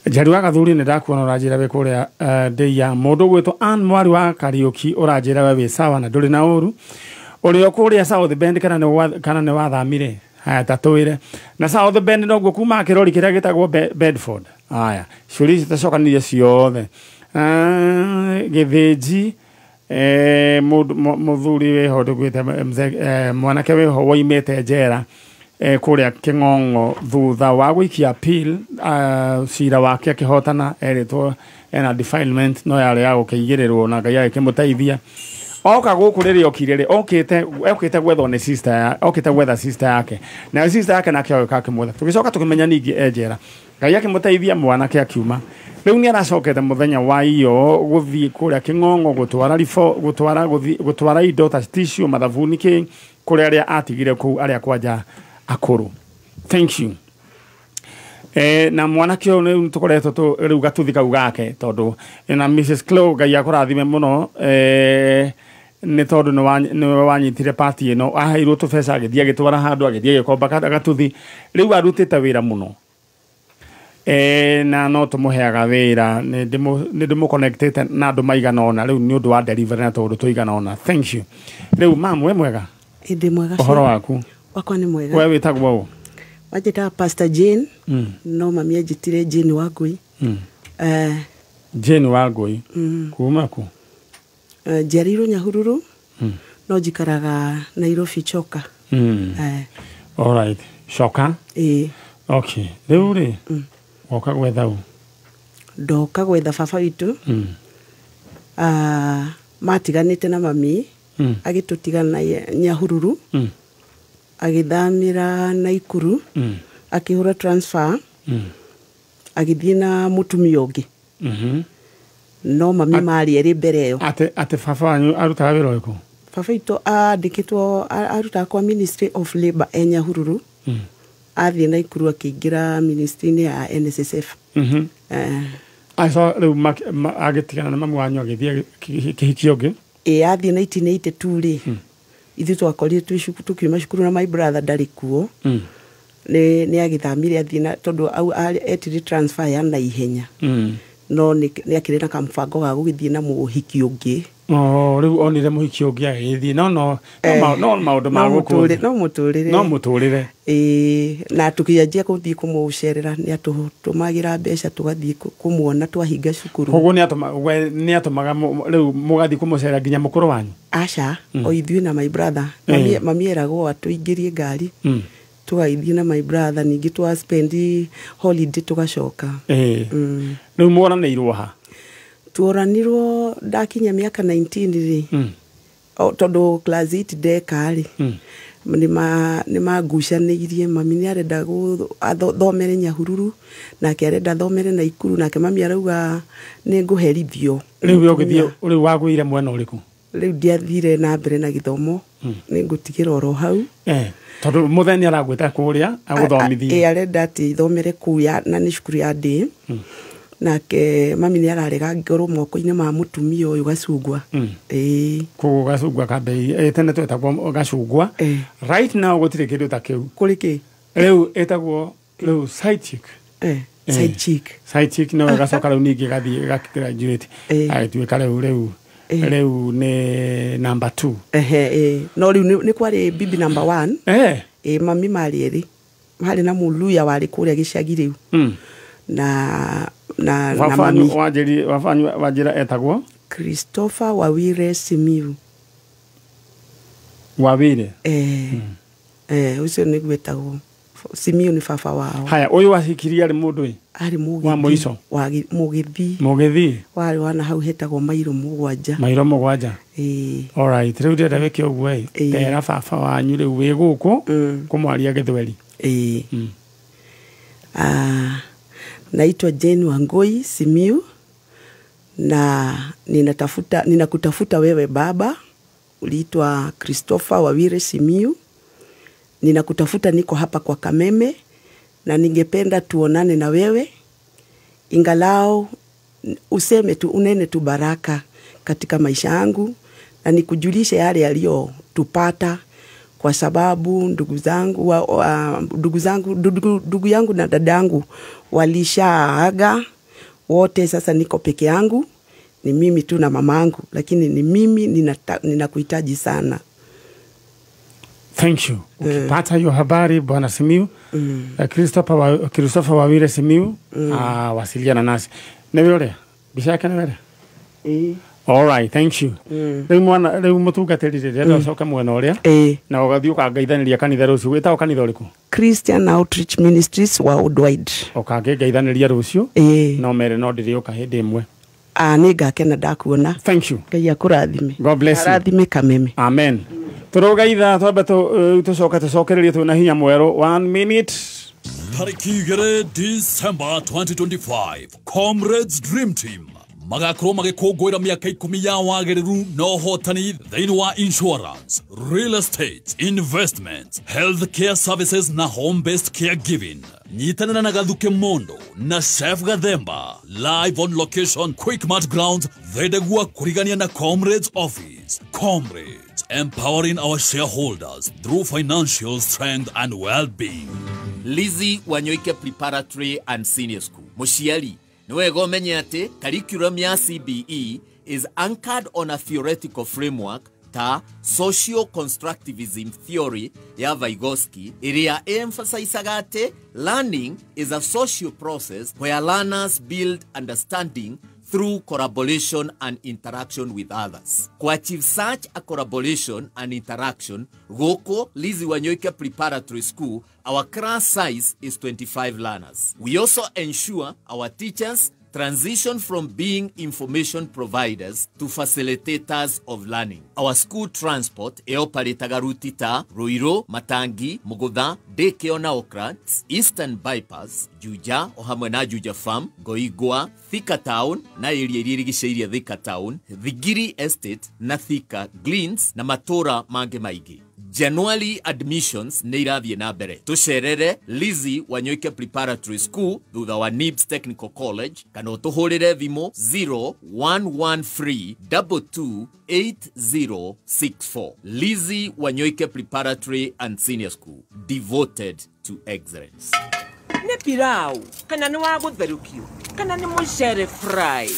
Njeri wa Gathuri nĩ ndakuona ũranjĩra wĩ kũrĩa ndĩia mũndũ ũgwĩtwo Ann Mwari wa Kariũki ũranjĩra we wĩ sawa na ndũrĩ na ũru ũrĩ o kũrĩa South Bend kana nĩ wathamire. Haya tatũĩre na South Bend noguo kuma kĩrori kĩrĩa gĩtagwo Bedford. Haya ciũria ici tacokanirie ciothe. Gĩthĩnji mũthuri wĩho ndũgwĩte mwanake wĩho woimĩte njera kũrĩa Kĩng'ong'o thutha wa gũikia appeal cira wake akĩhotana erĩtwo ena defilement no yarĩ ya gũkĩigĩrĩrwo na Ngai agĩkĩmũteithia. Oka gũkũ rĩrĩa okire rĩ okĩte gwethwo nĩ sister ya okĩte gwetha sister yake na sister yake nake agĩũka akĩmwetha tũgĩcoka tũkĩmenya ningĩ e njera Ngai akĩmũteithia mwanake akiuma rĩu nĩ aracokete mũthenya wa iyo gũthiĩ kũrĩa Kĩng'ong'o gũtwara rifo gũtwara gũtwara indo ta tissue mathabuni kĩ kũrĩa arĩa atigire kũu arĩa kwanja akũrũ. Thank you. Na mwanake ũyũ nĩ tũkoretwo rĩu gatuthi kau gake tondũ na Mrs. Clow Ngai akũrathime mũno nĩ tondũ nĩwe wanyitire party ĩno aheirwo tũbeca agĩthiĩ agĩtwara handũ agĩthiĩ agĩkomba gatuthi rĩu arutĩte wĩra mũno. Na no tumuheaga wira ni ndimu connectete na andu maigana ona riu ni undu wa delivery na tondu tuigana ona. Thank you. Riu mam we mwega? Ndi mwega. Uhoro waku? Wakwa ni mwega. We witagwo u? Wanjitaga Pastor Jane. No mami anjitire Jane Wangui. Jane Wangui. Kuma ku? Njiarirwo Nyahururu. No njikaraga Nairobi Choka. All right. Choka? Okay. Riu ri woka gwetha u? Ndoka gwetha baba witu. Matiganite na mami. Agitutigana Nyahururu. Agithamira Naikuru. Akihura transfer. Agithie na mutumia ungi. No mami mari eri mbere iyo. Ate baba wanyu arutaga wira uriku? Baba witu andikitwo arutaga kwa Ministry of Labor e Nyahururu. Athie Naikuru akiingira ministry-inĩ ya NSSF. Aco riu agitigana na mamu wanyu agithie kihiki ungi? Ĩ athiĩ 1982 rĩ, ithuĩ twakorire twĩ tukiuma cukuru na my brother ndarĩ kuo. Nĩ agĩthamire athiĩ na tondũ etire transfer ya naihenya. No nĩ akĩrĩ na kamũbango ga gũgĩthiĩ na mũhiki ũngĩ. Oh, rĩu onire mũhiki ũngĩ agĩthiĩ no no no maũndũ ma gũkũ no mũtũrĩre no mũtũrĩre. Na tũkĩanjia gũthiĩ kũmũcerera nĩ atũtũmagĩra mbeca tũgathiĩ kũmuona twahinga cukuru. Koguo nĩ atũmaga rĩu mũgathiĩ kũmũcerera nginya mũkũrũ wanyu? Aca, o ithuĩ na my brother. Mami eragwo atũingĩrie ngari. Tũgagĩthiĩ na my brother ningĩ twa spend holiday tũgacoka. Rĩu mworanĩirwo ha? Tuoranirwo ndakinya miaka 19 rĩ. Tondũ class 8 ndeka rĩ, nĩ magucanĩirie. Mami nĩ arenda thomere Nyahururu nake arenda thomere Naikuru nake mami arauga nĩ ngũherithio. Rĩu ũgĩthiĩ rĩu wagũire mwena ũrĩkũ? Rĩu ndiathire na mbere na gĩthomo, nĩ ngũtigĩra oro hau. Tondũ mũthenya aragwĩta kũrĩa agũthomithie. Arenda atĩ thomere kũu na nĩ cukuru ya day. Nake mami nĩ ararega ngorwo moko-inĩ ma mũtumia ũyũ Gacungwa. Koguo Gacungwa kambei tene twetagwo Gacungwa. Right now gũtirĩ kĩndũ ta kĩu. Kũrĩ kĩ? Rĩu ĩtagwo rĩu side chick. Side chick. Side chick no gacoka rĩu ningĩ gathiĩ gagraduate. Agĩtuĩka rĩu rĩu nĩ number 2. No rĩu nĩ kwarĩ bibi number 1. Mami marĩ erĩ. Harĩ na Mũluya warĩ kũrĩa gĩcagi rĩu. Na mami Wanjira etagwo Christopher Wawire Simiu. Wawire? Ucio nĩguo etagwo. Simiu nĩ baba wao. Haya, ũyũ wahikirie arĩ mũndũ ĩ? Arĩ mũgĩthi. Wa mũico? Mũgĩthi. Mũgĩthi? Warĩ wana hau hetagwo Mairo Mũgwanja. Mairo Mũgwanja. All right, rĩu ndĩrenda wĩke ũguo ĩ. Tera baba wanyu rĩu wĩ gũkũ kũmwaria gĩthweri. Naitwa Jane Wangui Simiu na ninakutafuta wewe baba, uliitwa Christopher Wawire Simiu. Ninakutafuta, niko hapa kwa Kameme na ningependa tuonane na wewe, ingalao useme tu, unene tu baraka katika maisha yangu na nikujulishe yale yaliyotupata, kwa sababu ndugu yangu na dadangu walishaaga wote. Sasa niko peke yangu, ni mimi tu na mamangu, lakini ni mimi ninakuhitaji sana. Thank you. Ukipata hiyo habari Bwana Simiu, Christopher Wawire Simiu, wasiliana nasi. Nĩ mbica yake nĩ wĩra? All right, thank you. Rĩu mwana rĩu mũtungatĩri rĩrĩa ndacoka mwena ũrĩa na ũgathiĩ ũkangeithanĩria kanitha rũciũ. Wĩtagwo kanitha ũrĩkũ? Christian Outreach Ministries Worldwide. Ũkangĩngeithanĩria rũciũ no mere no ndĩrĩũka hĩndĩ ĩmwe. Nĩ ngakena ndakuona. Thank you. Ngai akũrathime. God bless you. Arathime Kameme. Amen. Tũrũgaitha twambe tũcoke tũcokererie twĩna hinya mwerũ. 1 minute. Tariki 2 December 2025, Comrades Dream Team magakorwo magĩkũngũĩra mĩaka 10 ya wagĩrĩru na ũhotani thĩinĩ wa insurance, real estate, investment, health care services na home based caregiving. Nyitanĩra na Gathuke Mondo na Chef Gathemba live on location, Quickmart Grounds, Thedegua, kũrigania na Comrades Office. Comrades, empowering our shareholders through financial strength and well-being. Lizzy Wanyoike Preparatory and Senior School. Mũciari nĩ wega ũmenye atĩ curriculum ya CBE is anchored on a theoretical framework ta social constructivism theory ya Vygotsky, ĩrĩa emphasizaga atĩ learning is a social process where learners build understanding through collaboration and interaction with others. To achieve such a collaboration and interaction, gũkũ Lizzy Wanyoike Preparatory School, our class size is 25 learners. We also ensure our teachers transition from being information providers to facilitators of learning. Our school transport ĩoparĩtaga ruti ta Ruiru, Matangi, Mugutha, Daycare na Oaklands, Eastern Bypass, Juja o hamwe na Juja Farm, Goigwa, Thika Town na area iria irigicĩirie Thika Town, Thigiri Estate na Thika Greens na matũra mangĩ maingĩ. January admissions nĩ irathiĩ na mbere. Tũcerere Lizzy Wanyoike Preparatory School thutha wa NIBS Technical College kana ũtũhũrĩre thimũ 0113 228064. Lizzy Wanyoike Preparatory and Senior School, devoted to excellence. Nĩ pilau kana nĩ wa gũtherũkio kana nĩ mũcere fry,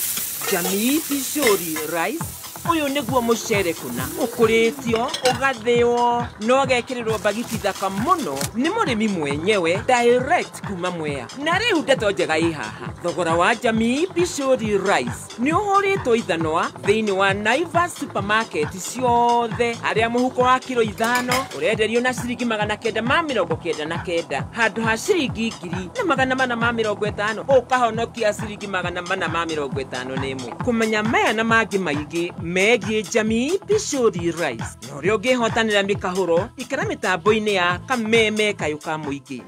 Jamii Pishori rice uyu niguo mucere kuna ukuritio ugathio no gekirirwo bagiti thaka muno ni murimi mwenyewe direct kuma Mwea. Na riu ndeto njega i haha, thogora wa Jamii Pishori rice ni uhuritwo ithanwa thiini wa Naivas supermarket ciothe, aria muhuko wa kilo 5 urenderio na ciringi 999 handu ha ciringi 1450 ukahonokia ciringi 451. Kumenya maya na mangi maingi megie Jamii Pishori rice na uria ungihotanira mikahuro ikara mitambo-ini ya Kameme Kayu ka Muingi.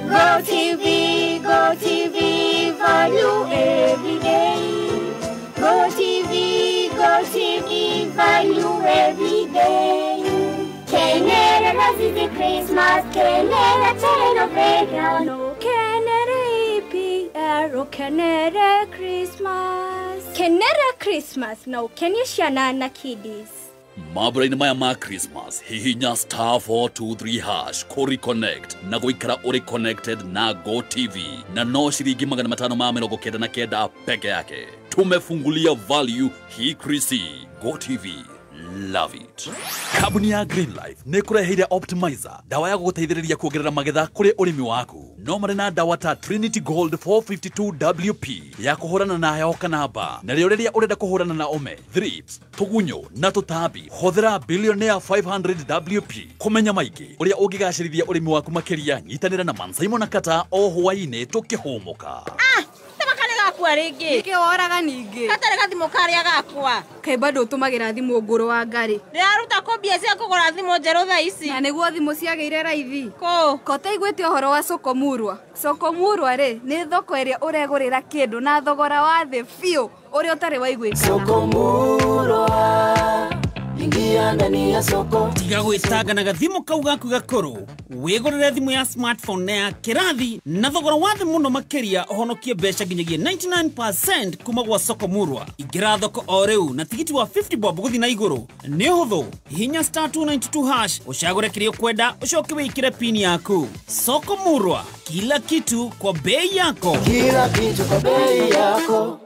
Go TV, Go TV, value every day. Go TV, Go TV, value every day. Kenera Rosy Christmas, Kenera Telenovela, no Kenera EPR, Kenera Christmas. Kenera Christmas, no Kenyashana na kiddies. Mabura-inĩ maya ma Christmas, hihinya star 423 hash kũri connect na gũikara ũrĩ connected na Go TV na no ciringi 599 peke yake. Tumefungulia value hii Krisi. Go TV, love it. Kambuni ya Green Life nĩ kũreheire Optimizer, dawa ya gũgũteithĩrĩria kuongerera magetha kũrĩ ũrĩmi waku. No marĩ na dawa ta Trinity Gold 452 WP ya kũhũrana na heho kana mbaa, na rĩo rĩrĩa ũrenda kũhũrana na ũme, thrips, tũgunyũ na tũtambi, hũthĩra Billionaire 500 WP. Kũmenya maingĩ ũrĩa ũngĩgacĩrithia ũrĩmi waku makĩria, nyitanĩra na Mansaimo na Kata o hwaĩ-inĩ tũkĩhũmũka. Gakwa ringi niki woraga ningi gatarĩ gathimũ karĩa gakwa kaĩ bado ũtũmagĩra thimũ ngũrũ wa ngarĩ ndĩraruta kũ mbia cia kũgũra thimũ njerũ thaa ici na nĩguo thimũ ciagĩire raithi kũ kotaiguĩte ũhoro wa Sokomurwa. Sokomurwa rĩ nĩ thoko ĩrĩa ũregũrĩra kĩndũ na thogora wa thĩ biũ ũrĩa ũtarĩ waiguĩkana. Sokomurwa, ingia ndani ya soko. Tiga gwĩtanga na gathimũ kau gaku gakũrũ, wĩgũrĩre thimũ ya smartphone na ya kĩrathi na thogora wa thĩ mũno makĩria, ũhonokie mbeca nginyagia 99% kuma gwa Sokomurwa. Ingĩra thoko o rĩu na tigiti wa 50 bob gũthiĩ na igũrũ. Nĩ ũhũthũ, hihinya star 292 hash ũcagũre kĩrĩa ũkwenda ũcoke wĩkĩre pin yaku. Sokomurwa, kila kitu kwa bei yako. Kila kitu kwa bei yako.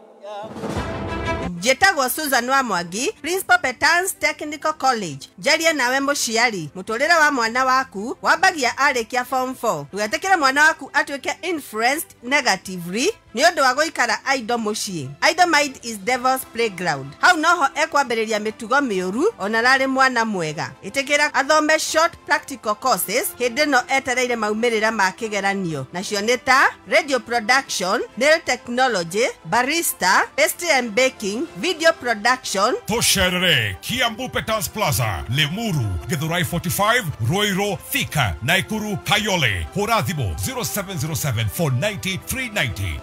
Njĩtagwo Susan wa Mwangi, Principal Petans Technical College. Njarie nawe mũciari, mũtũrĩre wa mwana waku wambagia arĩkia form 4. Ndũgetĩkĩre mwana waku atuĩke influenced negatively nĩ ũndũ wa gũikara idle mũciĩ. Idle mind is devil's playground. Hau noho ekwambĩrĩria mĩtugo mĩũru ona ararĩ mwana mwega. Ĩtĩkĩra athome short practical courses hĩndĩ ĩno etereire maumĩrĩra ma kĩgeranio, nacio nĩ ta radio production, nail technology, barista, pastry and baking, video production. Tũcerere Kiambu Petans Plaza, Limuru, Githurai 45, Ruiru, Thika, Nakuru, Kayole. Hũra thimũ 0707 490 390.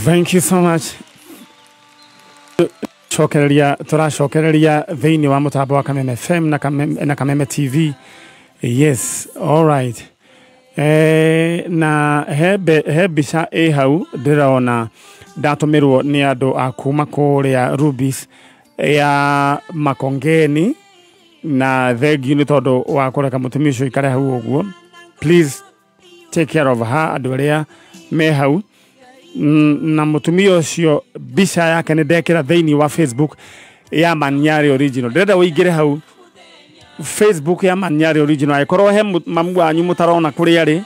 Thank you so much. Cokereria tũracokereria thĩinĩ wa mũtambo wa Kameme FM na Kameme TV. Yes, all right. Na he mbica ĩ hau ndĩrona ndatũmĩrwo nĩ andũ a kuma kũrĩa Rubis ya Makongeni, na thengiũ nĩ tondũ wa kũreka mũtumia ũcio aikare hau ũguo. Please take care of her, andũ arĩa me hau. Na mũtumia ũcio mbica yake nĩ ndekĩra thĩinĩ wa Facebook ya Manyari Original. Ndĩrenda ũingĩre hau Facebook ya Manyari Original. Angĩkorwo he mamu wanyu mũtarona kũrĩa arĩ,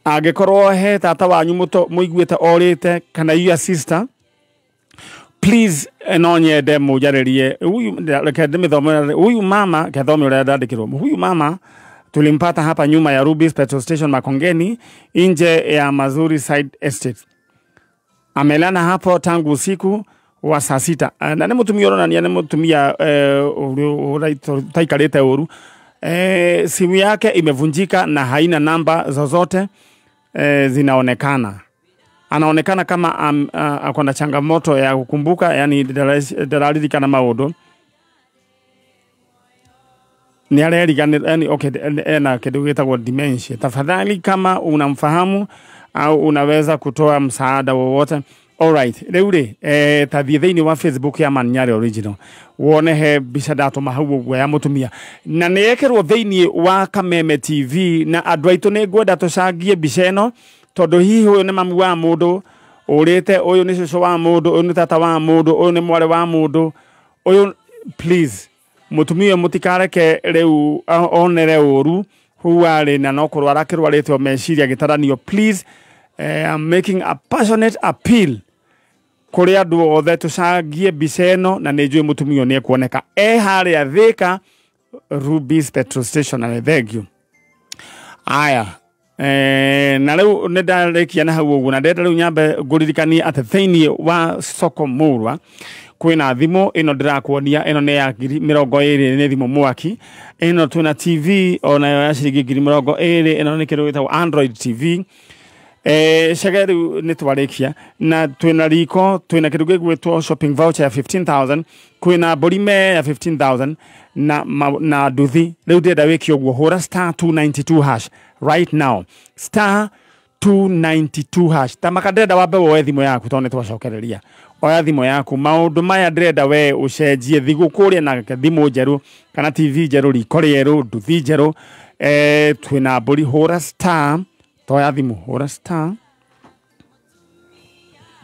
angĩkorwo he tata wanyu mũiguĩte orĩte, kana your sister, please no nyende mũnjarĩrie. Huyu reke ndĩmĩthome. Huyu mama kethome ũrĩa ndandĩkĩrwo. Huyu mama tulimpata hapa nyuma ya Rubis Petrol Station Makongeni, nje ya Mazuri Side Estate. Amelala hapo tangu usiku wa saa 6. Na nĩ mũtumia ũronania nĩ mũtumia ũtaikarĩte ũru. Simu yake imevunjika na haina namba zozote zinaonekana. Anaonekana kama ako na changamoto ya kukumbuka, yani ndararirikana maũndũ. Ni arerigana, yani okay, ena kĩndũ gĩtagwo dementia. Tafadhali kama unamfahamu au unaweza kutoa msaada wowote. Alright, rĩu rĩ, ta thiĩ thĩinĩ wa Facebook ya Manyari Original wone he mbica ndatũma hau ũguo ya mũtumia, na nĩ yekĩrwo thĩinĩ wa Kameme TV. Na andũ aitũ nĩ ngwenda tũcangie mbica ĩno, tondũ hihi ũyũ nĩ mamu wa mũndũ ũrĩte, ũyũ nĩ cũcũ wa mũndũ, ũyũ nĩ tata wa mũndũ, ũyũ nĩ mwarĩ wa mũndũ ũyũ. Please, mũtumia ũyũ mũtikareke rĩu onere ũru hau arĩ, na no kũrwara akĩrwarĩte o meciria gĩtaranio. Please, I'm making a passionate appeal kũrĩ andũ othe tũcangie mbica ĩno, na nĩ njũĩ mũtumia ũyũ nĩ ekuoneka e harĩa Thika Rubis Petrol Station. Na thank you. Aya, na rĩu nĩ ndarĩkia na hau ũguo, na ndĩrenda rĩu nyambe ngũririkanie atĩ thĩinĩ wa soko Mũrwa kwĩna thimũ ĩno ndĩrakuonia, ĩno nĩ ya 20,000, nĩ thimũ mwaki. Ĩno twĩna TV onayo ya ciringi 20,000, ĩno nĩ kĩndũ gĩtagwo Android TV. Cege rĩu nĩ twarĩkia, na twĩna riko, twĩna kĩndũ gĩgwĩtwo shopping voucher ya 15,000, kwĩna mbũri me ya 15,000 na nduthi. Rĩu ndĩrenda wĩke ũguo, hũra star 292 hash right now, star 292 hash. Tamaka ndĩrenda wambe woe thimũ yaku, tondũ nĩ twacokereria. Oya thimũ yaku, maũndũ maya ndĩrenda we ũcenjie thigũkũ ũrĩa na thimũ njerũ kana TV njerũ, riko rĩerũ, nduthi njerũ. Twĩna mbũri, hũra star, toya thimũ, hũra star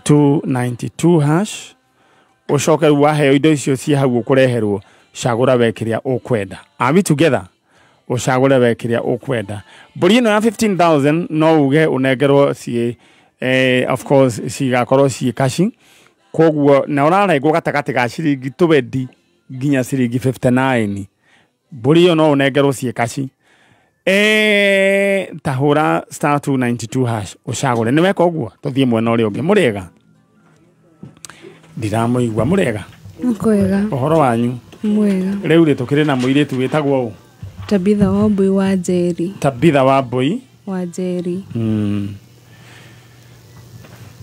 292 hash, ũcoke rĩu waheo indo icio ciĩ hau ũkũreherwo, cagũra we kĩrĩa ũkwenda. Are we together? Ũcagũre we kĩrĩa ũkwenda. Mbũri ĩno ya 15,000 no uge ũnengerwo ciĩ, of course cigakorwo ciĩ kaci, koguo na ũrarengwo gatagatĩ ga ciringi 20 nginya ciringi 59. Mbũri ĩyo no ũnengerwo ciĩ kaci. Ta hũra star 292 hash ũcagũre. Nĩ weka ũguo, tũthiĩ mwena ũrĩa ũngĩ. Mũrĩega? Ndiramũigua. Mũrĩega? Kwega. Ũhoro wanyu? Mwega. Rĩu rĩ, tũkĩrĩ na mũirĩtu wĩtagwo ũ? Tabitha Wambui wa Njeri. Tabitha Wambui wa Njeri.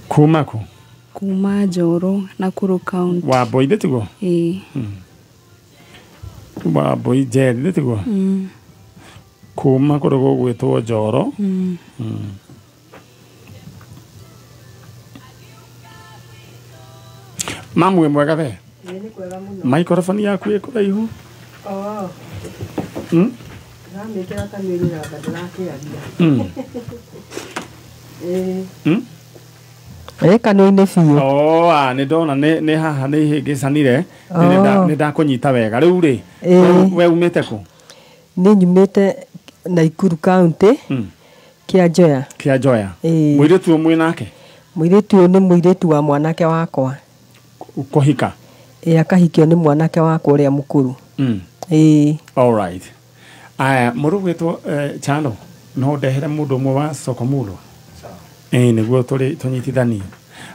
Kuma kũ? Kuma Njoro, Nakuru County. Wambui ndĩtiguo? Ĩĩ. Wambui Njeri ndĩtiguo? Kuma kũndũ gũgwĩtwo Njoro. Mamu wĩ mwega we? Nĩ kwega mũno. Microphone yaku ĩ kũraihu. Oh. Ndĩramĩkĩra kanua-inĩ na anga ndĩrakĩaria. Ĩĩ. Ĩ kanua-inĩ biũ. Oh, nĩ ndona nĩ haha nĩ ihĩngĩcanire. Nĩ ndakũnyita wega. Rĩu rĩ, we umĩte kũ? Nĩ nyumĩte Nakuru County, Kĩanjoya. Kĩanjoya. Mũirĩtu ũyũ mwĩ nake? Mũirĩtu ũyũ nĩ mũirĩtu wa mwanake wakwa. Kũhika? Ĩĩ, akahikio nĩ mwanake wakwa ũrĩa mũkũrũ. Ĩĩ. All right. Aya, mũndũ gwĩtwo Chano, no ndehere mũndũ ũmwe wa soko Mũrwa. Ĩĩ, nĩguo tũnyitithanie.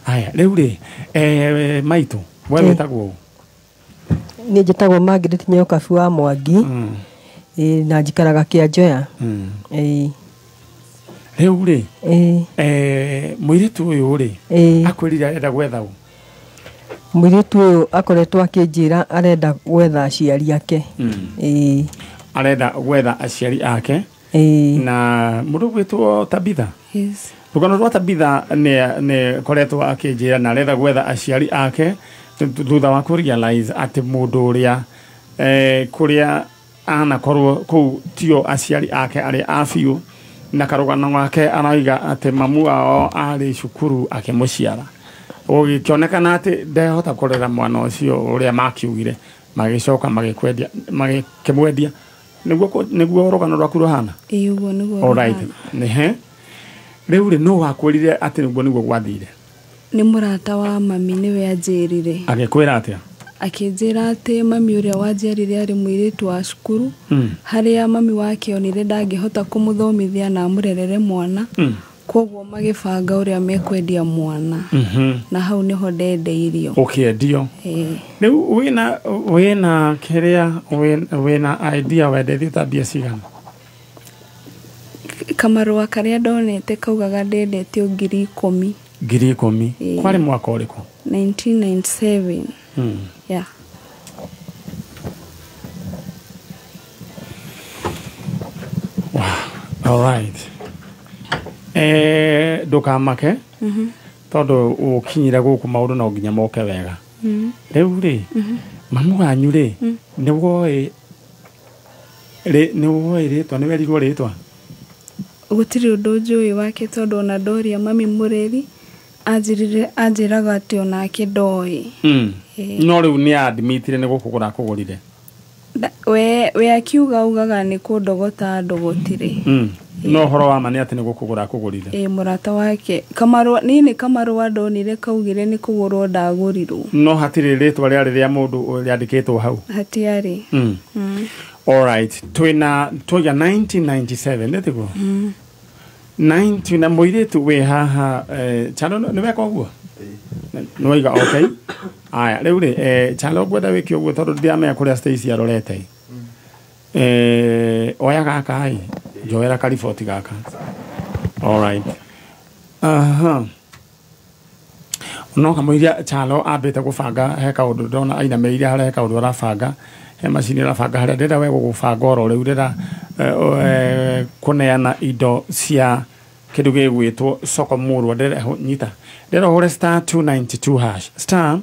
Aya, rĩu rĩ, maitũ, we wĩtagwo ũ? Niĩ njĩtagwo Margaret Nyokabi wa Mwangi. Ĩĩ, na njikaraga Kĩanjoya. Ĩĩ. Rĩu rĩ, mũirĩtu ũyũ rĩ, akwĩrire arenda gwetha ũ? Mũirĩtu ũyũ akoretwo akĩnjĩra arenda gwetha aciari ake. Ĩĩ. Arenda gwetha aciari ake. Na mũndũ gwĩtwo Tabitha. Yes. Rũgano rwa Tabitha nĩ koretwo akĩnjĩra na aretha gwetha aciari ake thutha wa kũ realize atĩ mũndũ ũrĩa kũrĩa anakorwo kũu tio aciari ake arĩa a biũ, na karũgano gake arauga atĩ mamu wao arĩ cukuru akĩmũciara, gũgĩkĩonekana atĩ ndehota kũrera mwana ũcio ũrĩa makiugire, magĩcoka magĩkwendia magĩkĩmwendia. Nĩguo rũgano rwaku rũhana? Ĩĩ, ũguo nĩguo. Alright. Nĩhe rĩu rĩ, nũ wakwĩrire atĩ nĩguo gwathire? Nĩ mũrata wa mami, nĩwe anjĩrire. Agĩkwĩra atĩa? Akĩnjĩra atĩ mami ũrĩa wanjiarire arĩ mũirĩtu wa cukuru, harĩa mami wake onire ndangĩhota kũmũthomithia na amũrerere mwana, koguo magĩbanga ũrĩa mekwendia mwana. Na hau nĩho ndendeirio. Ũkĩendio? Ĩĩ. Rĩu wĩna kĩrĩa wĩna idea wendetio ta mbia cigana? Kamarũa karĩa ndonete kaugaga ndendetio 10,000. 10,000? Ĩĩ. Kwarĩ mwaka ũrĩkũ? 1997. Yeah. Wow. All right. Ndũkamake, tondũ ũkinyire gũkũ maũndũ no nginya moke wega. Rĩu rĩ, mamu wanyu rĩ, nĩwoĩ rĩtwa, nĩwerirwo rĩtwa? Gũtirĩ ũndũ njũĩ wake, tondũ ona ndoria mami mũreri anjĩraga atĩ onake ndoĩ. No rĩu nĩ admitire nĩ gũkũgũra akũgũrire? We akiuga augaga nĩ kũndogota ndogotire. No ũhoro wa ma nĩ atĩ nĩ gũkũgũra akũgũrire? Ĩĩ, mũrata wake kamarũa, niĩ nĩ kamarũa ndonire kaugire nĩ kũgũrwo ndagũrirwo. No hatirĩ rĩtwa rĩarĩ rĩa mũndũ rĩandĩkĩtwo hau? Hatiarĩ. Alright, twĩna twaiga 1997 nĩ tiguo? 19 na mũirĩtu wĩ haha, Chalo, nĩ weka ũguo? Nĩ waiga okay. Aya, rĩu rĩ, Chalo, ngwenda wĩke ũguo tondũ ndiramenya kũrĩa Stacy arorete. Oya gaka ĩ, njoera kariboti gaka. Alright. Aha. No kamũiria Chalo ambĩte gũbanga, he kaũndũ ndona ainamĩrĩire harĩa, he kaũndũ arabanga, he macini arabanga harĩa ndĩrenda we gũgũbanga oro rĩu, ndĩrenda kũneana indo cia kĩndũ gĩgwĩtwo soko murwa. Ndĩrenda nyita, ndĩrenda ũhũre star 292 hash, star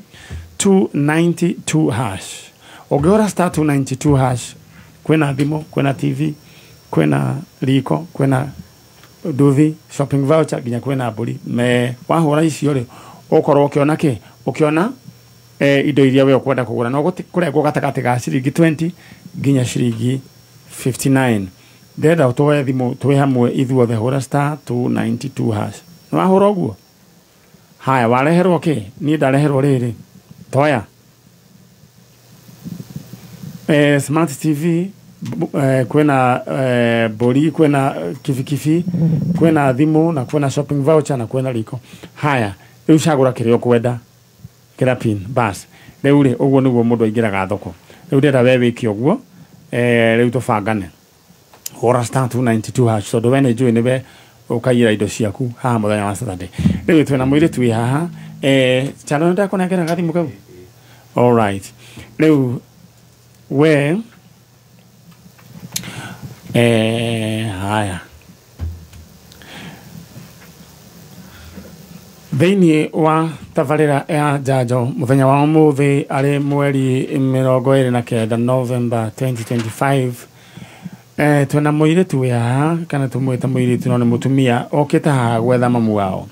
292 hash. Ũngĩhũra star 292 hash, kwĩna thimũ, kwĩna TV, kwĩna riko, kwĩna nduthi, shopping voucher, nginya kwĩna mbũri. Me wahũra icio rĩ, ũkorwo ũkĩona kĩ, ũkĩona indo iria we ũkwenda kũgũra, no kũrengwo gatagatĩ ga ciringi 20 nginya ciringi 59. Ndĩrenda ũtwoe thimũ twĩ hamwe ithuothe, hũra star 292 hash. Nĩ wahũra ũguo? Haya, wareherwo kĩ? Niĩ ndareherwo rĩrĩ, toya smart TV, kwĩna mbũri, kwĩna kibikibi, kwĩna thimũ, na kwĩna shopping voucher, na kwĩna riko. Haya, rĩu cagũra kĩrĩa ũkwenda, kĩra pin bas. Rĩu rĩ, ũguo nĩguo mũndũ aingĩraga thoko. Rĩu ndĩrenda we wĩke ũguo, rĩu tũbangane. Hũra star 292 hash, tondũ we nĩ njũĩ nĩwe ũkaiyĩra indo ciaku haha mũthenya wa Saturday. Rĩu twĩna mũirĩtu wĩ haha, Chalo, nĩ ndakũnengera gathimũ kau? Alright. Rĩu we haya, thĩinĩ wa tabarĩra ya njanjo mũthenya wa ũmũthĩ arĩ mweri 29 November 2025, twĩna mũirĩtu wĩ haha, kana tũmwĩte mũirĩtu no nĩ mũtumia okĩte haha gwetha mamu wao.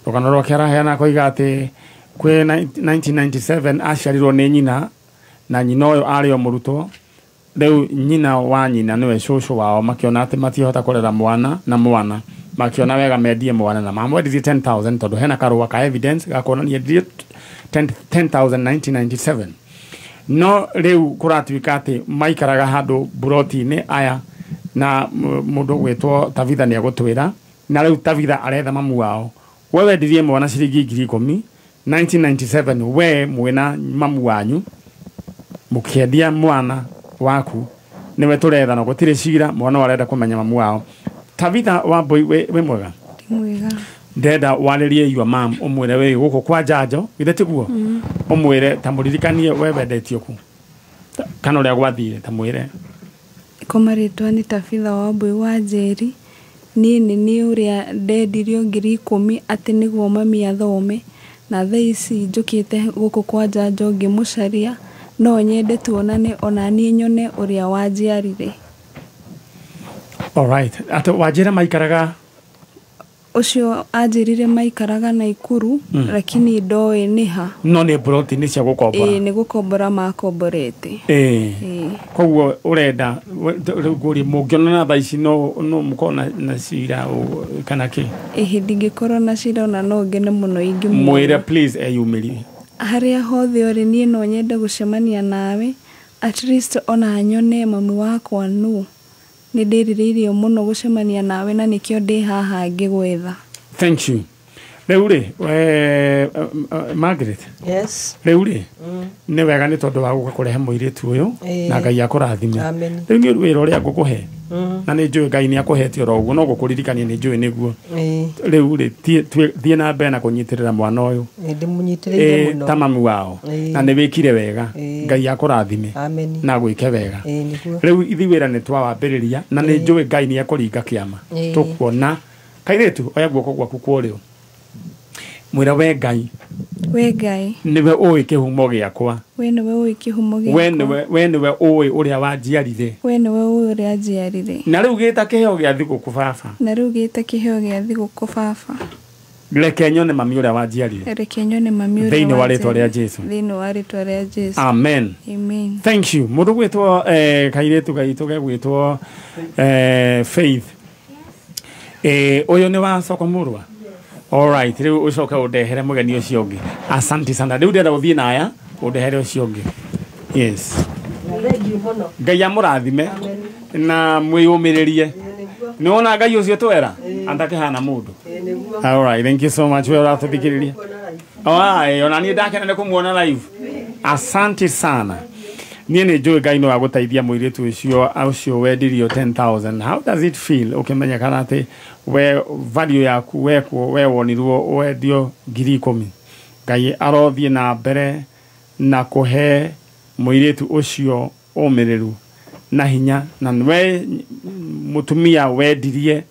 Rũgano rwake araheana akoiga atĩ kwĩ 1997 aciarirwo nĩ nyina, na nyina ũyũ arĩ o mũrutwo. Rĩu nyina wa nyina nĩwe cũcũ wao, makĩona atĩ matihota kũrera mwana na mwana, makĩona wega mendie mwana, na mamwendirie 10,000, tondũ hena karũa ka evidence ga kuonania endirie 10,000 1997. No rĩu kũratuĩka atĩ maikaraga handũ buroti-inĩ aya, na mũndũ ũgwĩtwo Tabitha nĩ egũtwĩra, na rĩu Tabitha aretha mamu wao. We wendirie mwana ciringi 10,000 1997, we mwĩna mamu wanyu mũkĩendia mwana waku, nĩwe tũretha, na gũtirĩ cira, mwana arenda kũmenya mamu wao. Tabitha Wambui, wĩ mwega? Mwega. Ndĩrenda warĩrie your mom, ũmwĩre wĩ gũkũ kwa njanjo, githĩ tiguo? Ũmwĩre ta mũririkanie we wendetio kũ, kana ũrĩa gwathire, ta mwĩre. Kwa marĩtwa nĩ Tabitha Wambui wa Njeri. Niĩ nĩ niĩ ũrĩa ndendirio 10,000 atĩ nĩguo mami athome, na thaa ici njũkĩte gũkũ kwa Njanjo ngĩmũcaria. No nyende tuonane ona niĩ nyone ũrĩa wanjiarire. Alright, atĩ wanjĩra maikaraga? Ũcio anjĩrire maikaraga Naikuru, lakini ndoĩ nĩ ha. No nĩ broti nĩ cia gũkombora? Ĩĩ, nĩ gũkombora makomborete. Ĩĩ. Ĩĩ. Koguo ũrenda rĩu ngũrie, mũngĩonana thaa ici no mũkorwo na cira kana kĩ? Ĩhĩ, ndingĩkorwo na cira, ona no ngene mũno ingĩmuona. Mwĩre please eyumĩrie. Harĩa hothe ũrĩ, niĩ no nyende gũcemania nawe, at least ona nyone mami wakwa nũ. Nĩ ndĩrirĩirie mũno gũcemania nawe na nĩkĩo ndĩ haha ngĩgwetha. Thank you. Rĩu rĩ, we Margaret? Yes. Rĩu rĩ, nĩ wega nĩ tondũ wa gũka kũrehe mũirĩtu ũyũ, na Ngai akũrathime. Amen. Rĩu nĩ wĩra ũrĩa ngũkũhe, na nĩ njũĩ Ngai nĩ akũhete oro ũguo, no gũkũririkania nĩ njũĩ nĩguo. Rĩu rĩ, thiĩ na mbere na kũnyitĩrĩra mwana ũyũ. Ndĩmũnyitĩrĩire mũno. Ta mami wao. Na nĩ wĩkire wega. Ngai akũrathime. Amen. Na gwĩke wega. Nĩguo. Rĩu ithuĩ wĩra nĩ twawambĩrĩria, na nĩ njũĩ Ngai nĩ ekũringa kĩama. Tũkuona. Kairĩtu, oya guoko gwaku kwa ũrĩo. Mwĩra we Ngai. We Ngai. Nĩwe ũĩ kĩhumo gĩakwa. We nĩwe ũĩ kĩhumo gĩakwa. We nĩwe ũĩ ũrĩa wanjiarire. We nĩwe ũĩ ũrĩa njiarire. Na rĩu gĩta kĩheo gĩa thigũkũ baba. Na rĩu gĩta kĩheo gĩa thigũkũ baba. Reke nyone mami ũrĩa wanjiarire. Reke nyone mami ũrĩa Thĩinĩ wa rĩtwa rĩa Jesũ. Thĩinĩ wa rĩtwa rĩa Jesũ. Amen. Amen. Thank you. Mũndũ gwĩtwo kairĩtu gaitũ gegwĩtwo Faith. Ũyũ nĩ wa Soko Mũrwa. All right, rĩu ũcoke ũndehere mũgeni ũcio ũngĩ. Asante sana. Rĩu ndĩrenda gũthiĩ na aya, ũndehere ũcio ũngĩ. Yes. Ngai amũrathime na mwĩyũmĩrĩrie. Nĩ wona Ngai ũcio twera atakĩhana mũndũ. All right, thank you so much. We ũratũthikĩrĩria. Ai, ona niĩ ndakena nĩ kũmuona live. Asante sana. Niĩ nĩ njũĩ Ngai no agũteithia mũirĩtu ũcio wendirio 10,000. How does it feel ũkĩmenya kana atĩ we value yaku wekwo we wonirwo wendio 10,000? Ngai arothiĩ na mbere na kũhe mũirĩtu ũcio ũmĩrĩru na hinya, na we mũtumia wendirie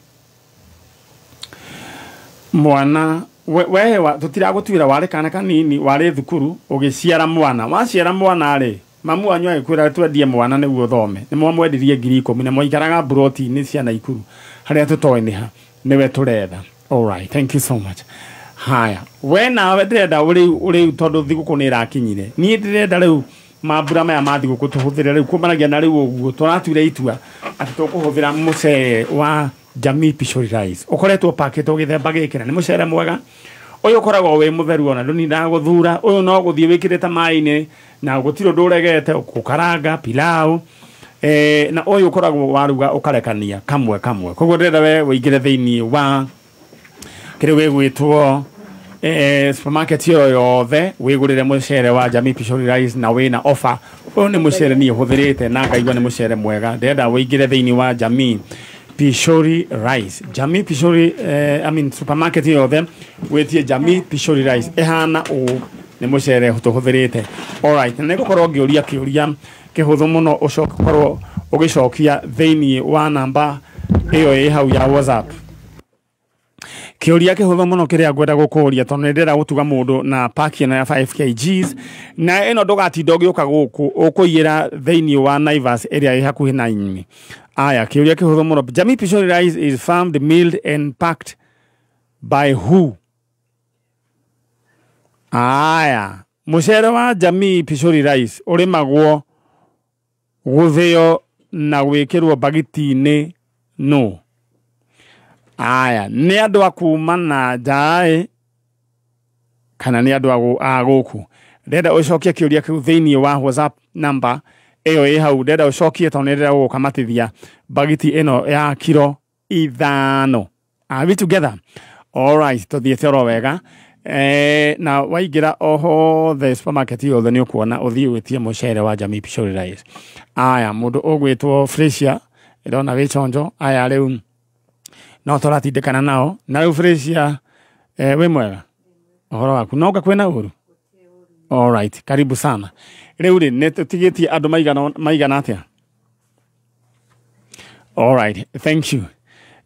mwana we tũtiragũtuĩra warĩ kana kanini, warĩ thukuru ũgĩciara mwana. Waciara mwana rĩ, mamu wanyu agĩkwĩra twendie mwana nĩguo ũthome. Nĩ mwamwendirie 10,000 na mwaikaraga mburoti-inĩ cia Naikuru harĩa tũtoĩ nĩ ha, nĩwe tũretha. All right, thank you so much. Haya, we nawe ndĩrenda rĩu tondũ thigũkũ nĩ ĩrakinyire, niĩ ndĩrenda rĩu mambura maya ma thigũkũ tũhũthĩre rĩu kumanagia na rĩu ũguo tũratuire itua atĩ tũkũhũthĩra mũcere wa Jamii Pishori Rice. Ũkoretwo pakĩtwo gĩthemba gĩkĩ na nĩ mũcere mwega. Ũyũ ũkoragwo wĩ mũtheru ona ndũnindaga gũthura. Ũyũ no gũthiĩ wĩkĩrĩte maĩ-inĩ na gũtirĩ ũndũ ũregete, gũkaranga pilau. Na ũyũ ũkoragwo waruga ũkarekania kamwe kamwe. Koguo ndĩrenda we ũingĩre thĩinĩ wa kĩrĩa gĩgwĩtwo supermarket ĩyo yothe wĩgũrĩre mũcere wa Jamii Pishori Rice na wĩna offer. Ũyũ nĩ mũcere niĩ hũthĩrĩte na ngaigua nĩ mũcere mwega. Ndĩrenda ũingĩre thĩinĩ wa Jamii Pishori Rice. Jamii Pishori, I mean supermarket yothe wĩtie Jamii Pishori Rice. Ĩhana ũũ, nĩ mũcere tũhũthĩrĩte. All right, na nĩngũkorwo ngĩũria kĩũria kĩhũthũ mũno ũcoke ũkorwo ũgĩcokia thĩinĩ wa namba ĩyo ĩ hau ya WhatsApp. Kĩũria kĩhũthũ mũno kĩrĩa ngwenda gũkũria tondũ nĩ ndĩrenda gũtuga mũndũ na paki ĩno ya 5 kgs, na ĩno ndũgatinda ũgĩũka gũkũ, ũkũiyĩra thĩinĩ wa Naivas ĩrĩa ĩ hakuhĩ na inyuĩ. Aya, kĩũria kĩhũthũ mũno. Jamii Pishori Rice is farmed, milled and packed by who? Aya, mũcere wa Jamii Pishori Rice ũrĩmagwo, gũthĩo na gwĩkĩrwo bagiti-inĩ nũ? Aya, nĩ andũ a kuma na nja kana nĩ andũ a gũkũ? Ndĩrenda ũcokie kĩũria kĩu thĩinĩ wa WhatsApp number ĩyo ĩ hau. Ndĩrenda ũcokie tondũ nĩ ndĩrenda gũgũkamatithia bagiti ĩno ya kiro 5. Are we together? All right, tũthiĩte oro wega. Na waingĩra o hothe supermarket yothe nĩ ũkuona ũthiĩ wĩtie mũcere wa Jamii Pishori Rice. Aya, mũndũ ũgwĩtwo Fresia, ĩrona wĩ chonjo. Aya rĩu no tũratindĩkana nao. Na rĩu Fresia, wĩ mwega? Ũhoro waku? No kwĩna ũru? All right, karibu sana. Rĩu rĩ, nĩ tũtigĩtie andũ maigana atĩa? All right, thank you.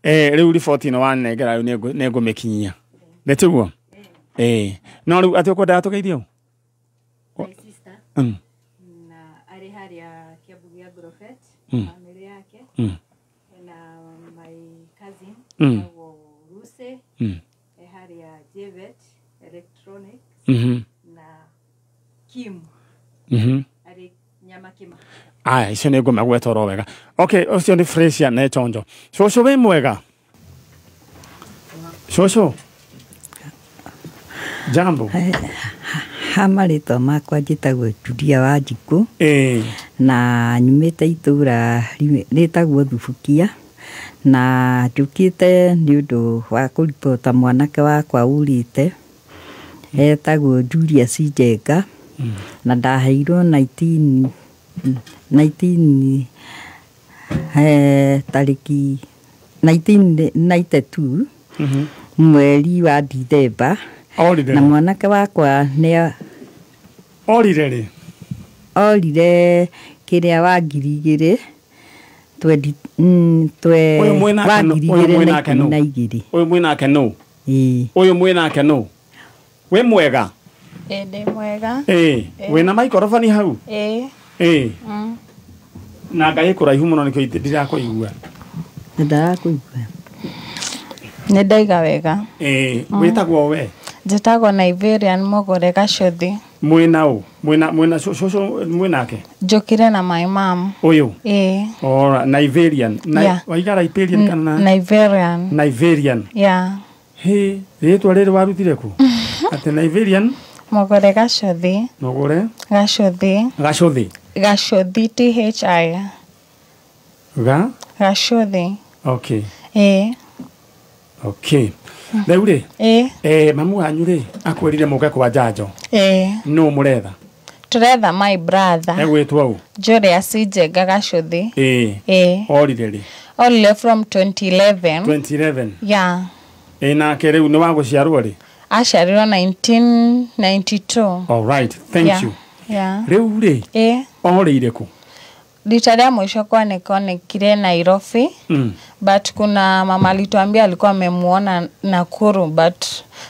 Rĩu riboti ĩno wanengera rĩu nĩngũmĩkinyia. Nĩ tiguo? No rĩu atĩ ũkwendaga tũgeithio? My sister. Na arĩ harĩa Kiambu gĩa Grofet, family yake. Na my cousin etagwo Lucy, e harĩa Jvet Electronics. Na Kim arĩ Nyamakima. Aya, icio nĩ ngũmagweta oro wega. Okay, ũcio nĩ Fresia na Chonjo. Cũcũ wĩ mwega? Cũcũ? Jambo. Ha marĩtwa makwa njĩtagwo Julia Wanjikũ. Na nyumĩte itũra rĩtagwo Thubukia, na njũkĩte nĩ ũndũ wa kũribota mwanake wakwa ũrĩte etagwo Julius Njenga. Na ndaheirwo 19 tarĩki 1992 mweri wa Dithemba. Na mwanake wakwa nĩ orire rĩ? Orire kĩrĩa wa 2000 Ũyũ mwĩnake nũ? Ũyũ mwĩnake nũ? 2012. Ũyũ mwĩnake nũ? Ũyũ mwĩnake nũ? Wĩ mwega? Ndĩ mwega. Wĩna maikorobani hau? Na ngai kũraihu mũno nĩkĩo ndirakũigua. Ndĩrakũigua. Nĩ ndaiga wega. Wĩtagwo we? Njĩtagwo Niverian Mũgũre Gacuthi. Mwĩna ũ? Mwĩna cũcũ mwĩnake? Njũkire na my mom. Ũyũ? Ora, Niverian. Waiga Niverian kana? Niverian. Niverian. Yeah. Hĩ, rĩtwa rĩrĩ warutire kũ? Atĩ Niverian? Mũgũre Gacuthi. Mũgũre? Gacuthi. Gacuthi. Gacuthi THI. Ga? Gacuthi. Okay. Okay. Rĩu rĩ? Mamu wanyu rĩ akwĩrire mũke kwa njanjo. Nũ mũretha? Tũretha my brother. Egwĩtwo ũ? Julius Njenga Gacuthi. Orire rĩ? Orire from 2011. 2011. Yeah. Nake rĩu nĩ wa gũciarwo rĩ? Aciarirwo 1992. All right, thank you. Yeah. Rĩu rĩ? Orĩire kũ? Rita rĩa mwisho kwa nĩkonekire Nairobi. But kuna mama alituambia alikuwa amemuona Nakuru, but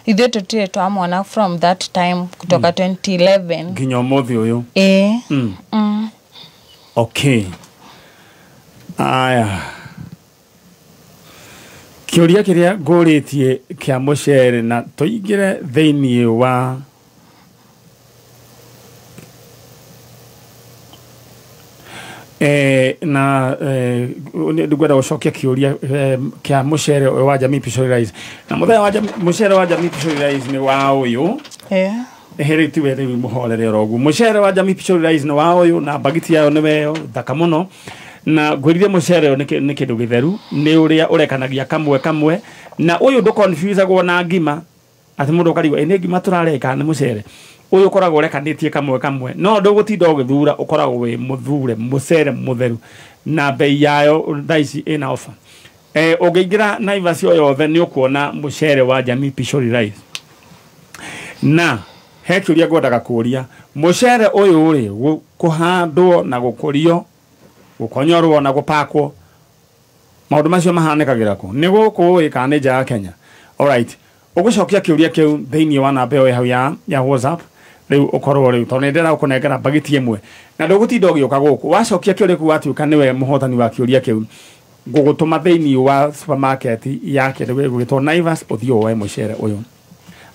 ithuĩ tũtirĩ twamwona from that time kutoka 2011 nginya ũmũthĩ ũyũ. Okay. Aya. Kĩũria kĩrĩa ngũrĩtie kĩa mũcere na tũingĩre thĩinĩ wa na ngwenda gũcokia kĩũria kĩa mũcere wa Jamii Pishori Rice. Na mũthenya wa mũcere wa Jamii Pishori Rice nĩ wa ũyũ. Rĩu tiwe rĩu mũhorere oro ũguo. Mũcere wa Jamii Pishori Rice nĩ wa ũyũ na bagiti yayo nĩ weyo thaka mũno. Na ngwĩrire mũcere ũyũ nĩ kĩndũ gĩtheru, nĩ ũrĩa ũrekanagia kamwe kamwe, na ũyũ ndũconfusagwo na ngima atĩ mũndũ ũkarigwo nĩ ngima tũrareka nĩ mũcere. Ũyũ ũkoragwo ũrekanĩtie kamwe kamwe, no ndũgũtinda ũgĩthura, ũkoragwo wĩ mũthure mũcere mũtheru, na bei yayo thaa ici ĩna offer. Ũngĩingĩra Naivas o yothe nĩ ũkuona mũcere wa Jamii Pishori Rice. Na he kĩũria ngwendaga kũũria, mũcere ũyũ rĩ kũhandwo na gũkũrio, gũkonyorwo na gũpakwo, maũndũ macio mahanĩkagĩra kũ? Nĩ gũkũ ĩ kana nĩ nja ya Kenya? Alright, ũgũcokia kĩũria kĩu thĩinĩ wa namba ĩyo ĩ hau ya WhatsApp rĩu ũkorwo rĩu tondũ nĩ ndĩrenda gũkũnengera bagiti ĩmwe na ndũgũtinda ũgĩũka gũkũ. Wacokia kĩũria kĩu watuĩka nĩwe mũhotani wa kĩũria kĩu, ngũgũtũma thĩinĩ wa supermarket ya kĩndũ gĩgwĩtwo Naivas ũthiĩ woe mũcere ũyũ.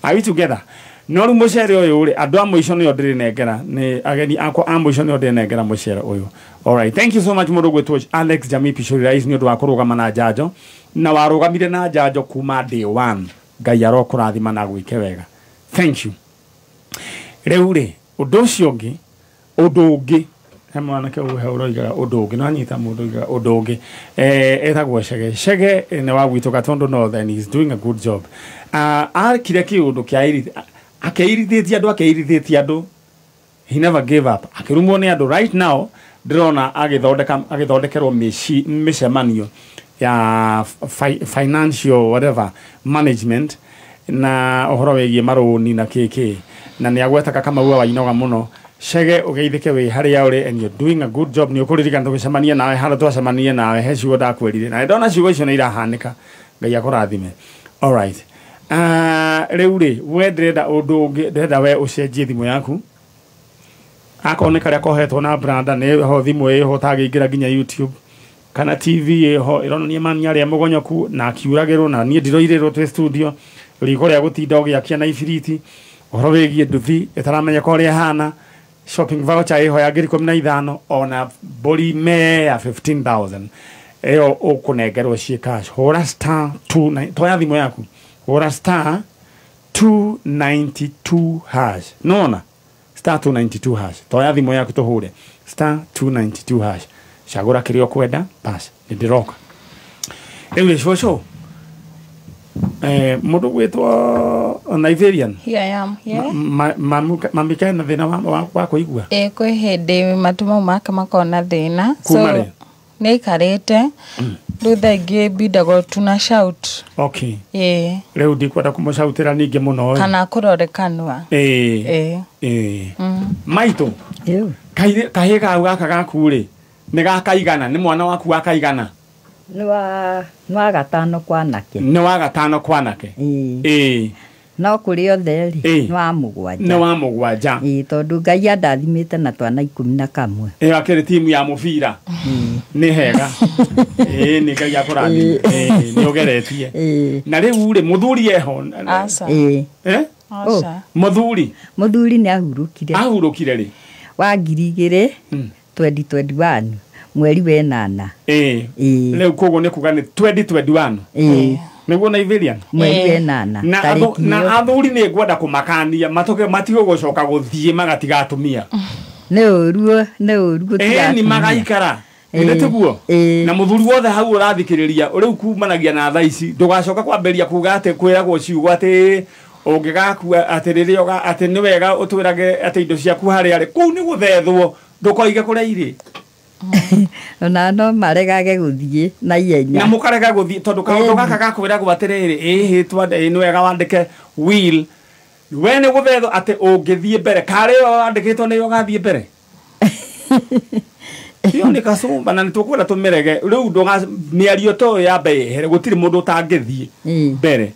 Are we together? No rĩu mũcere ũyũ rĩ, andũ a mũico nĩo ndĩrĩnengera, nĩ ageni akwa a mũico nĩo ndĩrĩnengera mũcere ũyũ. Alright, thank you so much mũndũ ũgwĩtwo Alex Jamii Pishori Rice nĩ ũndũ wa kũrũgama na njanjo, na warũgamire na njanjo kuma day one. Ngai arokũrathima na gwĩke wega. Thank you. Rĩu rĩ, ũndũ ũcio ũngĩ, ũndũ ũngĩ, he mwanake ũyũ he ũroigaga ũndũ ũngĩ, no anyita mũndũ ũigaga ũndũ ũngĩ, etagwo Chege. Chege nĩ wa gwitũ Gatundu North and he's doing a good job. Akire kĩũndũ kĩa akeirithĩtie andũ, akeirithĩtie andũ. He never gave up. Akĩrumwo nĩ andũ. Right now ndĩrona agĩthondekerwo mĩcemanio ya financial whatever management na ũhoro wĩgiĩ marũni na kĩkĩ, na nĩ agwetaga Kamau wa Wainoga mũno. Chege ũgeithĩke wĩ harĩa ũrĩ, and you're doing a good job. Nĩ ũkũririkana tũgĩcemania nawe harĩa twacemania nawe, he ciugo ndakwĩrire na ndona ciugo icio nĩ irahanĩka. Ngai akũrathime. Alright. Rĩu rĩ, we ndĩrenda ũndũ ũngĩ, ndĩrenda we ũcenjie thimũ yaku. Akorwo nĩ karĩa kohetwo na branda nĩ ho thimũ ĩho ũtangĩingĩra nginya YouTube kana TV ĩho ĩronania mami arĩa mũgonyoku na akiuragĩrwo, na niĩ ndiroirĩrwo twĩ studio, riko rĩa gũtinda ũgĩakia na ibiriti, ũhoro wĩgiĩ nduthi ĩtaramenyeka ũrĩa ĩhana, shopping voucher ĩho ya 15,000, ona mbũri me ya 15,000 ĩyo ũkũnengerwo ciĩ cash. Hũra star 29, toya thimũ yaku, hũra star 292 hash. Nona star 292 hash, toya thimũ yaku tũhũre star 292 hash, cagũra kĩrĩa ũkwenda, bas nĩ ndĩroka. Rĩu rĩ, cũcũ, mũndũ gwĩtwo Nigerian. Here I am. Yeah. Mami kena thĩna wa kũigua? Ĩ, kwĩ hĩndĩ matũ mau make makoragwo na thĩna. Kuma rĩ? Nĩ aikarĩte. Rĩu thaa ingĩ mbindagwo tuna shout. Okay. Ĩ. Rĩu ndikwenda kũmũcautĩra ningĩ mũno ĩ. Kana kũrore kanua. Ĩ. Ĩ. Ĩ. Maitũ. Kahĩĩ kau gaka gaku rĩ, nĩ gakaigana, nĩ mwana waku wakaigana? Nĩ wa gatano kwanake. Nĩ wa gatano kwanake. Ĩ. No kũrĩ othe rĩ, nĩ wa mũgwanja. Nĩ wa mũgwanja. Ĩ, tondũ Ngai andathimĩte na twana 11. Ĩ, akĩrĩ timu ya mũbira. Nĩ hega. Ĩ, nĩ Ngai akũrathime. Ĩ, nĩ ũgeretie. Na rĩu rĩ, mũthuri eho? Aca. Ĩ. Eh? Aca. Mũthuri? Mũthuri nĩ ahurũkire. Ahurũkire rĩ? Wa 2021 mweri wa 8. Ĩ. Rĩu koguo nĩ kuga nĩ 2021. Ĩ. Nĩguo Nigerian? Mweri wa 8. Na athuri nĩ ngwenda kũmakania matige gũcoka gũthiĩ magatiga atumia. Nĩ ũru, nĩ ũru gũtiga. Ĩ, nĩ magaikara. Nĩ tiguo? Na mũthuri wothe hau ũrathikĩrĩria rĩu kumanagia na thaa ici, ndũgacoka kwambĩrĩria kuga atĩ kwĩragwo ciugo atĩ ũngĩgakua atĩ rĩrĩa atĩ nĩ wega ũtwĩrage atĩ indo ciaku harĩa rĩ, kũu nĩ gũthethwo, ndũkoige kũrĩa irĩ. Ona no maregage gũthiĩ na ihenya. Na mũkarega gũthiĩ tondũ kaũndũ gaka gakwĩragwo atĩrĩrĩ, ĩhĩ nĩ wega wandĩke will, we nĩ gũthethwo atĩ ũngĩthiĩ mbere, karĩ ĩyo wandĩkĩtwo nĩyo ũgathiĩ mbere. Ĩyo nĩ kacumba na nĩ tũkwenda tũmĩrege. Rĩu mĩario ta ĩyo yambe yehere, gũtirĩ mũndũ ũtangĩthiĩ mbere.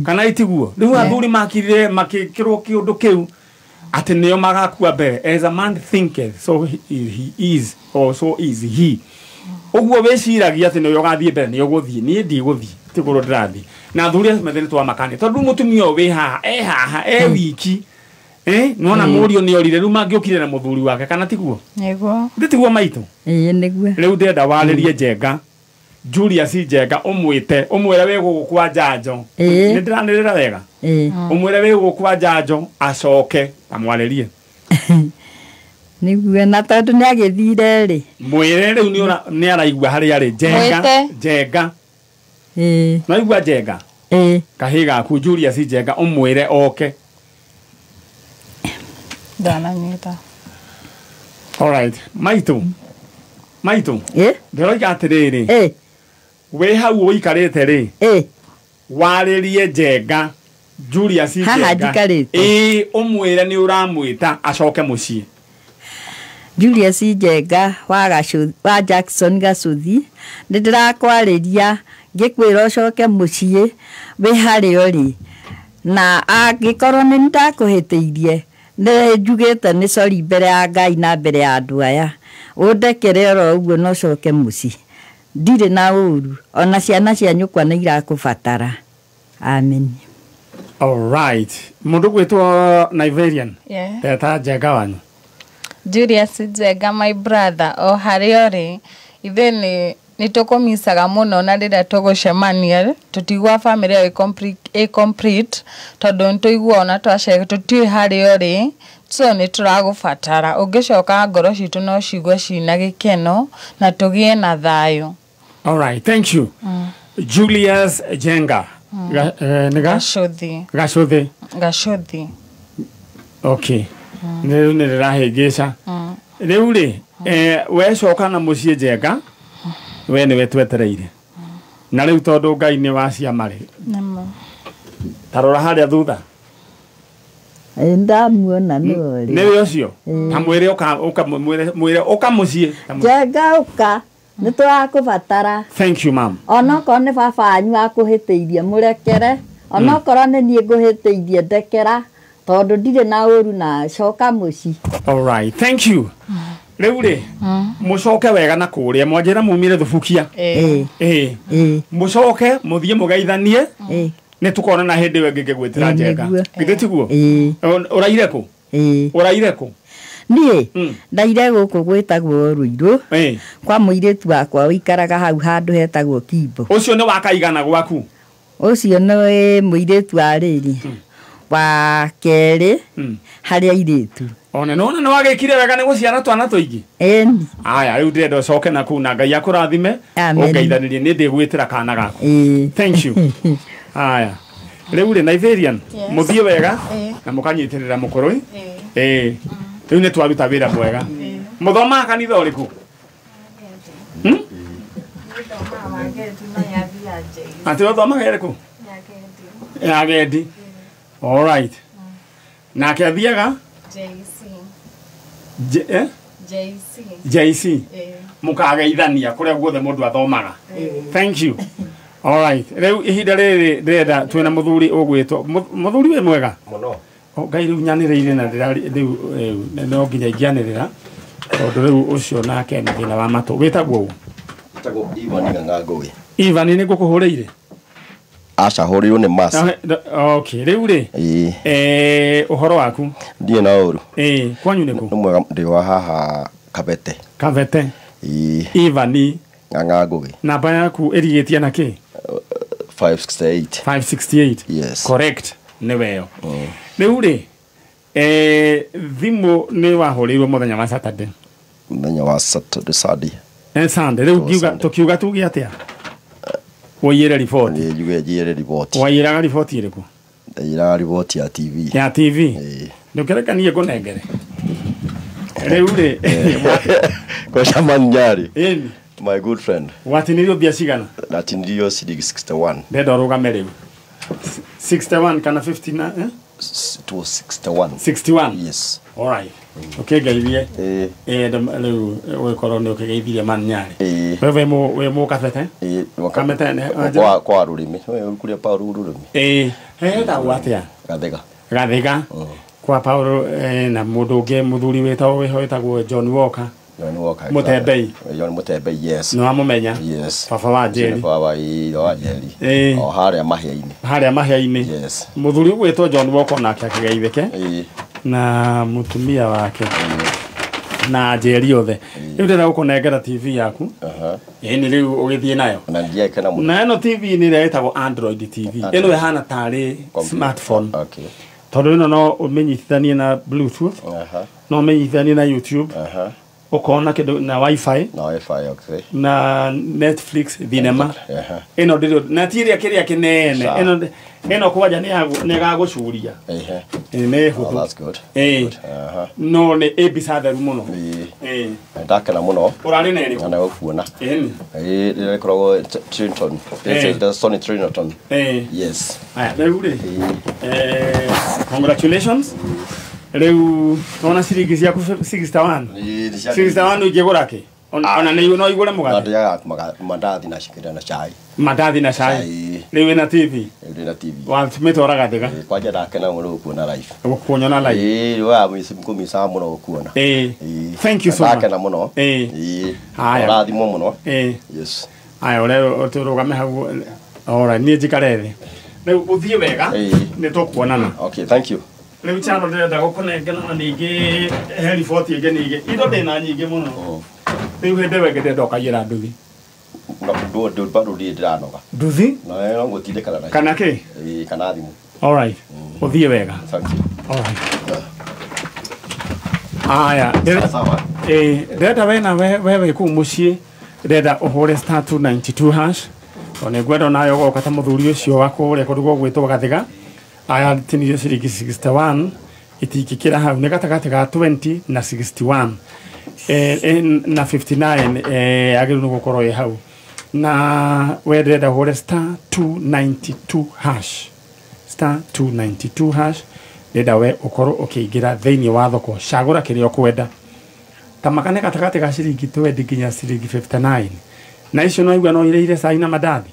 Kana itiguo? Rĩu athuri makirire makĩkĩrwo kĩũndũ kĩu atĩ nĩo magakua mbere. As a man thinketh, so he is, or so is he. Ũguo wĩciragia atĩ nĩwe ũgathiĩ mbere, nĩ ũgũthiĩ. Niĩ ndigũthiĩ, ti kũrĩa ndĩrathiĩ. Na athuri acio methĩ nĩtwamakania, tondũ mũtumia ũyũ wĩ haha, e haha, e wiki. Nĩwona mũriũ nĩorire, rĩu mangĩũkire na mũthuri wake, kana tiguo? Nĩguo. Ndĩ tiguo maitũ? Ĩĩ, nĩguo. Rĩu ndĩrenda warĩrie Njenga, Julius Njenga, ũmwĩte, ũmwĩre wĩ gũkũ kwa Njanjo. Nĩ ndĩranĩrĩra wega? Ũmwĩre wĩ gũkũ kwa Njanjo, acoke amwarĩrie. Nĩguo, na tondũ nĩ agĩthire rĩ. Mwĩre rĩu nĩ araigua harĩa arĩ. Njenga, Njenga. Nĩwaigua Njenga? Kahĩĩ gaku Julius Njenga, ũmwĩre oke. Ndananyita. Alright, maitũ. Maitũ. Ndĩroiga atĩrĩrĩ. Wĩ hau ũikarĩte rĩ. Warĩrie Njenga, Julius Njenga. Haha njikarĩte. Ĩ, ũmwĩre nĩ ũramwĩta acoke mũciĩ. Julius Njenga wa Jackson Gacũthi, nĩ ndĩrakwarĩria ngĩkwĩra ũcoke mũciĩ wĩ harĩa ũrĩ, na angĩkorwo nĩ ndakũhĩtĩirie nĩ njugĩte nĩ sorry mbere ya Ngai na mbere ya andũ aya, ũndekere oro ũguo na ũcoke mũciĩ. Ndirĩ na ũru, ona ciana cia nyũkwa nĩ irakũbatara. Amen. All right. Mũndũ gwĩtwo Nigerian. Yeah. Teta Njenga wanyu. Julius Njenga, my brother, o harĩa ũrĩ, ithuĩ nĩ tũkũmicaga mũno na rĩrĩa tũgũcemania tũtigua family ĩyo ĩ complete, tondũ nĩ tũiguaga ona twacera tũtiũĩ harĩa ũrĩ, so nĩ tũragũbatara. Ũngĩcoka ngoro citũ no cigue cina gĩkeno na tũgĩe na thayũ. All right, thank you. Julius Njenga. Gacũthi. Gacũthi. Gacũthi. Okay. Rĩu nĩ ndĩrahĩngĩca. Rĩu rĩ, wecoka na mũciĩ Njenga, we nĩwe twetereire. Na rĩu tondũ Ngai nĩ wa ciama rĩ. Nĩma. Ta rora harĩa thutha. Ndamuona nĩwe ũrĩa. Nĩwe ũcio ta mwĩre ũka mwĩre ũka mũciĩ. Njenga ũka nĩ tũrakũbatara. Thank you ma'am. Onokorwo nĩ baba wanyu akũhĩtĩirie mũrekere, onokorwo nĩ niĩ ngũhĩtĩirie ndekera, tondũ ndirĩ na ũru na coka mũciĩ. All right, thank you. Rĩu rĩ mũcoke wega na kũrĩa mwanjĩra mumire thubukia. Mũcoke mũthiĩ mũgeithanie nĩ tũkonana hĩndĩ ĩyo ĩngĩ ngĩgwĩtĩra Njenga. Githĩ tiguo? Ũraire kũ? Ũraire kũ? Niĩ ndaire gũkũ gwĩtagwo Ruiru kwa mũirĩtu wakwa ũikaraga hau handũ hetagwo Kimbo. Ũcio nĩ wa kaigana gwaku? Ũcio nĩ mũirĩtu wa rĩrĩ wa kerĩ harĩ airĩtu. Ona nona nĩ wagĩkire wega nĩ gũciara twana tũingĩ. Ĩni. Aya rĩu ndĩrenda ũcoke na kũu na Ngai akũrathime ũngeithanĩrie nĩ ndĩgwĩtĩra kana gaku. Thank you. Aya rĩu rĩ Nigerian mũthiĩ wega na mũkanyitĩrĩra mũkũrũi. Rĩu nĩ twaruta wĩra mwega. Mũthomaga kanitha ũrĩkũ? Atĩ ũthomaga ĩrĩkũ? Ya Gendi. All right. Nake athiaga? JC. JC. Mũkageithania kũrĩa guothe mũndũ athomaga. Thank you. All right. Rĩu ihinda rĩrĩ ndĩrenda twĩna mũthuri ũgwĩtwo mũthuri wĩ mwega mũno. Ngai rĩu nyanĩrĩire na rĩu no nginya ingĩanĩrĩra tondũ rĩu ũcio nake nĩ thĩna wa matũ. Wĩtagwo ũ? Wĩtagwo Ivan Ng'ang'a. Ivan nĩ ngũkũhũrĩire? Aca hũrĩirwo nĩ Masi. Okay, rĩu rĩ ũhoro waku? Ndirĩ na ũru. Kwanyu nĩ kũ? Nĩ mwega, ndĩ wa haha Kabete. Kabete. Ivan Ng'ang'a Ngũgĩ. Namba yaku ĩrigĩtie na kĩ? 568. 568. Yes. Correct. Nĩ weyo. Rĩu rĩ thimũ nĩ wahũrĩirwo mũthenya wa Saturday. Mũthenya wa Saturday, Sunday. Sunday. Rĩu tũkiuga tuge atĩa? Waiyĩre riboti. Njuge njiyĩre riboti. Waiyĩraga riboti ĩrĩkũ? Ndaiyĩraga riboti ya TV. Ya TV? Ndũkĩreka niĩ ngũnengere. Rĩu rĩ Kwa Manyari. Ĩni. My good friend. Watinirio mbia cigana? Natinirio ciringi 61. Ndenda ũrũgame rĩu. 61 kana 59 eh? It was 61. 61? Yes. All right. Ũkĩngeithie. Rĩu ũgĩkorwo nĩ ũkĩgeithirie Manyari. We wĩ mũ Kabete? Kabete kwa rũrĩmĩ. Kũrĩa Paul rũrĩmĩ. Hetagwo atĩa? Gathega. Gathega. Kwa Paul na mũndũ ũngĩ mũthuri wĩtagwo John Walker. John Walker. Mutembei. John Mutembei, yes. Nĩ wamũmenya? Yes. Baba wa Njeri. Baba wa Njeri. O harĩa mahĩa-inĩ. Harĩa mahĩa-inĩ. Yes. Mũthuri ũgwĩtwo John Walker nake akĩgeithĩke. Na mũtumia wake. Na Njeri othe. Rĩu ndĩrenda gũkũnengera TV yaku. Ĩni rĩu ũgĩthiĩ nayo. Na ndiakena mũno. Na ĩno TV nĩ ĩrĩa ĩtagwo Android TV. Ĩno ĩhana tarĩ smartphone. Okay. Tondũ ĩno no ũmĩnyitithanie na Bluetooth. No ũmĩnyitithanie na YouTube. Ũkona kĩndũ na Wi-Fi. Na Wi-Fi, okay. Na Netflix thinema. Ĩno ndĩrĩ na ti ĩrĩa kĩrĩa kĩnene. Ĩno kwanja nĩ ĩgagũcuria. Nĩ hũthũ. That's good. No nĩ ĩ mbica theru mũno. Ndakena mũno. Ũrarĩ na ĩrĩkũ? Na gũkuona. Ĩrĩa ĩkoragwo Trinton. The Sony Trinton. Yes. Aya, rĩu rĩ. Congratulations. Rĩu wona ciringi ciaku 61. 61 ũingĩgũra kĩ? Ona nĩ no igũre mũgate. Ndĩaga mandathi na cikĩra na chai. Mandathi na chai. Rĩu wĩna TV? Rĩu ndĩna TV. Watũmĩtwara Gathega? Kwanja ndakena mũno gũkuona live. Gũkuona live. Wa kũmicaga mũno gũkuona. Thank you so much. Ndakena mũno. Haya. Ũrathimwo mũno. Yes. Aya ũrerwo tũrũgame hau. All right, niĩ njikare thĩ. Rĩu ũthiĩ wega. Nĩ tũkuonana. Okay, thank you. Rĩu chano ndĩrenda gũkũnengera na ningĩ he riboti ĩngĩ ningĩ. Indo ndĩna nyingĩ mũno. Rĩu hĩndĩ ĩyo ĩngĩ ndĩrenda ũkaiyĩra nduthi. Bado ndirĩ ndĩranoga. Nduthi? No ngũtindĩkana nacio. Kana kĩ? Kana thimũ. All right. Ũthiĩ wega. Thank you. All right. Aya, ndĩrenda we na we wĩ kũu mũciĩ ndĩrenda ũhũre star 292 hash. Tondũ nĩngwenda onawe ũgoka ta mũthuri ũcio wa kũrĩa kũndũ gũgwĩtwo Gathega. Aya tinirio ciringi 61 itingĩkĩra hau nĩ gatagatĩ ga 20 na 61 na 59 agĩrĩirwo nĩ gũkorwo ĩ hau. Na we ndĩrenda ũhũre star 292 hash. Star 292 hash Ndĩrenda we ũkorwo ũkĩingĩra thĩinĩ wa thoko, cagũra kĩrĩa ũkwenda. Ta makane gatagatĩ ga ciringi 20 nginya ciringi 59, na icio no igua no irĩire cai na mandathi.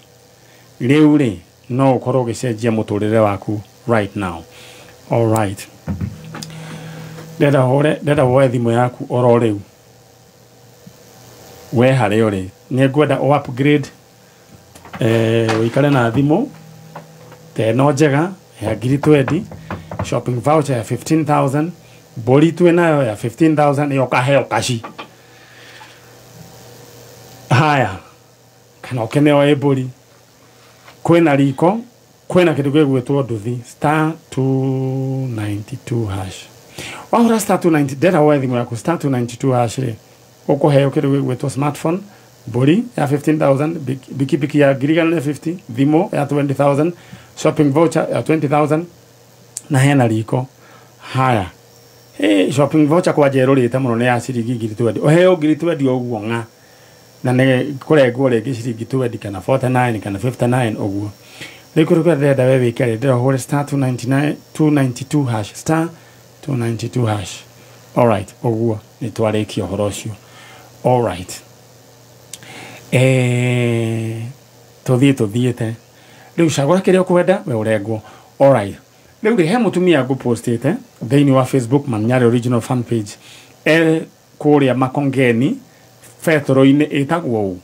Rĩu rĩ, no ũkorwo ũgĩcenjia mũtũrĩre waku right now. All right, ndĩrenda hũre, ndĩrenda woe thimũ yaku oro rĩu. We harĩa ũrĩ, nĩ ngwenda ũ upgrade, ũikare na thimũ ta ĩno njega ya ngiri 20, shopping voucher ya 15,000, mbũri twĩ nayo ya 15,000, ĩyo ũkaheo kaci. Haya, kana ũkĩneo ĩ mbũri. Kwĩna riko, kwĩna kĩndũ gĩgwĩtwo nduthi, star 292 hash. Wahũra star 290, ndĩrenda woe thimũ yaku star 292 hash rĩ, ũkũheo kĩndũ gĩgwĩtwo smartphone, mbũri ya 15,000, bikibiki ya 150,000, thimũ ya 20,000, shopping voucher ya 20,000, na hena riko. Haya, hey, shopping voucher kwa njerũrĩte mũno nĩ ya ciringi ngiri 20. Ũheo ngiri 20 ũguo ng'a, na nĩ kũrengwo rĩngĩ ciringi 20 kana 49 kana 59 ũguo. Rĩu kũrĩ kũrĩa ndĩrenda we wĩke rĩ, ndĩrenda ũhũre star 299 292 hash, star 292 hash. All right, ũguo nĩ twarĩkia ũhoro ũcio. All right, tũthiĩ tũthiĩte rĩu, cagũra kĩrĩa ũkwenda we ũrengwo. All right, rĩu rĩ, he mũtumia ngũpostĩte thĩinĩ wa Facebook Manyare original fan page, e kũrĩa Makongeni betũrũ-inĩ ĩtagwo ũ,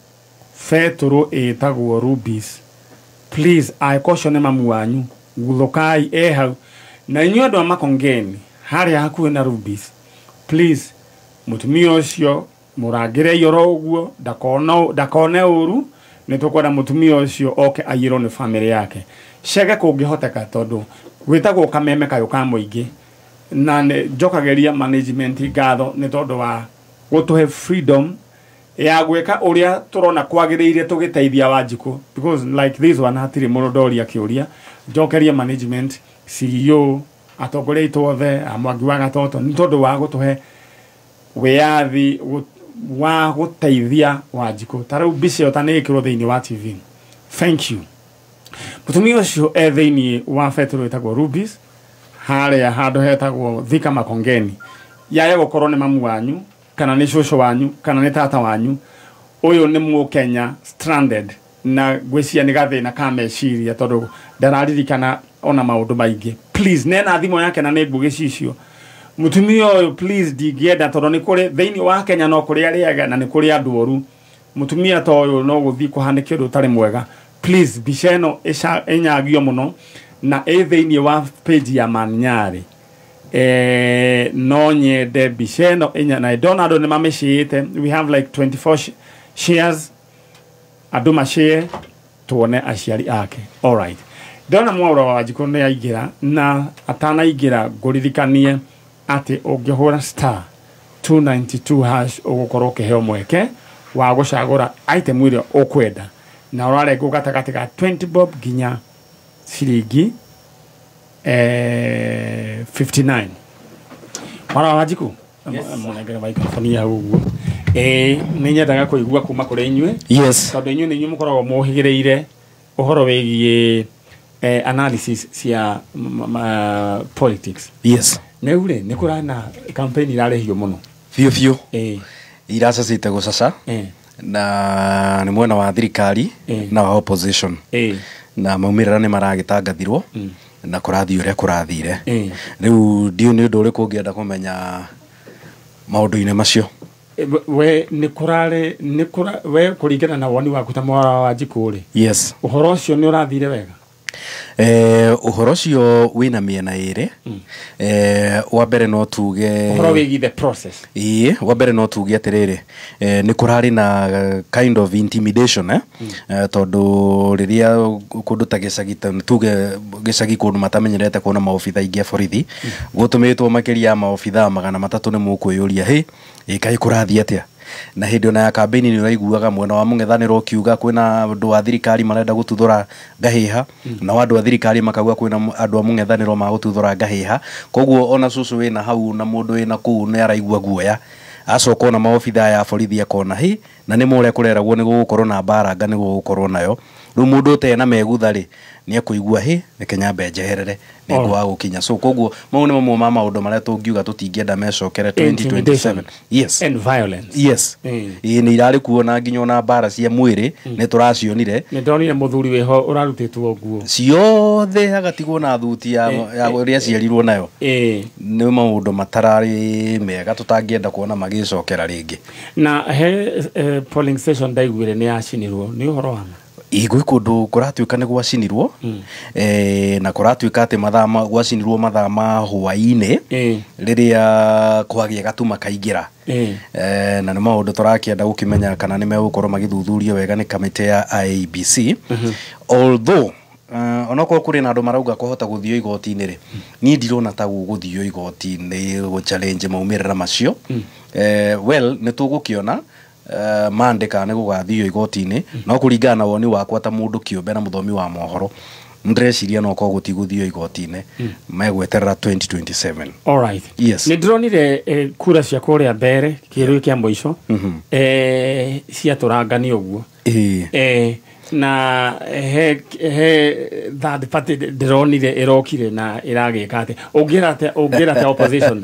betũrũ ĩtagwo Rubis. Please, angĩkorwo ũcio nĩ mamu wanyu, guthũkai e hau. Na inyuĩ andũ a Makongeni harĩa hakuhĩ na Rubis, please, mũtumia ũcio mũrangĩrei oro ũguo, ndakone ũru. Nĩ tũkwenda mũtumia ũcio oke aiyĩrwo nĩ famĩlĩ yake cege kũngĩhoteka, tondũ gwĩtagwo kameme kayũ ka mũingĩ. Na nĩ njokagĩria management ngatho nĩ tondũ wa gũtũhe freedom ya gwĩka ũrĩa tũrona kwagĩrĩire tũgĩteithia Wanjikũ, because like this one hatirĩ mũndũ ndoria kĩũria. Njokerie management, CEO, atongoria aitũ othe a Mwangi wa Gatoto nĩ tondũ wa gũtũhe wĩyathi wa gũteithia Wanjikũ. Ta rĩu mbica ĩyo ta nĩ ĩkĩrwo thĩinĩ wa TV. Thank you. Mũtumia ũcio e thĩinĩ wa betũrũ ĩtagwo Rubis harĩa handũ hetagwo Thika Makongeni. Yaya gũkorwo nĩ mamu wanyu kana nĩ cũcũ wanyu kana nĩ tata wanyu, ũyũ nĩ Mũkenya stranded, na ngwĩciria nĩ gathĩna ka meciria tondũ ndararirikana ona maũndũ maingĩ. Please, nena thimũ yake na nĩ ngũgĩcicio. Mũtumia ũyũ, please, ndingĩenda, tondũ nĩ kũrĩ thĩinĩ wa Kenya no kũrĩ arĩa ega na nĩ kũrĩ andũ oru. Mũtumia ta ũyũ no gũthiĩ kũhanĩke ũndũ ũtarĩ mwega. Please, mbica ĩno ĩnyagio mũno na ĩ thĩinĩ wa page ya Manyarĩ. No nyende mbica ĩno ĩnya, na ndona andũ nĩ mamĩciĩte. We have like 24 shares, andũ macĩe tuone aciari ake. All right, ndona Mwaũra wa Wanjikũ nĩ aingĩra, na atanaingĩra ngũririkanie atĩ ũngĩhũra star 292 hash ũgũkorwo ũkĩheo mweke wa gũcagũra item ĩrĩa ũkwenda, na ũrarengwo gatagatĩ ga 20 bob nginya ciringi 59. Mwaũra wa Wanjikũ, mũnengere microphone hau ũguo. Nĩ nyendaga kũigua kuma kũrĩ inyuĩ. Yes. Tondũ inyuĩ nĩ inyuĩ mũkoragwo mũhĩgĩrĩire ũhoro wĩgiĩ analysis cia politics. Yes. Rĩu rĩ, nĩ kũrana campaign irarĩhio mũno biũ biũ, iracacĩte gũcaca, na nĩ mwena wa thirikari na wa opposition, na maumĩrĩra nĩ maragĩtangathirwo na kũrathiĩ ũrĩa kũrathire. Rĩu ndiũ nĩ ũndũ ũrĩkũ ũngĩenda kũmenya maũndũ-inĩ macio? We nĩ kũrarĩ nĩ kũra we kũringana na woni waku ta Mwaũra wa Wanjikũ rĩ, Yes. ũhoro ũcio nĩ ũrathire wega? Ũhoro ũcio wĩna mĩena ĩrĩ. Wa mbere no tuge ũhoro wĩgiĩ the process. Ĩĩ, wa mbere no tuge atĩrĩrĩ, nĩ kũrarĩ na kind of intimidation, tondũ rĩrĩa kũndũ ta gĩcagi, tuge gĩcagi kũndũ matamenyerete kuona maobitha aingĩ a borithi, gũtũmĩtwo makĩria ya maobitha 300, nĩ mũkwĩyũria hĩ, ĩ kaĩ kũrathiĩ atĩa? Na hĩndĩ ona ya kambĩini nĩ ũraiguaga mwena wa mũng'ethanĩro ũkiuga kwĩna andũ a thirikari marenda gũtuthũra ngahĩha, nao andũ a thirikari makauga kwĩna andũ a mũng'ethanĩro magũtuthũra ngahĩha. Koguo ona cũcũ wĩna hau na mũndũ wĩna kũu nĩ araigua guoya, acoka ona maobitha aya a borithi akona hĩ, na nĩ mũrĩa kũreragwo nĩ gũgũkorwo na mbara anga nĩ gũgũkorwo nayo. Rĩu mũndũ ũtarĩ na megutha rĩ, nĩ ekũigua hĩ, reke nyambe njeherere nĩ ngwaga gũkinya. So koguo mau nĩ mamwe ma maũndũ marĩa tũngiuga tũtingĩenda mecokere 2027. Yes. And violence. Yes. Ĩĩ nĩ irarĩ kuo, na nginya ona mbara cia mwĩrĩ nĩ tũracionire. Nĩ ndonire mũthuri wĩho ũrarutĩtwo nguo ciothe agatigwo na thuti ya ũrĩa aciarirwo nayo. Nĩ maũndũ matararĩ mega tũtangĩenda kuona magĩcokera rĩngĩ. Na he polling station ndaiguire nĩ yacinirwo, nĩ ũhoro wa ma? Gwĩ kũndũ kũratuĩka nĩ gwacinirwo, na kũratuĩka atĩ mathaa gwacinirwo mathaa ma hwaĩ-inĩ rĩrĩa kwagĩa gatuma kaingĩra. Na nĩ maũndũ tũrakĩenda gũkĩmenya kana nĩ megũkorwo magĩthuthurio wega nĩ kamĩtĩ ya IEBC. Although onokorwo kũrĩ na andũ marauga kũhota gũthio igoti-inĩ rĩ, niĩ ndirona ta gũgũthio igoti-inĩ gũ challenge maumĩrĩra macio. Well, nĩ tũgũkĩona mandĩka nĩ gũgathio igoti-inĩ, no kũringana na woni wakwa ta mũndũ kĩũmbe na mũthomi wa mohoro, ndĩreciria no korwo gũtigũthio igoti-inĩ, megweterera 2027. All right. Yes. Nĩ ndĩronire kura cia kũrĩa mbere kĩrĩo kĩa mũico ciatũrangani ũguo. Na he third party ndĩronire ĩrokire na ĩragĩka atĩ ũngĩra atĩa opposition?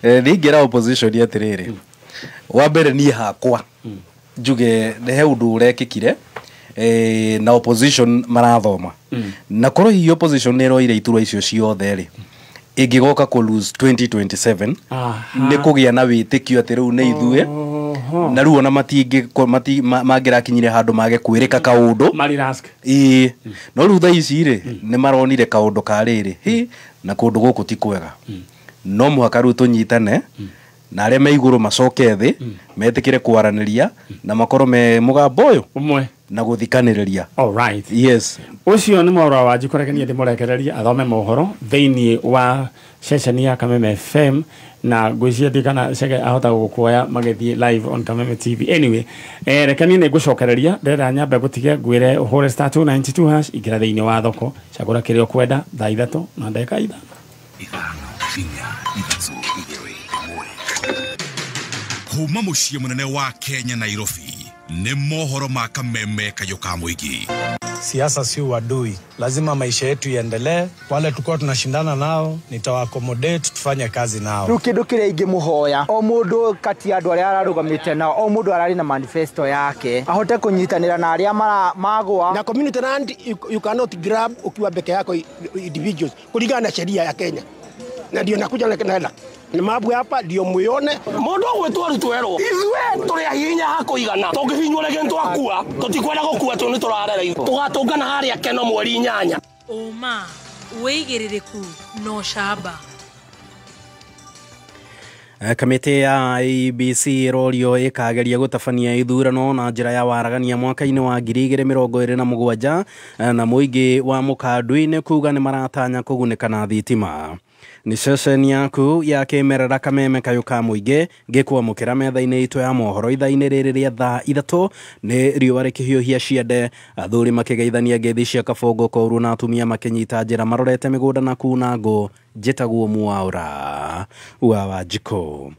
Nĩ ingĩra opposition atĩrĩrĩ, wa mbere niĩ hakwa njuge nĩ he ũndũ ũrekĩkire na opposition marathoma, na korwo hihi opposition nĩ ĩroire iturwa icio ciothe rĩ, ĩngĩgoka kũ lose 2027 nĩ kũgĩa na wĩtĩkio atĩ rĩu nĩ ithuĩ, na rĩu ona mangĩrakinyire handũ mage kwĩrĩka kaũndũ. Ĩĩ, no rĩu thaa ici rĩ, nĩ maronire kaũndũ ka rĩrĩ hi, na kũndũ gũkũ ti kwega, no mũhaka rĩu tũnyitane na arĩa me igũrũ macoke thĩ, metĩkĩre kwaranĩria na makorwo me mũgambo ũyũ ũmwe na gũthikanĩrĩria. All right. Yes. Ũcio nĩ Mwaura wa Wanjikũ, reke niĩ ndĩmũrekererie athome mohoro thĩinĩ wa ceceni ya Kameme FM, na ngwĩciria ndirikana Chege ahota gũkuoya magĩthiĩ live on Kameme TV. Anyway, reke niĩ nĩngũcokereria, ndĩrenda nyambe ngũtige ngwĩre ũhũre star 292 hash, ingĩra thĩinĩ wa thoko, cagũra kĩrĩa ũkwenda thaa 3 na ndagĩka 5. Kuma mũciĩ mũnene wa Kenya Nairobi, nĩ mohoro ma Kameme kayũ ka mũingĩ. Siasa si uadui, lazima maisha yetu yaendelee. Wale tulikuwa tunashindana nao nitawa accommodate, tufanye kazi nao. Rĩu kĩndũ kĩrĩa ingĩmũhoya o mũndũ kati ya andũ arĩa ararũgamĩte nao, o mũndũ ararĩ na manifesto yake ahote kũnyitanĩra na arĩa magwa. Na community land you cannot grab ukiwa peke yako individuals, kulingana na sheria ya Kenya. Na ndio nakuja na na mabu hapa ndio muione mundu agwitwo arutwo ithuĩ tũrĩ ahinya hakũigana tũngĩhinywo rĩngĩ nĩtwakua tũtikwenda gũkua tondũ nĩtũrarera tũgatũngana harĩa Keno mweri 8. Ũma wĩigĩrĩrĩku na ũcamba. Kamĩtĩ ya IEBC ĩrorio ĩkageria gũtabania ithurano na njĩra ya waragania mwaka-inĩ wa 2027, na mũingĩ wa mũkandũ-inĩ kuga nĩ maratanya kũgunĩka na thitima. Nĩ ceceni yaku ya kĩmerera Kameme kayũ ka mũingĩ ngĩkwamũkĩra metha-inĩ itũ ya mohoro ithaa-inĩ rĩrĩ rĩa thaa 3 nĩ riũa rĩkĩhiũhia ciande, athuri makĩgeithania ngeithi cia kabongo koru na atumia makĩnyita njĩra marorete mĩgũnda na kuna ngũ. Njĩtagwo Mwaura wa Wanjikũ.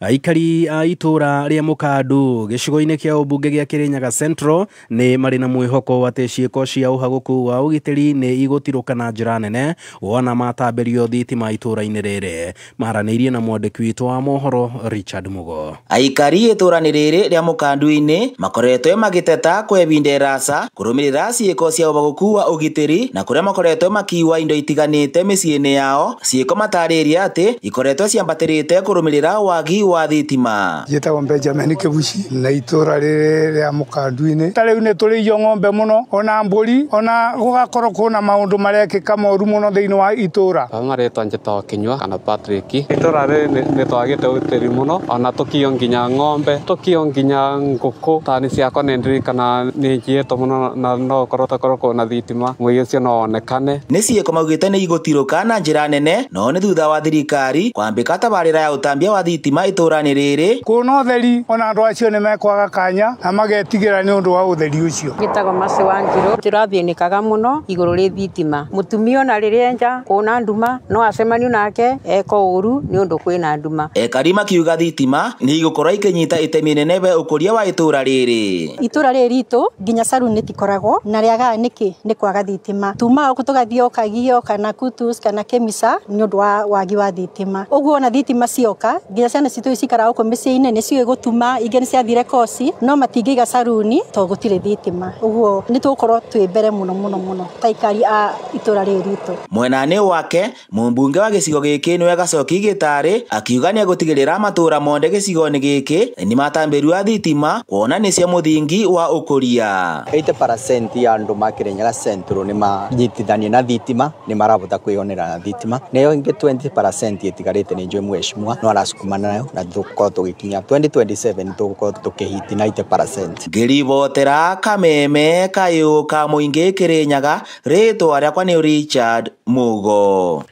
Aikari a itũra rĩa Mũkandu gĩcigo-inĩ kĩa ũmbunge gĩa Kĩrĩnyaga Central nĩ marĩ na mwĩhoko atĩ ciĩko cia ũhagũku wa ũgitĩri nĩ igũtirũka na njĩra nene wona matambĩrio thitima itũra-inĩ rĩrĩ. Maranĩirie na mwandĩki witũ wa mohoro Richard Mugo. Aikari itũra-inĩ rĩrĩ rĩa Mũkandu-inĩ makoretwo magĩteta kwa ihinda iraca kũrũmĩrĩra ciĩko cia ũhagũku wa ũgitĩri na kũrĩa makoretwo makiua indo itiganĩte mĩciĩ-inĩ yao, ciĩko matarĩria atĩ ikoretwo ciambatĩrĩte kũrũmĩrĩra wagi wa thitima. Njĩtagwo Benjamin Kibuci na itũra rĩrĩ rĩa Mũkandu-inĩ. Ta rĩu nĩ tũrĩithio ng'ombe mũno ona mbũri ona gũgakorwo kwĩna maũndũ marekĩka moru mũno thĩinĩ wa itũra. Marĩtwa njĩtagwo Kinyua kana Patrick. Itũra rĩrĩ nĩ twagĩte ũgitĩri mũno ona tũkio nginya ng'ombe tũkio nginya ngũkũ. Tani ciakwa nĩ ndirikana nĩ njiĩtwo mũno na no ũkorwo takorwo kwĩna thitima mũici ũcio no onekane. Nĩ ciĩko maugĩte nĩ igũtirũka na njĩra nene no nĩ thutha wa thirikari kwambĩka tabarĩra ya ũtambia wa thitima itũra-inĩ rĩrĩ. Kuona ũtheri ona andũ acio nĩ mekwaga kanya na magetigĩra nĩ ũndũ wa ũtheri ũcio. Gĩtagwo Mercy Wanjiru tũrathĩnĩkaga mũno igũrũ rĩ thitima mũtumia ona rĩrĩa nja kuona nduma no acemanio nake eko ũru nĩ ũndũ kwĩna nduma. Ekari makiuga thitima nĩ igũkorwo ikĩnyita itemi inene we ũkũria wa itũra rĩrĩ. Itũra rĩrĩ ritũ nginya saruni tikoragwo na rĩagaga nĩkĩ nĩ kwaga thitima tuma gũkũ tũgathiĩ o Kagio kana Kutus kana Kemisa nĩ ũndũ wa wagi wa thitima. Ũguo ona thitima cioka nginya ciana citũ cikaraga gũkũ mĩciĩ-inĩ nĩciũĩ gũtuma ingĩ nĩ ciathire koci no matingĩiga saruni tondũ gũtirĩ thitima. Ũguo nĩ tũgũkorwo twĩ mbere mũno mũno mũno ta aikari a itũra rĩrĩ ritũ. Mwena-inĩ wake mũmbunge wa gĩcigo gĩkĩ nĩwe Gacoki Gĩtarĩ akiuga nĩ egũtigĩrĩra matũra monde gĩcigo-inĩ gĩkĩ nĩ matambĩrua thitima kuona nĩcio mũthingi wa ũkũria. 80% ya andũ ma Kirinyaga Central nĩ manyitithanie na thitima nĩ marahota kwĩyonera na thitima nayo ĩngĩ 20% ĩtigarĩte nĩ njũĩ mheshimiwa no arasukumana nayo na tũgũkorwo tũgĩkinya 2027 tũgũkorwo tũkĩhiti 90%. Ngĩribotera Kameme Kayũ ka Mũingĩ Kirinyaga, rĩtwa rĩakwa nĩ Richard Mugo.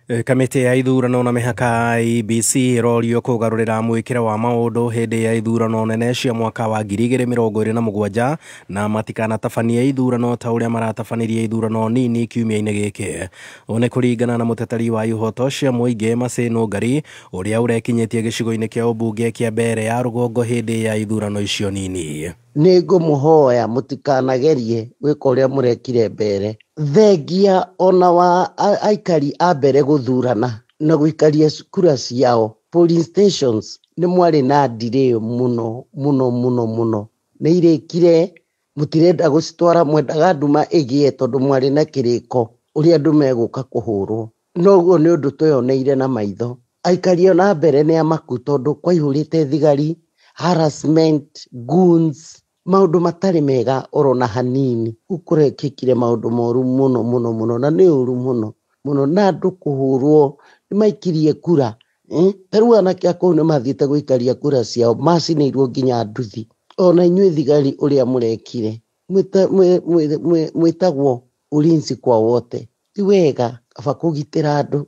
Kamĩtĩ ya ithurano na mĩhaka IEBC ĩrorio kũgarũrĩra mwĩkĩre wa maũndũ hĩndĩ ya ithurano nene cia mwaka wa 2027 na matikanatabanie ithurano ta ũrĩa maratabanirie ithurano nini kiumia-inĩ gĩkĩ. Ũũ nĩ kũringana na mũteteri wa ihoto cia mũingĩ Mercy Nũngari ũrĩa ũrekinyĩtie gĩcigo-inĩ kĩa ũmbunge kĩa Mbeere ya rũgongo hĩndĩ ya ithurano icio nini. Nĩ ngũmũhoya mũtikanagerie gwĩka ũrĩa mũrekire mbere thengia ona wa aikari a mbere gũthurana na gũikaria kura ciao polling stations nĩ mwarĩ na delay mũno mũno mũno mũno nĩ irĩkire mũtirenda gũcitwara mwendaga nduma ĩgĩe tondũ mwarĩ na kĩrĩko ũrĩa andũ megũka kũhũrwo noguo nĩ ũndũ tweyoneire na maitho aikari ona mbere nĩ amaku tondũ kwaihũrĩte thigari harassment goons maũndũ matarĩ mega orona hanini kũrekĩkire maũndũ moru mũno mũno mũno na nĩ ũru mũno mũno na andũ kũhũrwo nĩ maikirie kura ta rĩu anake a kũu nĩ mathiĩte gũikaria kura ciao macinĩirwo nginya nduthi ona inyuĩ thigari ũrĩa mũrekire mwĩtagwo ulinzi kwa wote ti wega kaba kũgitĩra andũ.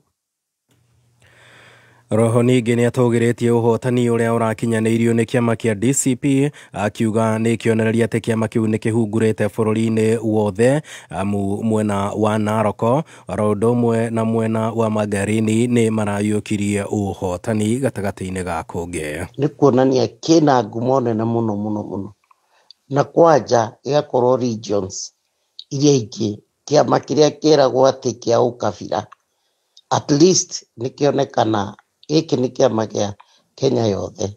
Roho ningĩ nĩ atũgĩrĩtie ũhotani ũrĩa ũrakinyanĩirio nĩ kĩama kĩa DCP akiuga nĩ kĩonereria atĩ kĩama kĩu nĩ kĩhungurĩte bũrũri-inĩ wothe amu mwena wa Narok oro ũndũ ũmwe na mwena wa Magarini nĩ marayũkirie ũhotani gatagatĩ-inĩ ga kũngĩ. Nĩ kuonania kĩna ngumo nene mũno mũno mũno na kwanja gĩgakorwo regions iria ingĩ kĩama kĩrĩa kĩragwo atĩ kĩa ũkabira at least nĩ kĩonekana gĩkĩ nĩ kĩama kĩa Kenya yothe.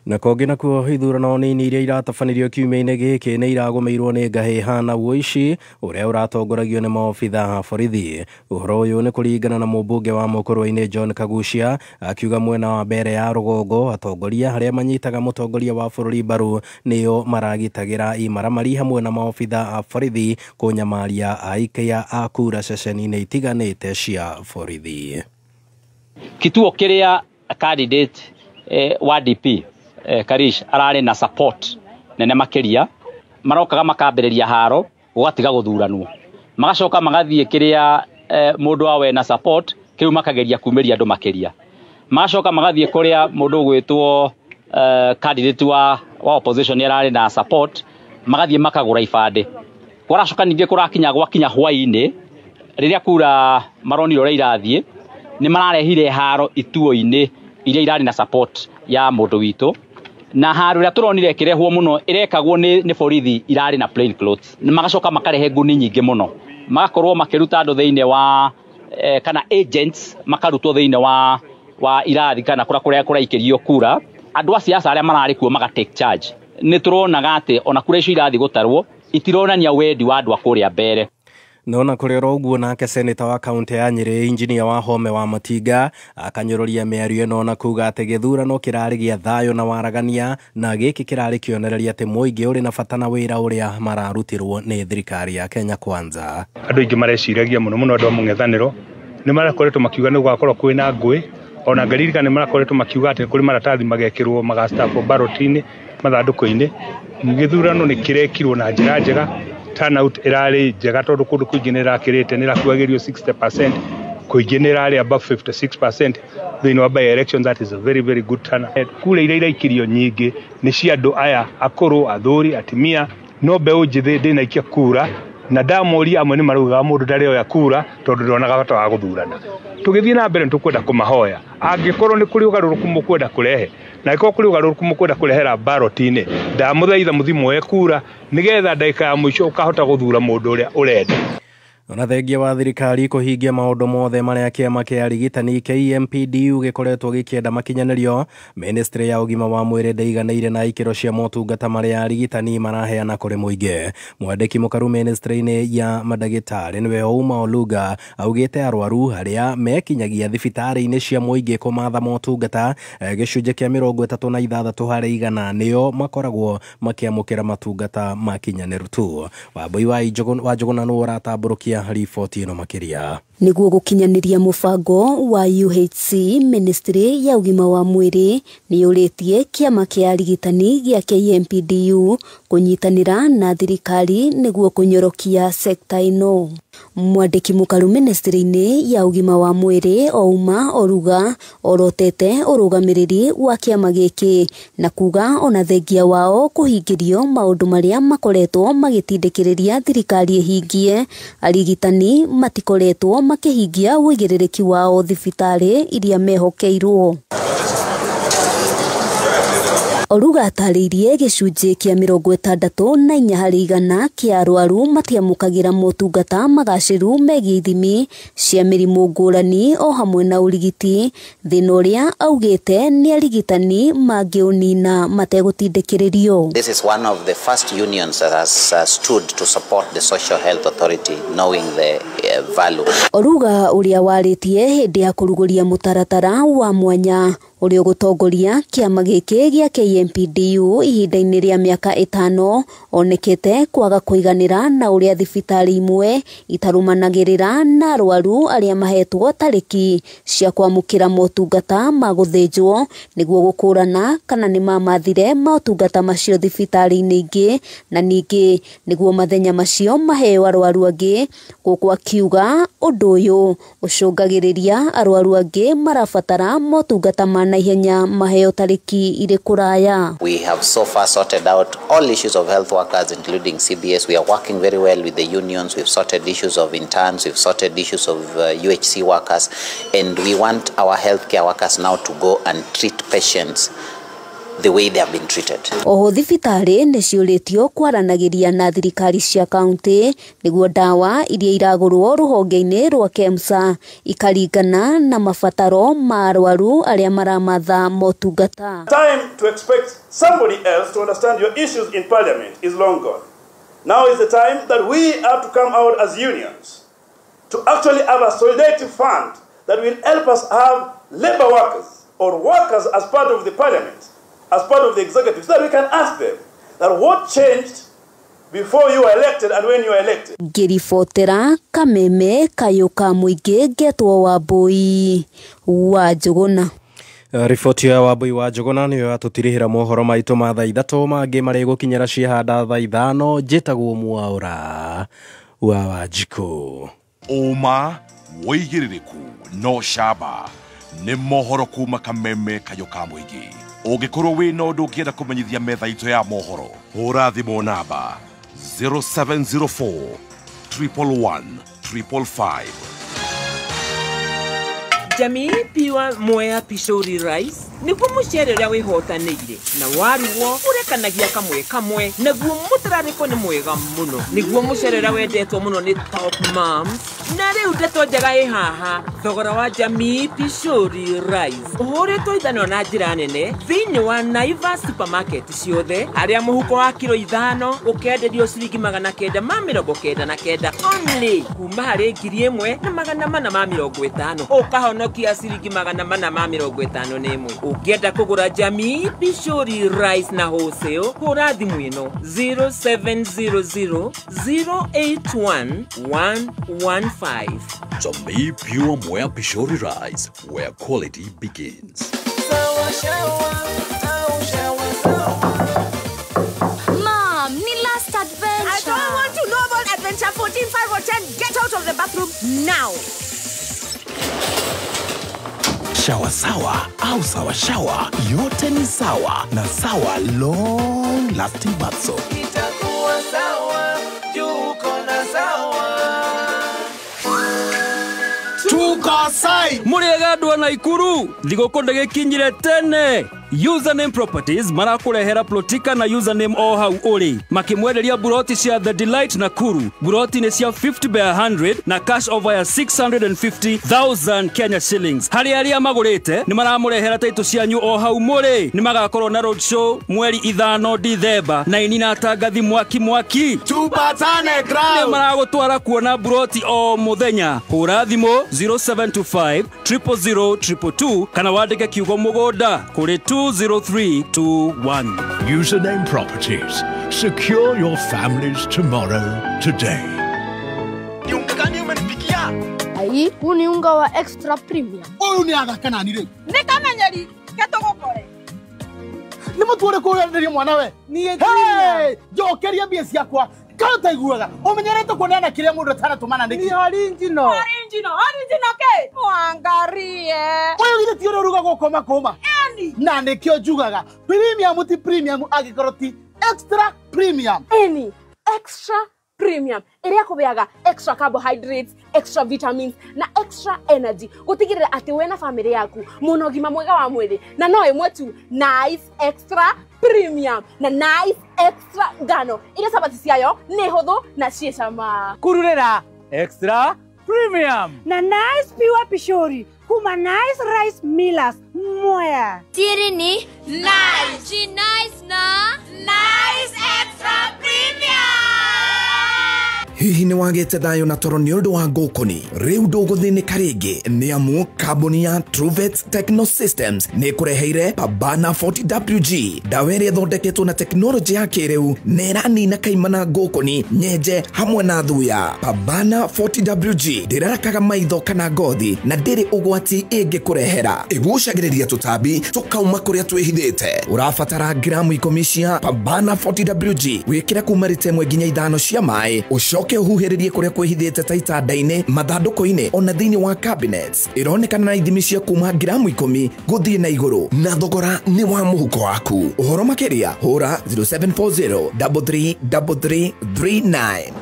Na kũngĩ nakuo ithurano nini iria iratabanirio kiumia-inĩ gĩkĩ nĩ iragũmĩirwo nĩ ngahĩha na ũici ũrĩa ũratongoragio nĩ maobitha a borithi. Ũhoro ũyũ nĩ kũringana na mũmbunge wa Mũkũrwe-inĩ John Kagucia akiuga mwena wa Mbeere ya rũgongo atongoria arĩa manyitaga mũtongoria wa bũrũri mbaru nĩo maragitagĩra imaramari hamwe na maobitha a borithi kũnyamaria aikia a kura ceceni-inĩ itiganĩte cia borithi. Kituo kĩrĩa candidate wa DP Karish ararĩ na support nene makĩria marokaga makambĩrĩria haro gũgatiga gũthuranwo magacoka magathiĩ kĩrĩa mũndũ wa wena support kĩu makageria kumĩria andũ makĩria magacoka magathiĩ kũrĩa mũndũ ũgwĩtwo candidate wa opposition ararĩ na support magathiĩ makagũra ibandĩ kũracoka ningĩ kũrakinya gwakinya hwaĩ-inĩ rĩrĩa kura maronire ũrĩa irathiĩ nĩ mararehire haro ituo-inĩ iria irarĩ na support ya mũndũ witũ na haro ĩrĩa tũronire ĩkĩrehwo mũno ĩrekagwo nĩ borithi irarĩ na plain clothes nĩ magacoka makarehe nguni nyingĩ mũno magakorwo makĩruta andũ thĩinĩ wa kana agents makarutwo thĩinĩ wa irathi kana kũrĩa kũraikĩrio kura andũ a siasa arĩa mararĩ kuo maga take charge nĩ tũronaga atĩ ona kura icio irathiĩ gũtarwo itironania wendi wa andũ a kũrĩa mbere. Nona kũrĩ oro ũguo nake seneta wa kaunti ya Nyĩrĩ injinia wa Home wa Matinga akanyũrũria mĩario ĩno na kuga atĩ gĩthurano kĩrarĩ gĩa thayũ na waragania na gĩkĩ kĩrarĩ kĩonereria atĩ mũingĩ ũrĩ na bata na wĩra ũrĩa mararutirwo nĩ thirikari ya Kenya Kwanza. Andũ aingĩ mareciragia mũno mũno andũ a mũng'ethanĩro nĩ marakoretwo makiuga nĩ gũgakorwo kwĩna ngũĩ ona ngaririkana nĩ marakoretwo makiuga atĩ kũrĩ maratathi magekĩrwo magastapwo baroti-inĩ mathandũkũ-inĩ. Gĩthurano nĩ kĩrekirwo na njĩra njega turnout ĩrarĩ njega tondũ kũndũ kũingĩ nĩ ĩrakĩrĩte nĩ ĩrakuhagĩrĩrio 60% Kũingĩ nĩ ĩrarĩ above 56% thĩinĩ wa by election. That is a very very good turnout. Kura iria iraikirio nyingĩ nĩ cia andũ aya akũrũ, athuri, atimia, no mbeũ njĩthĩ ndĩnaikia kura, na ndamoria amwe nĩ maraugaga mũndũ ndarĩ oya kura tondũ ndonaga bata wa gũthurana. Tũgĩthiĩ na mbere nĩtũkwenda kũmahoya, angĩkorwo nĩ kũrĩ ũgarũrũku mũkwenda kũrehe, na angĩkorwo kũrĩ ũgarũrũku mũkwenda kũrehera ballot-inĩ, ndamũthaitha mũthiĩ muoye kura nĩgetha ndagĩka ya mũico ũkahota gũthura mũndũ ũrĩa ũrenda. Ona thengia wa thirikari kũhingia maũndũ mothe marĩa kĩama kĩa arigitani KMPDU gĩkoretwo gĩkĩenda makinyanĩrio, ministry ya ũgima wa mwĩrĩ ndĩiganĩire na ikĩro cia motungata marĩa arigitani maraheana kũrĩ mũingĩ. Mwandĩki mũkaru ministry-inĩ ya mandagĩtarĩ nĩwe Ouma Oluga augĩte arwaru arĩa mekinyagia thibitarĩ-inĩ cia mũingĩ kũmatha motungata gĩcunjĩ kĩa 36 harĩ igana nĩo makoragwo makĩamũkĩra matungata makinyanĩru tu. Wambui wa Njũgũna nĩwe ũratambũrũkia riboti ĩno makĩria. Nĩguo gũkinyanĩria mũbango wa UHC, ministry ya ũgima wa mwĩrĩ nĩyũrĩtie kĩama kĩa arigitani gĩa KMPDU kũnyitanĩra na thirikari nĩguo kũnyorokia sekta ĩno. Mwandĩki mũkaru ministry-inĩ ya ũgima wa mwĩrĩ Ouma Oluga orotete ũrũgamĩrĩri wa kĩama gĩkĩ na kuga ona thengia wao kũhingĩrio maũndũ marĩa makoretwo magĩtindĩkĩrĩria thirikari ĩhingie, arigitani matikoretwo makĩhingia ũigĩrĩrĩki wao thibitarĩ iria mehokeirwo. Oluga atarĩirie gĩcunjĩ kĩa 64 harĩ igana kĩa arwaru matiamũkagĩra motungata magacĩru megiĩ ithimi cia mĩrimũ ngũrani o hamwe na ũrigiti, thĩna ũrĩa augĩte nĩ arigitani mangĩũnina mategũtindĩkĩrĩrio. This is one of the first unions that has stood to support the Social Health Authority, knowing the value. Oluga ũrĩa warĩtie hĩndĩ ya kũrugũria mũtaratara wa mwanya ũrĩa ũgũtongoria kĩama gĩkĩ gĩa KMPDU ihinda-inĩ rĩa mĩaka 5 onekete kwaga kũiganĩra na ũrĩa thibitarĩ imwe itarũmanagĩrĩra na arwaru arĩa mahetwo tarĩki cia kwamũkĩra motungata ma gũthĩnjwo nĩguo gũkũrana kana nĩ mamathire motungata macio thibitarĩ-inĩ ingĩ, na ningĩ nĩguo mathenya macio maheo arwaru angĩ. Gũkũ akiuga ũndũ ũyũ ũcũngagĩrĩria arwaru angĩ marabatara motungata ma naihenya maheo tarĩki irĩ kũraya. We have so far sorted out all issues of health workers, including CBS. We are working very well with the unions. We've sorted issues of interns. We've sorted issues of UHC workers. And we want our healthcare workers now to go and treat patients the way they have been treated. Oho thibitarĩ nĩciũrĩtio kwaranagĩria na thirikari cia kaunti nĩguo ndawa iria iragũrwo rũhonge-inĩ rwa KEMSA ikaringana na mabataro ma arwaru arĩa maramatha motungata. Time to expect somebody else to understand your issues in parliament is long gone. Now is the time that we have to come out as unions to actually have a solidarity fund that will help us have labor workers or workers as part of the parliament, as part of the executive, so that we can ask them that what changed before you were elected and when you were elected. Ngĩribotera Kameme Kayũ ka Mũingĩ ngetwo Wambui wa Njũgũna. Riboti ya Wambui wa Njũgũna nĩyo yatũtirihĩra mohoro maitũ ma thaa 3 mangĩ marĩ gũkinyĩra ciahanda thaa 5. Njĩtagwo Mwaũra wa Wanjikũ. Ũma wĩigĩrĩrĩku no camba nĩ mohoro kuma Kameme Kayũ ka Mũingĩ. Ũngĩkorwo wĩna ũndũ ũngĩenda kũmenyithia metha itũ ya mohoro, hũra thimũ namba 0704 111 555. Jamii Pure Mwea Pishori Rice nĩguo mũcere ũrĩa wĩhotanĩire na waruo ũrekanagia kamwe kamwe naguo mũtararĩko nĩ mwega mũno nĩguo mũcere ũrĩa wendetwo mũno nĩ top moms. Na rĩu ndeto njega ĩ haha, thogora wa Jamii Pishori Rice ũhũrĩtwo ithanwa na njĩra nene thĩinĩ wa Naivas supermarket ciothe, harĩa mũhuko wa kiro 5 ũkenderio ciringi 999 only kuma harĩ 1450 ũkahonokia ciringi 451. Ũngĩenda kũgũra Jamii Pishori Rice na wholesale, hũra thimũ ĩno 0700 081 115. Jamii Pure Mwea Pishori Rice, where quality begins. Mom, ni last adventure. I don't want to know about adventure 14, 5 or 10. Get out of the bathroom now. Shawa sawa au sawa shawa, yote ni sawa na Sawa Long Lasting Bath Soap. Itakuwa sawa, juu uko na sawa. Tuko sai muriega andũ a Naikuru thigũkũ ndĩgĩkinyire tene. Username Properties marakurehera plotika na username o hau uri makimwenderia buroti cia The Delight Nakuru. Buroti ni cia 50 by 100 na cash over ya 650,000 Kenya shillings. Hari aria magurite ni maramurehera title cianyu o hau muri. Ni magakorwo na road show mweri 5 Dithemba na ini na atangathi mwaki mwaki tupatane ground. Ni maragutwara kuona buroti o muthenya. Hura thimu 0725 000 222 kana wandike kiugo mugunda kuri 20321. Username Properties. Secure your family's tomorrow today. Gani umenipikia? Ai, huu ni unga wa extra premium. Huyu ni athaka nani rĩu? Nĩ kamenyeri ketũgũkore. Nĩ mũtu ũrĩkũ ũrenderio mwana we? Niĩ Hey, njokeria mbia ciakwa. Kana utaiguaga umenyerete kuoneana kiria mundu ataratũmana nĩkĩ? Ni original. Original, original ke? Mwangarie. Ũyũ githĩ ti ũrĩa ũrugagwo kũma kũma? Eni. Na nĩkĩo njugaga premium ti premium angĩkorwo ti extra premium. Eni, extra premium ĩrĩa kũbeaga extra carbohydrates, extra vitamins na extra energy gũtigĩrĩra atĩ we na family yaku mũna ũgima mwega wa mwĩrĩ na no ĩmwe tu Nice Extra Premium na Nice Extra ngano iria cabaci ciayo nĩ hũthũ na ciĩ cama. Kururĩra Extra Premium na Nice Pure Pishori kuma Nice Rice Millers Mwea. Siri ni Nice. Nice na Nice Extra Premium. Hihi nĩ wagĩte thayũ na toro nĩ ũndũ wa ngũkũni? Rĩu ndũgũthĩnĩka rĩngĩ nĩ amu kambuni ya Truvet Techno Systems nĩ ĩkũreheire Pabana 40WG, ndawa ĩrĩa ĩthondeketwo na tekinoronjĩ ya kĩrĩu na ĩranina kaimana ngũkũni, nyenje hamwe na thuya. Pabana 40WG ndĩrarakaga maitho kana ngothi na ndĩrĩ ũgwati ĩngĩkũrehera. Ĩgucagĩrĩria tũtambi tũkauma kũrĩa twĩhithĩte. Ũrabatara gramu 10 cia Pabana 40WG wĩkĩre kuma rita 1 nginya 5 cia maĩ, ũcoke uhuhĩrĩrie kũrĩa kwĩhithĩte ta itanda-inĩ, mathandũkũ-inĩ ona thĩinĩ wa cabinets. Ĩronekana na ithimi cia kuma gramu 10 gũthiĩ na igũrũ na thogora nĩ wa mũhuko waku. Ũhoro makĩria hũra 0740 3333 39.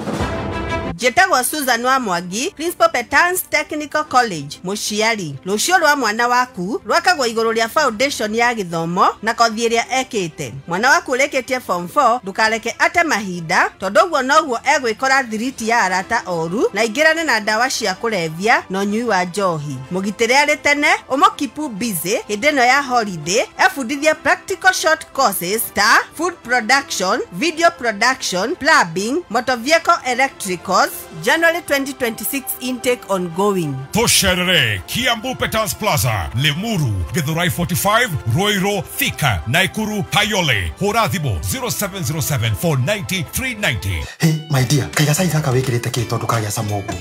Njĩtagwo Susan wa Mwangi, Principal Petans Technical College, mũciari. Rũciũ rwa mwana waku rwakagwo igũrũ rĩa foundation ya gĩthomo na kothi ĩrĩa ekĩte. Mwana waku ũrĩkĩtie form 4 ndũkareke ate mahinda tondũ ũguo noguo egwĩkora thiriti ya arata oru na ingĩrane na ndawa cia kũrebia na ũnyui wa njohi. Mũgitĩre arĩ tene, ũmũkipu busy hĩndĩ ĩno ya holiday, ebundithie practical short courses ta food production, video production, plumbing, motor vehicle electricals. January 2026 intake ongoing. Tosherere, Kiambu Petals Plaza, Limuru, Githurai 45, Ruiru, Thika, Nakuru, Kayole. Hũra thimũ 0707 490 390. Hey, my dear, kaiga cai gaka wĩkĩrĩte kĩ tondũ kagĩa cama ũguo?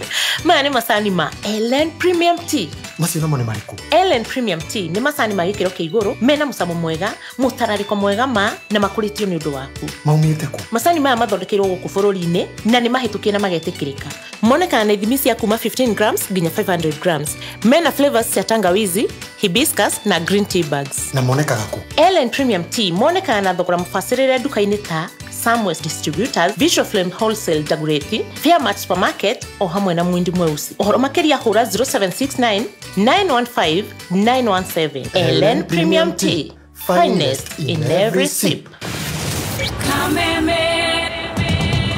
Maya nĩ macani ma Ellen Premium Tea. Macio namo nĩ marĩkũ? Ellen Premium Tea nĩ macani ma gĩkĩro kĩa igũrũ mena mũcamo mwega, mũtararĩko mwega ma na makũrĩtio nĩ ũndũ waku. Maumĩte kũ? Macani maya mathondekeirwo gũkũ bũrũri-inĩ na nĩ mahĩtũkie na magetĩkĩrĩka. Monekana na ithimi cia kuma 15 grams nginya 500 grams. Mena flavors cia tangawizi, hibiscus na green tea bags. Na monekaga kũ? Ellen Premium Tea monekana na thogora mũbacĩrĩre nduka-inĩ ta Samwest Distributors, Visual Flame Wholesale Dagoretti, Fairmart Supermarket o hamwe na Mwindi Mweusi. Ũhoro makĩria hũra 0769 915 917. Ellen Premium Tea, finest in every sip. Kameme.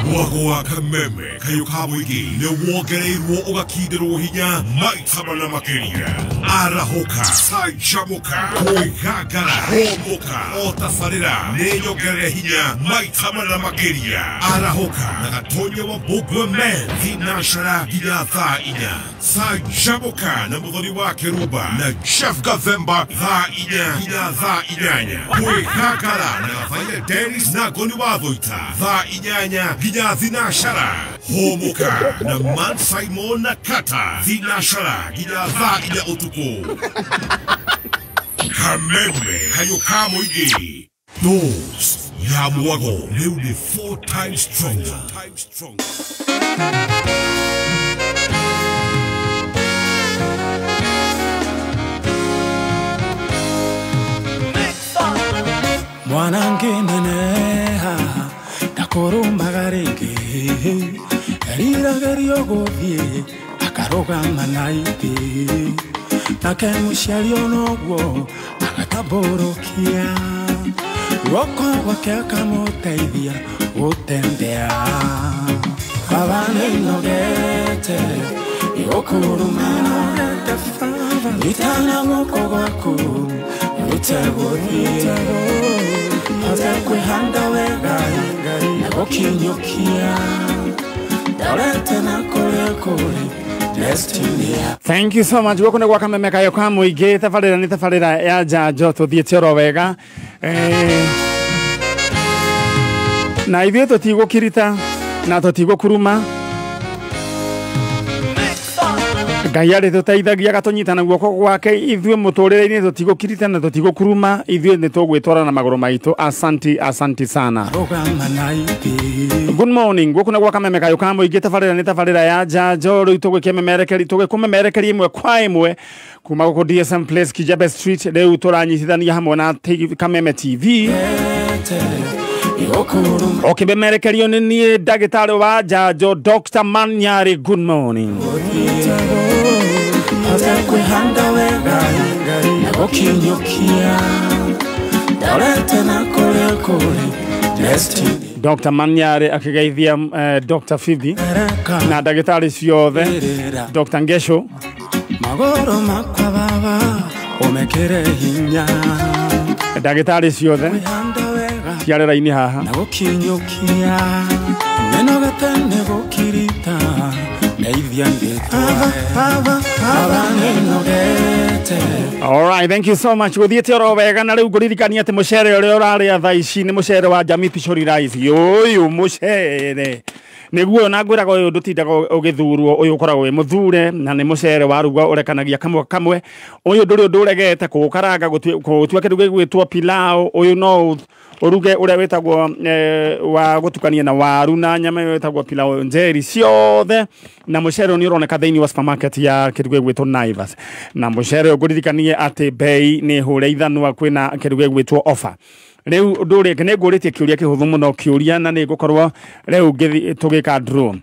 Mwago wa Kameme kayũ ka mũingĩ nĩ wongereirwo ũgakindĩrwo hinya maita mana makĩria. Arahũka, canjamũka, kwĩgangara, hũmũka, o tabarĩra nĩ nyongerere hinya maita mana makĩria. Arahũka na Gatonya wa Mbũngwe Men thinacara nginya thaa 4. Canjamũka na Mũthoni wa Kĩrumba na Jeff Gathemba thaa 4 nginya thaa 8. Kwĩgangara na Gathaia Dennis na Ngoni wa Thũita thaa 8 nginya thinashara. Hũmũka na Man Simon na Kata thinashara nginya thaa 4 ũtukũ. Kameme kayũ ka mũingĩ. Dose ya mwago rĩu nĩ 4 times stronger. Mwana ngĩneneha ndakũrũmaga rĩngĩ eriragĩrio gũthiĩ akarũgama na itĩ nake mũciari onoguo agatambũrũkia guoko gwake akamũteithia gũtembea. Baba nĩnogete nĩgũkũrũma nyitana guoko gwaku rute gũthiĩ hote kwĩhanda wega na gũkinyũkia ndorete na kũrĩa kũrĩ. Thank you so much. Guoko nĩ gwa Kameme Kayo ka mũingĩ. Tabarĩra nĩ tabarĩra ya njanjo tũthiĩte oro wega na ithuĩ tũtigũkirita na tũtigũkuruma. Ngai arĩ tũteithagia agatũnyita na guoko gwake ithuĩ mũtũrĩre-inĩ tũtigũkirita na tũtigũkuruma ithuĩ nĩ tũgwĩtwara na magũrũ maitũ. Asanti, asanti sana. Good morning. Guoko nĩ gwa Kameme Kayo ka mũingĩ. Tabarĩra nĩ tabarĩra ya njanjo rĩu tũgĩkũmemerekeria ĩmwe kwa ĩmwe kuma gũkũ DSM Place Kijabe Street. Rĩu tũranyitithania hamwe na Kameme TV. Ũkĩmemerekerio nĩ niĩ ndagĩtarĩ wa njanjo Dr. Manyari. Good morning. Kwĩhanda wega na gũkinyũkia ndorete na kũrĩa kũrĩ destiny. Dr. Manyari akĩgeithia Dr. Phoebe na ndagĩtarĩ ciothe, Dr. Ngesho. Magũrũ makwa baba ũmekĩre hinya ndagĩtarĩ ciothe ciarera-inĩ haha na gũkinyũkia nĩnogete nĩ gũkirita. All right, thank you so much. Gũthiĩte oro wega na rĩu ngũririkania atĩ mũcere ũrĩa ũrarĩa thaa ici nĩ mũcere wa Jamii Pishori Rice. Ũyũ mũcere nĩguo na ngwĩraga ũyũ ndũtindaga ũgĩthurwo, ũyũ ũkoragwo wĩ mũthure na nĩ mũcere warugwo ũrekanagia kamwe kamwe. Ũyũ ndũrĩ ũndũ ũregete kũũkaranga gũtua kĩndũ gĩgwĩtwo pilau. Ũyũ no ũruge ũrĩa wĩtagwo wa gũtukania na waru na nyama ĩyo ĩtagwo pilau njeri ciothe. Na mũcere nĩ ũroneka thĩinĩ wa supermarket ya kĩndũ gĩgwĩtwo Naivas. Na mũcere ũngũririkanie atĩ bei nĩ hũre ithanwa kwĩna kĩndũ gĩgwĩtwo offer. Rĩu ũndũ ũrĩa nĩ ngũrĩtie kĩũria kĩhũthũ mũno kĩũria na nĩ ngũkorwo rĩu tũgĩka draw.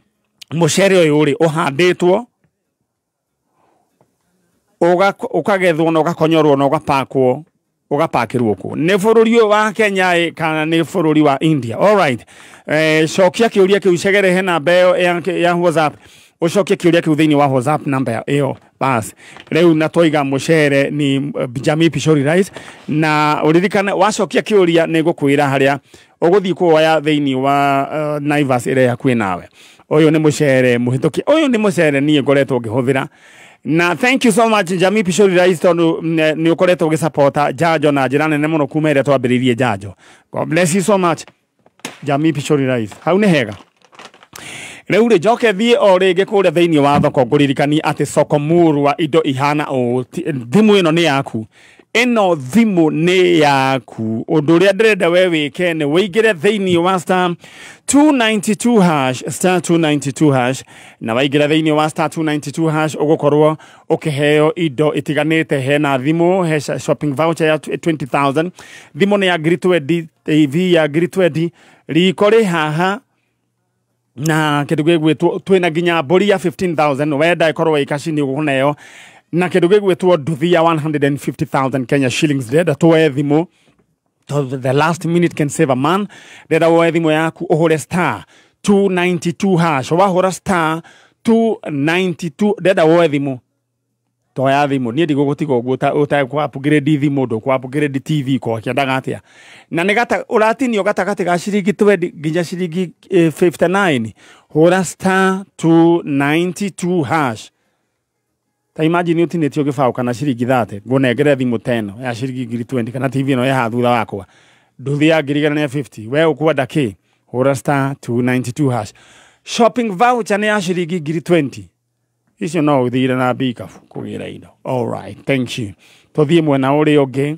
Mũcere ũyũ rĩ ũhandĩtwo ũkagethwo na ũgakonyorwo na ũgapakwo ũgapakĩrwo kũ nĩ bũrũri ũyũ wa Kenya kana nĩ bũrũri wa India? All right, cokia kĩũria kĩu cegere he namba ĩyo ya WhatsApp ucokie kĩũria kĩu thĩinĩ wa WhatsApp namba ĩyo bas. Rĩu na twaiga mũcere ni Jamii Pishori Rice na ũririkane wacokia kĩũria nĩ ngũkwĩra harĩa ũgũthiĩ kuoya thĩinĩ wa Naivas ĩrĩa hakuhĩ nawe. Ũyũ nĩ mũcere mũhĩtũkie, ũyũ nĩ mũcere niĩ ngoretwo ngĩhũthĩra. Na thank you so much Jamii Pishori Rice tondũ nĩ ũkoretwo ũgĩsapota njanjo na njĩra nene mũno kuma ĩrĩa twambĩrĩirie njanjo. God bless you so much Jamii Pishori Rice. Hau nĩ hega. Rĩu rĩ njoke thiĩ o rĩngĩ kũrĩa thĩinĩ wa thoko ngũririkanie atĩ soko murwa indo ihana ũũ. Thimũ ĩno nĩ yaku, ĩno thimũ nĩ yaku. Ũndũ ũrĩa ndĩrenda we wĩke nĩ wĩingĩre thĩinĩ wa star 292 hash, star 292 hash, na waingĩra thĩinĩ wa star 292 hash ũgũkorwo ũkĩheo indo itiganĩte. Hena thimũ, he shopping voucher ya 20,000, thimũ nĩ ya ngiri 20, TV ya ngiri 20, riko rĩ haha na kĩndũ gĩgwĩtwo twĩna nginya mbũri ya 15,000 wenda ĩkorwo ĩ cash nĩ ũkũneo, na kĩndũ gĩgwĩtwo nduthi ya 150,000 Kenya shillings. Ndĩrenda tuoe thimũ tondũ the last minute can save a man. Ndĩrenda woe thimũ yaku ũhũre star 292 hash. Wahũra star 292 ndĩrenda woe thimũ, toya thimũ. Niĩ ndigũgũtiga ũguo ũtegũ upgrade thimũ, ndũkũ upgrade TV ko kĩendaga atĩa. Na nĩ gata ũratinio gatagatĩ ga ciringi 20 nginya ciringi 59. Hũra star 292 hash. Ta imagine ũtinĩtio gĩbaũ kana ciringi 30 ngũnengere thimũ ta ĩno ya ciringi ngiri 20 kana TV ĩno ĩ haha thutha wakwa, nduthi ya ngiri igana rĩa 50, we ũkwenda kĩ? Hũra star 292 hash. Shopping voucher nĩ ya ciringi ngiri 20. Icio no ũthire na mbikabu kũgĩra indo. All right, thank you. Tũthiĩ mwena ũrĩa ũngĩ.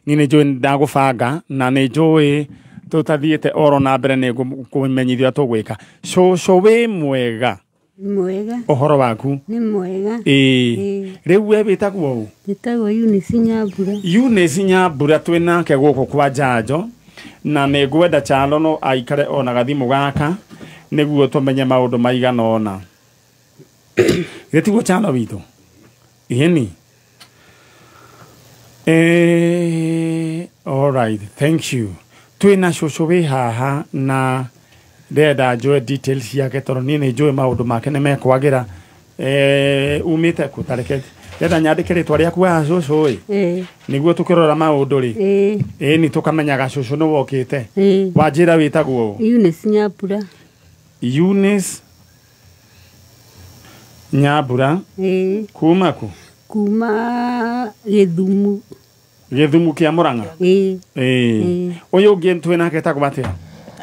Niĩ nĩ njũĩ ndagũbanga na nĩ njũĩ tũtathiĩte oro na mbere nĩ ngũmenyithia tũgwĩka. Cũcũ wĩ mwega. Mwega. Ũhoro waku? Nĩ mwega. Ĩĩ. Rĩu we wĩtagwo ũ? Njĩtagwo Eunice Nyambura. Eunice Nyambura twĩ nake gũkũ kwa Njanjo na nĩ ngwenda Kyalo no aikare ona gathimũ gaka nĩguo tũmenye maũndũ maigana ũna. Githĩ tiguo Kyalo witũ? Ĩni. All right, thank you. Twĩna cũcũ wĩ haha na ndĩrenda njũe details ciake tondũ niĩ nĩ njũĩ maũndũ make nĩ mekwagĩra. Umĩte kũ? Ta reke ndĩrenda nyandĩke rĩtwa rĩaku haha cũcũ ĩ, nĩguo tũkĩrora maũndũ rĩ. Ĩni tũkamenyaga cũcũ nĩ wokĩte. Wanjĩra wĩtagwo ũ? Eunice Nyambura. Eunice Nyambura. Kuma kũ? Kuma Gĩthumu. Gĩthumu kĩa Mũrang'a? Ĩĩ. Ũyũ ũngĩ twĩ nake etagwo atĩa?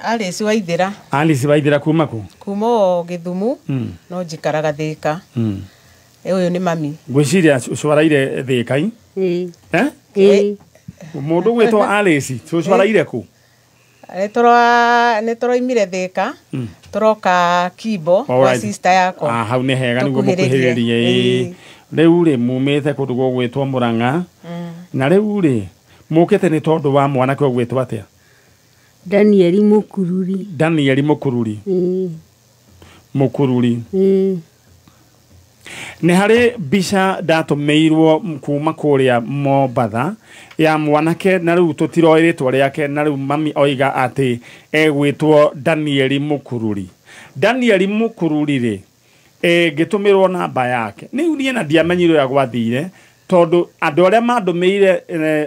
Alice Waithera. Alice Waithera kuma kũ? Kuma o Gĩthumu, no njikaraga Thĩka. Ũyũ nĩ mami. Ngwĩciria cũcũ araire Thĩka i? Ĩĩ. Mũndũ ũgwĩtwo Alice, cũcũ araire kũ? Nĩ tũroimire Thĩka, tũroka Kimbo kwa sister yakwa. Hau nĩ hega nĩguo mũkuhĩrĩrie. Rĩu rĩ mumĩte kũndũ gũgwĩtwo Mũrang'a. Na rĩu rĩ mũkĩte nĩ tondũ wa mwanake ũgwĩtwo atĩa? Danieli Mũkururi. Danieli Mũkururi. Mũkururi. Nĩ harĩ mbica ndatũmĩirwo kuma kũrĩa Mombatha ya mwanake na rĩu tũtiroĩ rĩtwa rĩake na rĩu mami oiga atĩ egwĩtwo Danieli Mũkururi. Danieli Mũkururi rĩ ngĩtũmĩrwo namba yake. Rĩu niĩ na ndiamenyire ũrĩa gwathire tondũ andũ arĩa mandũmĩire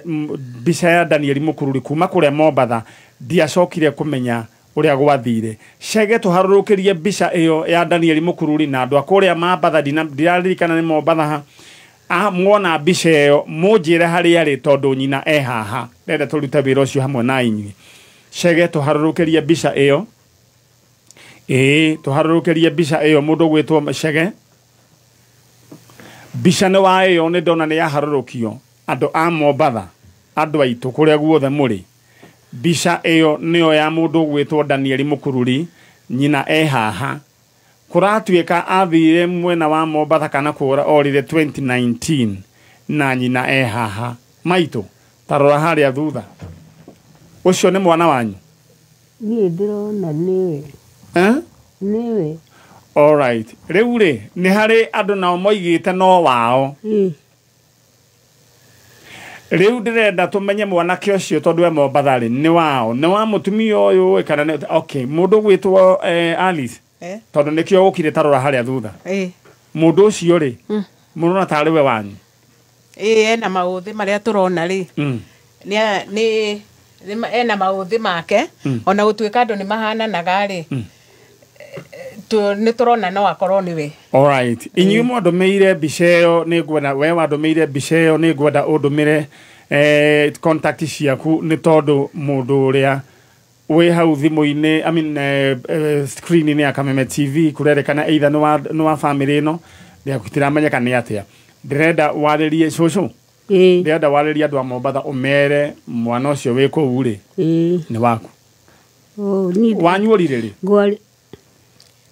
mbica ya Danieli Mũkururi kuma kũrĩa Mombatha ndiacokire kũmenya ũrĩa gwathire. Cege tũharũrũkĩrie mbica ĩyo ya Danieli Mũkururi na andũ a kũrĩa Mombatha ndiraririkana nĩ Mombatha ha. Mwona mbica ĩyo mũnjĩre harĩa arĩ tondũ nyina e haha. Ndĩrenda tũrute wĩra ũcio hamwe na inyuĩ. Cege tũharũrũkĩrie mbica ĩyo. Ĩĩ tũharũrũkĩrie mbica ĩyo mũndũ ũgwĩtwo Cege. Mbica nĩ wa ĩyo nĩ ndona nĩ yaharũrũkio andũ a Mombatha andũ aitũ kũrĩa guothe mũrĩ. Mbica ĩyo nĩyo ya mũndũ ũgwĩtwo Danieli Mũkururi nyina e haha. Kũratuĩka athire mwena wa Mombatha kana kũra orire 2019 na nyina e haha. Maitũ ta rora harĩa thutha. Ũcio nĩ mwana wanyu? Niĩ ndĩrona nĩwe. Nĩwe. All right. Rĩu rĩ nĩ harĩ andũ nao moigĩte no wao. Rĩu ndĩrenda tũmenye mwanake ũcio tondũ e Mombatha rĩ nĩ wao, nĩ wa mũtumia ũyũ kana nĩ okay mũndũ ũgwĩtwo Alice tondũ nĩkĩo ũkire ta rora harĩa thutha. Mũndũ ũcio rĩ mũrona tarĩ we wanyu? Ĩĩ ena maũthĩ marĩa tũrona rĩ nĩ ena maũthĩ make ona gũtuĩka andũ nĩ mahananaga rĩ nĩ tũrona no akorwo nĩwe. All right. Inyuĩ mwandũmĩire mbica ĩyo nĩ ngwenda we wandũmĩire mbica ĩyo nĩ ngwenda ũndũmĩre contact ciaku nĩ tondũ mũndũ ũrĩa wĩ hau thimũ-inĩ I mean screen-inĩ ya Kameme TV kũrerekana either nĩ wa family ĩno gũtiramenyeka nĩ atĩa. Ndĩrenda warĩrie cũcũ. Ndĩrenda warĩrie andũ a Mombatha ũmere mwana ũcio wĩ kũu rĩ nĩ waku. Wanyu ũrire rĩ?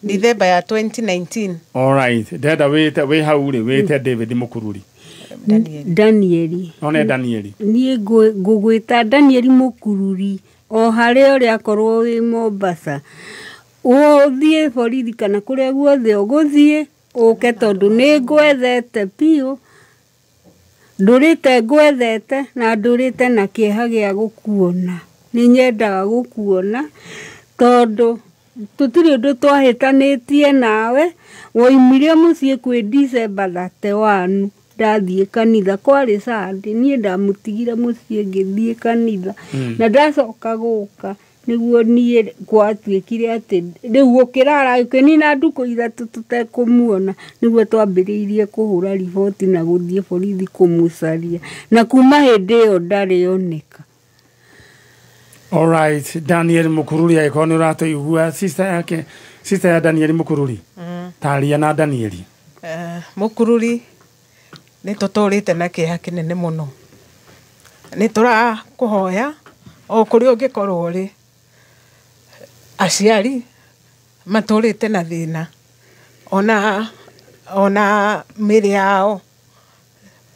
Dithemba ya 2019. All right. Ndĩrenda wĩte wĩ hau rĩ wĩte David Mũkururi. Danieli. One Danieli. Niĩ ngũgwĩta Danieli Mũkururi o harĩa ũrĩa akorwo wĩ Mombasa. Ũthiĩ borithi kana kũrĩa guothe ũgũthiĩ ũke tondũ nĩ ngwethete biũ. Ndũrĩte ngwethete na ndũrĩte na kĩeha gĩa gũkuona. Nĩ nyendaga gũkuona tondũ tũtirĩ ũndũ twahĩtanĩtie nawe. Woimire mũciĩ kwĩ December 31 ndathiĩ kanitha kwarĩ Sunday niĩ ndamũtigire mũciĩ ngĩthiĩ kanitha na ndacoka gũka nĩguo niĩ gwatuĩkire atĩ rĩu gũkĩrara ũkĩnina ndukũ ithatũ tũtekũmuona nĩguo twambĩrĩirie kũhũra riboti na gũthiĩ borithi kũmũcaria na kuma hĩndĩ ĩyo ndarĩ oneka. All right, Daniel Mukururi angĩkorwo nĩ ũratũigua sister yake, sister ya Daniel Mukururi. Taria na Daniel. Mukururi nĩ tũtũrĩte na kĩeha kĩnene mũno. Nĩ tũrakũhoya o kũrĩa ũngĩkorwo ũrĩ aciari matũrĩte na thĩna Ona mĩĩrĩ yao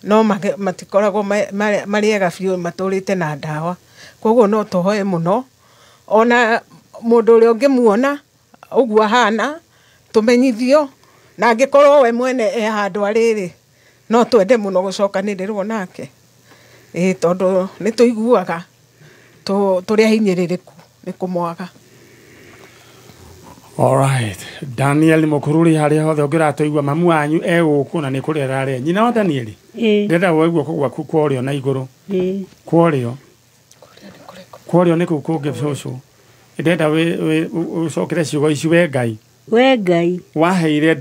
no matikoragwo marĩ ega biũ, matũrĩte na ndawa. Koguo no tũhoe mũno ona mũndũ ũrĩa ũngĩmuona ũguo ahana tũmenyithio, na angĩkorwo we mwene e handũ arĩ-rĩ, no twende mũno gũcokanĩrĩrwo nake. Ĩĩ, tondũ nĩ tũiguaga tũrĩ ahinyĩrĩrĩku nĩ kũmwaga. Alright. Daniel Mukururi harĩa hothe ũngĩratũigua mamu wanyu e gũkũ na nĩ kũrĩa ararĩa. Nyina wa Daniel, ndĩrenda woe guoko gwaku kwa ũrĩo na igũrũ. Kwa ũrĩo. Kwa ũrĩo nĩ kũu kũngĩ cũcũ. Ndĩrenda ũcokere ciugo ici, we Ngai. We Ngai. Waheire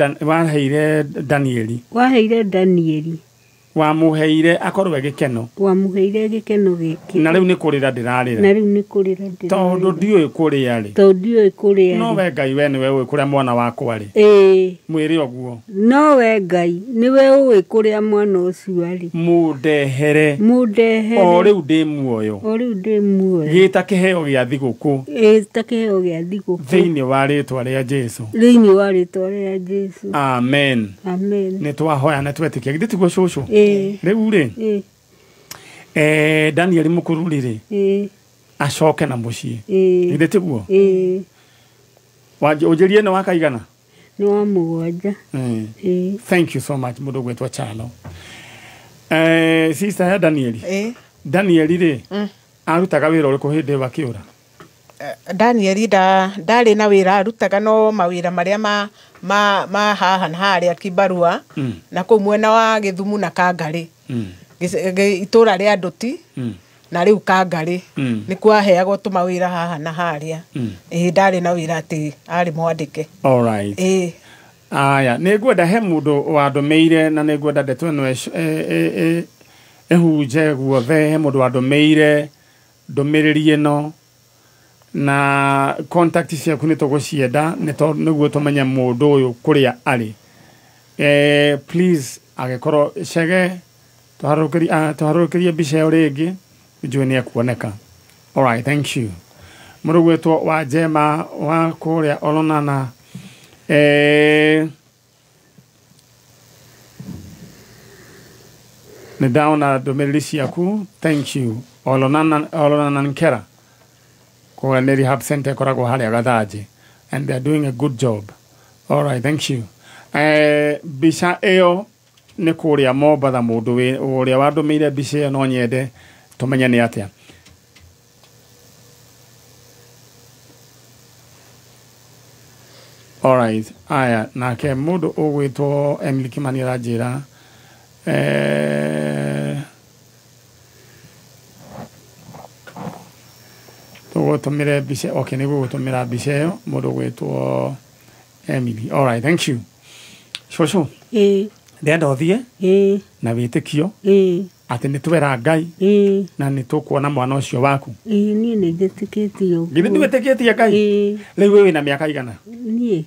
Danieli. Waheire Danieli. Wamũheire akorwo e gĩkeno. Wamũheire gĩkeno gĩkĩ. Na rĩu nĩ kũrĩra ndĩrarĩra. Na rĩu nĩ kũrĩra ndĩrarĩra. Tondũ ndiũĩ kũrĩa rĩ. Tondũ ndiũĩ kũrĩa. No we Ngai we nĩwe ũĩ kũrĩa mwana wakwa rĩ. Ĩĩ. Mwĩre ũguo. No we Ngai nĩwe ũĩ kũrĩa mwana ũcio arĩ. Mũndehere. Mũndehere. O rĩu ndĩ muoyo. O rĩu ndĩ muoyo. Gĩta kĩheo gĩa thigũkũ. Gĩta kĩheo gĩa thigũkũ. Thĩinĩ wa rĩtwa rĩa Jesũ. Thĩinĩ wa rĩtwa rĩa Jesũ. Amen. Amen. Nĩ twahoya na twetĩkia. Githĩ tiguo cũcũ? Rĩu rĩ, Daniel Mukururi rĩ, acoke na mũciĩ. Githĩ tiguo? Ũnjĩrie nĩ wa kaigana? Nĩ wa 7. Thank you so much mũndũ gwĩtwo Chalo. Sister ya Daniel. Daniel rĩ, arutaga wĩra ũrĩkũ hĩndĩ ĩyo akĩũra? Daniel ndarĩ na wĩra arutaga, no mawĩra marĩa ma haha na harĩa kibarua na kũu mwena wa Gĩthumu na Kangarĩ. Itũra rĩa Ndũti na rĩu Kangarĩ nĩkuo aheagwo tũmawĩra haha na harĩa. Ĩĩ, ndarĩ na wĩra atĩ arĩ mwandĩke. Alright. Ĩĩ. Aya, nĩ ngwenda he mũndũ wandũmĩire na nĩ ngwenda ndeto ĩno ĩhunje guothe. He mũndũ wandũmĩire ndũmĩrĩri ĩno na contact ciaku nĩ tũgũcienda nĩguo tũmenye mũndũ ũyũ kũrĩa arĩ. Please agĩkorwo Chege tũharũrũkĩrie mbica ĩyo rĩngĩ njũĩ nĩ ekuoneka. Alright, thank you. Mũndũ gwĩtwo wa Njema wa kũrĩa Olonana. Nĩ ndaona ndũmĩrĩri ciaku, thank you. Olonana Nkera kũrĩa nĩ rehab center ĩkoragwo harĩa Gathanjĩ, and they are doing a good job. All right, thank you. Mbica ĩyo nĩ kũrĩa Mombatha, mũndũ ũrĩa wandũmĩire mbica ĩyo no nyende tũmenye nĩ atĩa. All right, aya nake mũndũ ũgwĩtwo Emily Kimani aranjĩra tũgũtũmĩre mbica. Okay, nĩ gũgũtũmĩra mbica ĩyo mũndũ ũgwĩtwo Emily. All right, thank you. Cũcũ, ndĩrenda ũthiĩ na wĩtĩkio atĩ nĩ twera Ngai na nĩ tũkuona mwana ũcio waku. Niĩ nĩ njĩtĩkĩtie ũguo. Githĩ nĩwĩtĩkĩtie Ngai? Rĩu wĩ wĩna mĩaka igana? Niĩ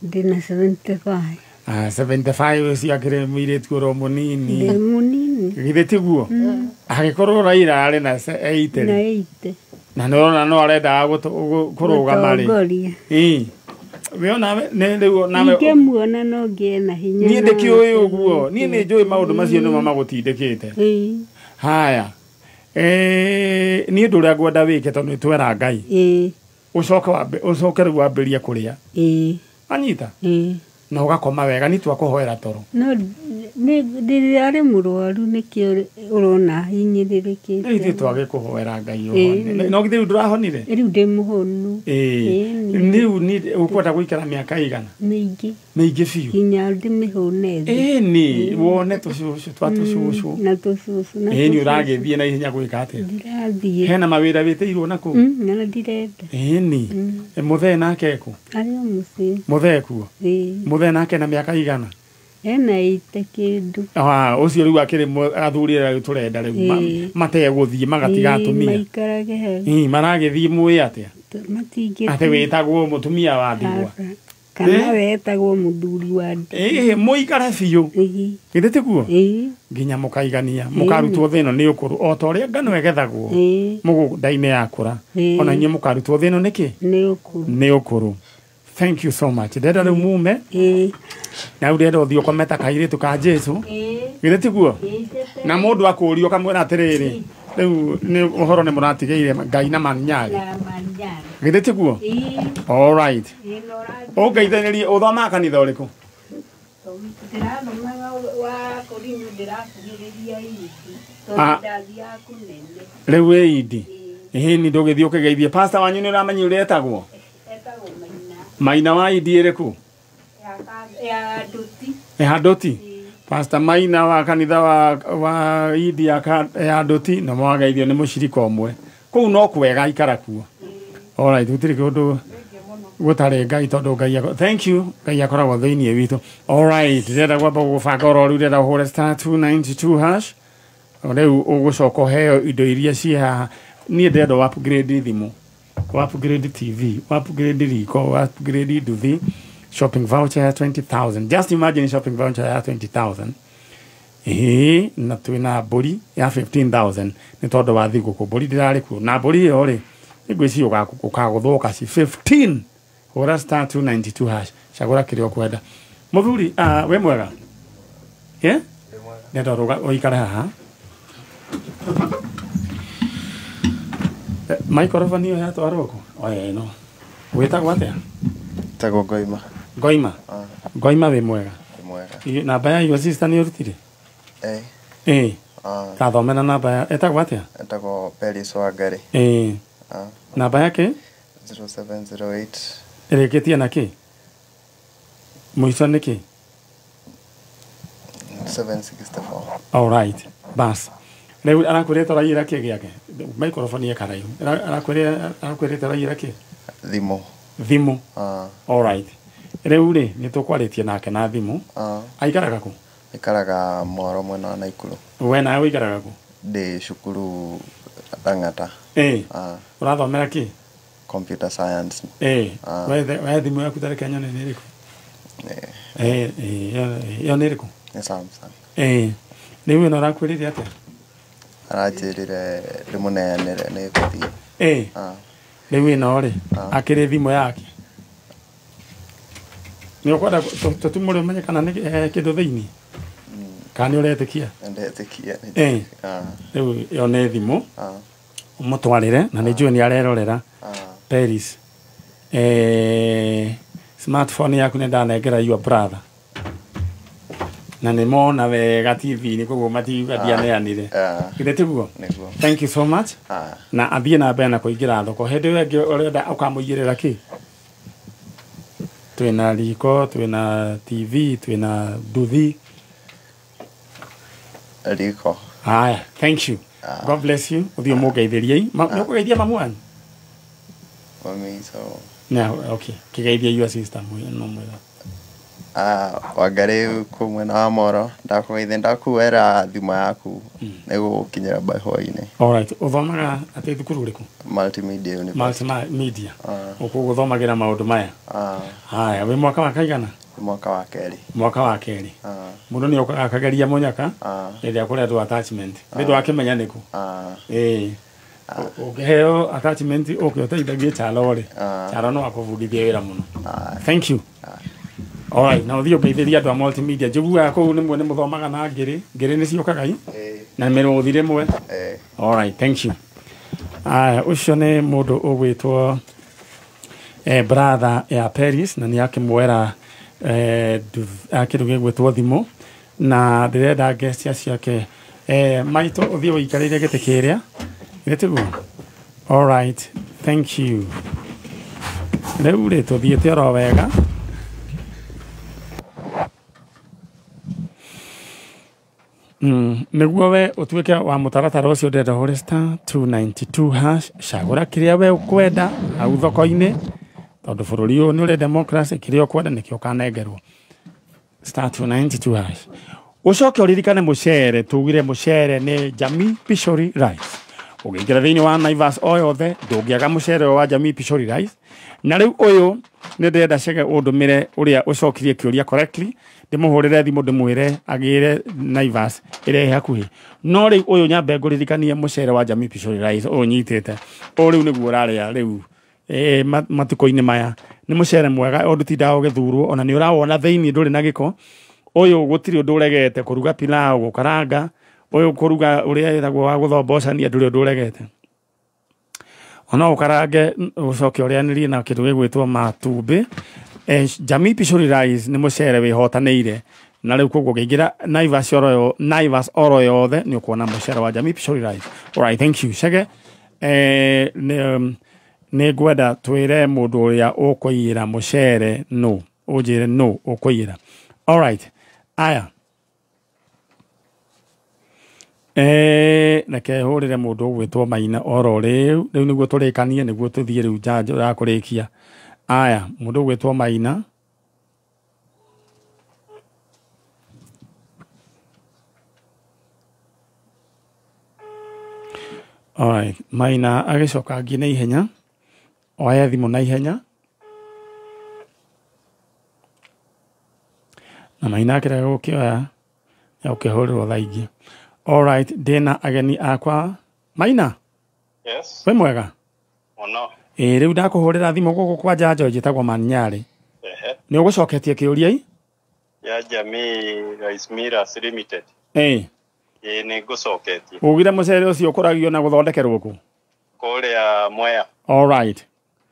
ndĩna 75. 75 ũcio akĩrĩ mũirĩtu oro mũnini. Ndĩ mũnini. Githĩ tiguo? Agĩkorwo Raila arĩ na 80. Na 80. Na nĩ ũrona no arendaga kũrũgama rĩ. Ĩĩ. We ona nĩ rĩu nawe ingĩmuona no ngĩe na hinya. Niĩ ndĩkĩũĩ ũguo. Niĩ nĩ njũĩ maũndũ macio nĩmo magũtindĩkĩte. Haya. Niĩ ũndũ ũrĩa ngwenda wĩke tondũ nĩ twera Ngai. Ũcoke rĩu wambĩrĩrie kũrĩa. Anyita? Na ũgakoma wega, nĩ twakũhoera toro. No ndĩrarĩ mũrwaru nĩkĩo ũrona hinyĩrĩrĩkĩte. Rĩu ithuĩ twagĩkũhoera Ngai ũhone. No githĩ rĩu ndũrahonire? Rĩu ndĩ mũhonu. Rĩu ũkwenda gũikara mĩaka igana? Mĩingĩ. Mĩingĩ biũ. Nginya ndĩmĩhũne thĩ. Ĩni, wone tũcũcũ twa tũcũcũ. Na tũcũcũ na Ĩni, ũragĩthiĩ na ihenya gwĩka atĩa? Ndirathiĩ. Hena mawĩra wĩtĩirwo na kũu? Na ndirenda. Ĩni. Mũthee nake ekũ? Arĩ o mũciĩ. Mũthee kuo? Mũthee nake na mĩaka igana? Ena 80 kĩndũ. Ũcio rĩu akĩrĩ athuri arĩa tũrenda rĩu mategũthiĩ magatiga atumia. Maikarage hau. Maragĩthiĩ mũĩ atĩa? Matingĩthiĩ. Atĩ wĩtagwo mũtumia wa ndigwa. Kana wetagwo mũthuri wa ndigwa. Mũikare biũ. Githĩ tiguo? Nginya mũkaigania, mũkarutwo thĩ ĩno nĩ ũkũrũ o ta ũrĩa ngano ĩgethagwo mũgũnda-inĩ yakũra. Ona inyuĩ mũkarutwo thĩ ĩno nĩkĩ? Nĩ ũkũrũ. Nĩ ũkũrũ. Thank you so much. Ndĩrenda rĩu mume. Na rĩu ndĩrenda ũthiĩ ũkome ta kairĩtu ka Jesu. Githĩ tiguo? Na mũndũ akũũria ũkamwĩra atĩrĩrĩ, rĩu nĩ ũhoro nĩ mũratigĩire Ngai na Manyarĩ. Githĩ tiguo? All right. Ũngeithĩrĩrie ũthomaga kanitha ũrĩkũ? Ndĩrathomaga wa kũrinyu ndĩrakuhĩrĩria indi tondũ ndathiaga kũnene. Rĩu wĩ indi. Ĩhĩ ndũgĩthiĩ ũkĩgeithie pastor wanyu nĩ ũramenya ũrĩa etagwo? Etagwo Maina. Maina wa indi ĩrĩkũ? Ya Nduti. Ya Nduti. Pastor Maina wa kanitha wa indi ya Nduti na mwageithio nĩ mũcirika ũmwe. Kũu no kwega ikara kuo. All right, gũtirĩ kũndũ gũtarĩ Ngai tondũ Ngai thank you Ngai akoragwo thĩinĩ witũ. All right, ndĩrenda gwamba gũbanga oro rĩu ndĩrenda ũhũre star 292 hash. Rĩu ũgũcoka ũheo indo iria ciĩ haha. Niĩ ndĩrenda upgrade thimũ, upgrade TV, upgrade riko, upgrade nduthi, shopping voucher ya 20,000. Just imagine shopping voucher ya 20,000. Ĩĩ na twĩna mbũri ya 15,000 nĩ tondũ wa thigũkũ. Mbũri ndĩrarĩ kuo na mbũri ĩyo rĩ nĩngwĩciria ũkagũthũka ci 15. Hũra star 292 hash, cagũra kĩrĩa ũkwenda. Mũthuri, wĩ mwega? Ĩ? Ndĩrenda ũikare haha. Microphone ĩyo yatwarwo kũ? Oya ĩno. Wĩtagwo atĩa? Wĩtagwo Ngoima. Ngoima? Ngoima wĩ mwega? Wĩ mwega. Namba ya your sister nĩ ũrutire? Ĩĩ. Ĩĩ. Tathome na namba ya ĩtagwo atĩa? Ĩtagwo Peris Wangari. Ĩĩ. Namba yake? 0708. Ĩrĩkĩtie na kĩ? Mũico nĩ kĩ? 764. All right. Bas. Rĩu arakwĩrĩte ũraiyĩra kĩ gĩake? Microphone ĩ karaihu. Arakwĩrĩte ũraiyĩra kĩ? Thimũ. Thimũ. All right. Rĩu rĩ nĩ tũkwarĩtie nake na thimũ. Aikaraga kũ? Aikaraga Mwaro mwena wa Naikuru. We nawe ũikaraga kũ? Ndĩ cukuru Lang'ata. Ĩĩ. Ũrathomera kĩ? Computer science. Ĩĩ. We thimũ yaku tareke nyone nĩ ĩrĩkũ? Ĩĩ, ĩyo nĩ ĩrĩkũ? Nĩ Samsung. Ĩĩ. Rĩu ĩno arakwĩrire atĩa? Aranjĩrire ndĩmũneanĩre nĩ gũthiĩ. Ĩĩ. Rĩu ĩno rĩ akĩrĩ thimũ yake. Nĩ ũkwenda tũtumũre ũmenye kana nĩ kĩndũ thĩinĩ? Kana nĩ ũretĩkia? Ndetĩkia. Ĩĩ. Rĩu ĩyo nĩ thimũ. Ũmũtwarĩre na nĩ njũĩ nĩ arerorera. Paris. Smartphone yaku nĩ ndanengera your brother. Na nĩ mona wega TV-inĩ koguo matiuga ndianeanire. Githĩ tiguo? Thank you so much. Na athiĩ na mbere na kũingĩra thoko. Hĩndĩ ĩyo ĩngĩ ũrenda ũkamũigĩrĩra kĩ? Twĩna riko, twĩna TV, twĩna nduthi. Riko. Haya, thank you. God bless you. Ũthiĩ ũmũgeithĩrie. Nĩ ũkũgeithia mamu wanyu? Mami so. Na okay, kĩgeithie your sister no mwĩra. Wangari kũ mwena wa Moro, ndakũgeithia ndakuoera thimũ yaku nĩgũgũkinyĩra by hwaĩ-inĩ. All right, ũthomaga atĩ thukuru ũrĩkũ? Multimedia University. Multimedia. Ũkũgũthomagĩra maũndũ maya? Haya, wĩ mwaka wa kaigana? Mwaka wa kerĩ. Mwaka wa kerĩ. Mũndũ nĩ okaga akageria mũnyaka rĩrĩa kũrendwo attachment. Nĩ ndwakĩmenya nĩkũ? Ĩĩ. Ũngĩheo attachment ũke ũteithagie Chalo rĩ, Chalo no akũbundithie wĩra mũno. Thank you. All right, na ũthiĩ ũgeithĩrie andũ a multimedia. Njiguaga kũu nĩmwe nĩ mũthomaga na ngĩrĩ. Ngĩrĩ nĩ ciũkaga i? Na mĩrũthi rĩmwe. All right, thank you. Aya, ũcio nĩ mũndũ ũgwĩtwo brother ya Paris na nĩ akĩmwera kĩndũ gĩgwĩtwo thimũ na ndĩrenda guest ciake. Maitũ ũthiĩ ũikarĩire gĩtĩ kĩrĩa. Githĩ tiguo? All right, thank you. Rĩu rĩ tũthiĩte oro wega. Nĩguo we ũtuĩke wa mũtaratara ũcio ndĩrenda ũhũre star 292 hash, cagũra kĩrĩa we ũkwenda hau thoko-inĩ tondũ bũrũri ũyũ nĩ ũrĩ democracy, kĩrĩa ũkwenda nĩkĩo ũkanengerwo. Star 292 hash. Ũcoke ũririkane mũcere, tugire mũcere nĩ Jamii Pishori Rice. Ũngĩingĩra thĩinĩ wa Naivas o yothe ndũngĩaga mũcere wa Jamii Pishori Rice. Na rĩu ũyũ nĩ ndĩrenda Chege ũndũmĩre ũrĩa ũcokirie kĩũria correctly, ndĩmũhũrĩre thimũ ndĩmwĩre agĩre Naivas ĩrĩa ĩ hakuhĩ. No rĩu ũyũ nyambe ngũririkanie mũcere wa Jamii Pishori Rice ũyũ nyitĩte. Ũyũ rĩu nĩguo ũrarĩa rĩu matukũ-inĩ maya Nĩ mũcere mwega o ndũtindaga ũgĩthurwo, ona nĩ ũrawona thĩinĩ ndũrĩ na gĩko. Ũyũ gũtirĩ ũndũ ũregete kũruga pilau, gũkaranga, ũyũ kũruga ũrĩa ĩtagwo wa gũthombocania, ndũrĩ ũndũ ũregete. Ona ũkarange ũcoke ũrĩanĩrie na kĩndũ gĩgwĩtwo matumbĩ. Jamii Pishori Rice nĩ mũcere wĩhotanĩire, na rĩu koguo ũngĩingĩra Naivas oro Naivas oro yothe nĩ ũkuona mũcere wa Jamii Pishori Rice. Alright, thank you Chege. Nĩ ngwenda twĩre mũndũ ũrĩa ũkũiyĩra mũcere nũ, ũnjĩre nũ ũkũiyĩra. Alright, aya reke hũrĩre mũndũ ũgwĩtwo Maina oro rĩu, rĩu nĩguo tũrĩkanie, nĩguo tũthiĩ rĩu njanjo ya kũrĩkia. Aya, mũndũ ũgwĩtwo Maina. Alright, Maina agĩcoka ngi na ihenya, oya thimũ na ihenya. Na Maina akĩrega gũkĩoya, nĩagũkĩhũrĩrwo thaa ingĩ. Alright, ndĩna ageni akwa. Maina? Yes. Wĩ mwega? Mũno. Ĩĩ, rĩu ndakũhũrĩra thimũ gũkũ kwa njanjo njĩtagwo Manyarĩ. Ehe. Nĩ ũgũcoketie kĩũria i? Ya Jamii Rice Millers Limited. Ĩĩ. Ĩĩ, nĩ ngũcoketie. Ugire mũcere ũcio ũkũragio na gũthondekerwo kũ? Kũrĩa Mwea. Alright.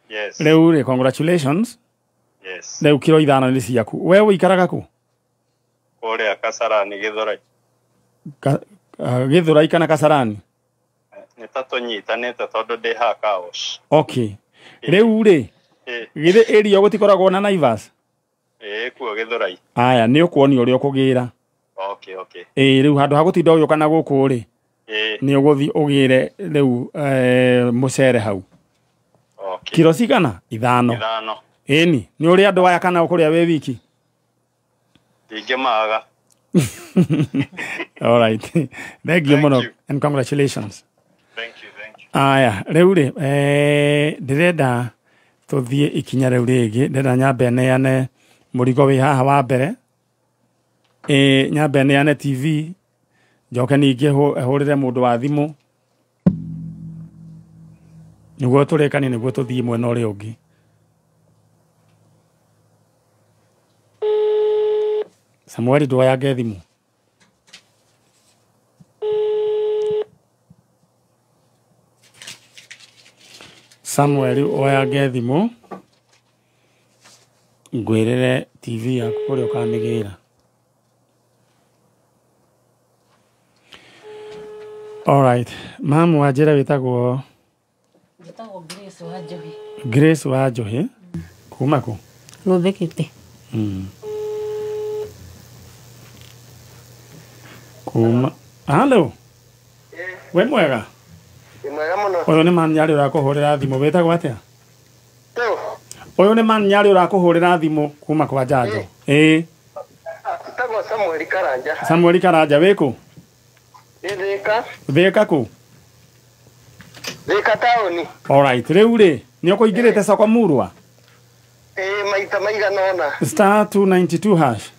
Yes. Rĩu rĩ, congratulations. Yes. Rĩu kiro 5 nĩ ciaku. We ũikaraga kũ? Kũrĩa Kasarani Gĩthũrai. Gĩthũrai kana Kasarani? Nĩ ta tũnyitanĩte tondũ ndĩ haha Kaosh. Okay. Rĩu rĩ, githĩ area gũtikoragwo na Naivas? Ĩĩ, kuo Gĩthũrai. Aya, nĩ ũkuonio ũrĩa ũkũgĩra. Okay, okay. Ĩĩ, rĩu handũ ha gũtinda ũgĩũka na gũkũ rĩ, Ĩĩ. nĩ ũgũthiĩ ũgĩre rĩu mũcere hau. Okay. Kiro cigana? 5. 5. Ĩni, nĩ ũrĩ andũ aya kana ũkũrĩa wĩ wiki? Ndingĩmaga. All right. Thank you mũno and congratulations. Thank you, thank you. Aya, rĩu rĩ, ndĩrenda tũthiĩ ikinya rĩu rĩngĩ, ndĩrenda nyambe neane mũrigo wĩ haha wa mbere. Nyambe neane TV, njoke ningĩ hũrĩre mũndũ wa thimũ nĩguo tũrĩkanie, nĩguo tũthiĩ mwena ũrĩa ũngĩ. Samueli ndwoyange thimũ. Samueli oyange thimũ ngwĩrĩre TV yaku kũrĩa ũkamĩgĩra. Alright, mamu wa njĩra wĩtagwo? Njĩtagwo Grace wa Njohi. Grace wa Njohi kuma kũ? Rũthĩkĩte. Kuma. Hello. We mwega? Mwega mũno. Ũyũ nĩ Manyarĩ ũrakũhũrĩra thimũ, wĩtagwo atĩa? Ũyũ nĩ Manyarĩ ũrakũhũrĩra thimũ kuma kwa njanjo. Ĩĩ. Njĩtagwo Samuel Karanja. Samuel Karanja wĩ kũ? Ndĩ Thĩka. Thĩka kũ? Thĩka taũni. Alright, rĩu rĩ, nĩ ũkũingĩrĩte soko murwa? Ĩĩ, maita maigana ũna. Star 292 hash.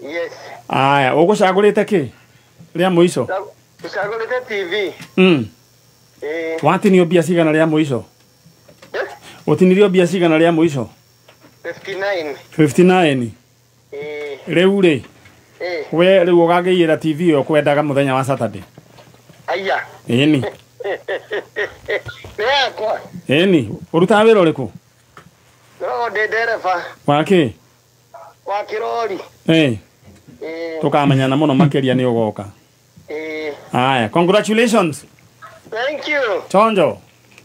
Yes. Aya, ũgũcagũrĩte kĩ? Rĩa mũico? Ũcagũrĩte TV. Ĩĩ. Watinio mbia cigana rĩa mũico? Ũtinirio mbia cigana rĩa mũico? 59. 59. Ĩĩ. Rĩu rĩ, we rĩu ũgakĩiyĩra TV ĩyo ũkwendaga mũthenya wa Saturday. Aya. Ĩni. Nĩ yakwa. Ĩni, ũrutaga wĩra ũrĩkũ? No ndĩ ndereba. Wa kĩ? Wa kĩrori. Ĩĩ. Ĩĩ. Tũkamenyana mũno makĩria nĩ ũgoka. Ĩĩ. Aya, congratulations. Thank you. Chonjo.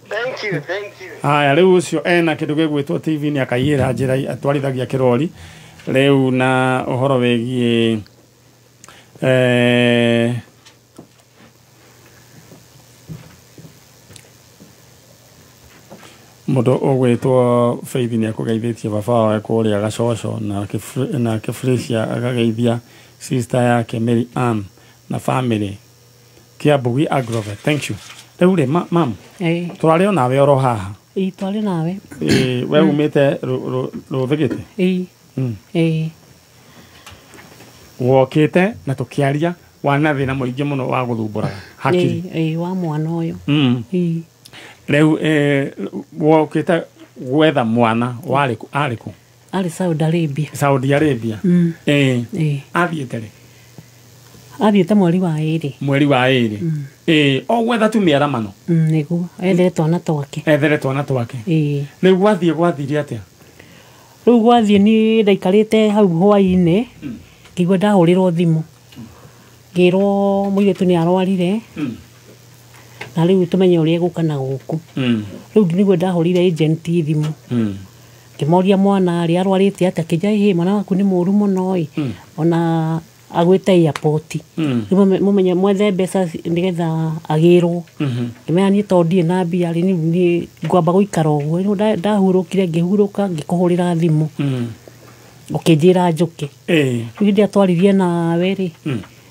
Thank you, thank you. Aya, rĩu ũcio ena kĩndũ gĩgwĩtwo TV nĩ akaiyĩra njĩra atwarithagia kĩrori. Rĩu na ũhoro wĩgiĩ mũndũ ũgwĩtwo Faith nĩ akũgeithĩtie baba wawe kũrĩa Gacoco, na Kĩfresia akageithia sister yake Mary Ann na family Kiambugi Agrovet. Thank you. Rĩu rĩ, mam, tũrarĩ o nawe oro haha. Ĩĩ, twarĩ nawe. Ĩĩ, we umĩte Rũthĩgĩte? Ĩĩ. Ĩĩ. Wokĩte na tũkĩaria wana thĩna mũingĩ mũno wa gũthumbũraga hakiri. Ĩĩ, wa mwana ũyũ. Ĩĩ. Rĩu wokĩte Gwetha mwana warĩ kũ arĩ kũ? Arĩ Saudi Arabia. Saudi Arabia. Athiĩte rĩ? Athiĩte mweri wa 2. Mweri wa 2. O gwetha tu mĩaramano. Nĩguo ethere twana twake. Ethere twana twake. Rĩu gwathiĩ gwathire atĩa? Rĩu gwathiĩ niĩ ndaikarĩte hau hwaĩ-inĩ, ngĩigua ndahũrĩrwo thimũ, ngĩrwo mũirĩtu nĩ arwarire, na rĩu tũmenye ũrĩa egũka na gũkũ. Rĩu nĩguo ndahũrĩire agent thimũ, ngĩmoria mwana rĩ arwarĩte atĩa, akĩnjĩra ĩhĩ mwana waku nĩ mũru mũno ĩ, ona agwĩte airport. Rĩu mũmenye mwethe mbeca nĩgetha agĩrwo. Ngĩmera niĩ tondũ ndirĩ na mbia rĩ, niĩ ngwamba gũikara ũguo. Rĩu ndahurũkire, ngĩhurũka, ngĩkũhũrĩra thimũ, ũkĩnjĩra njũke. Rĩu hĩndĩ ĩrĩa twaririe nawe rĩ,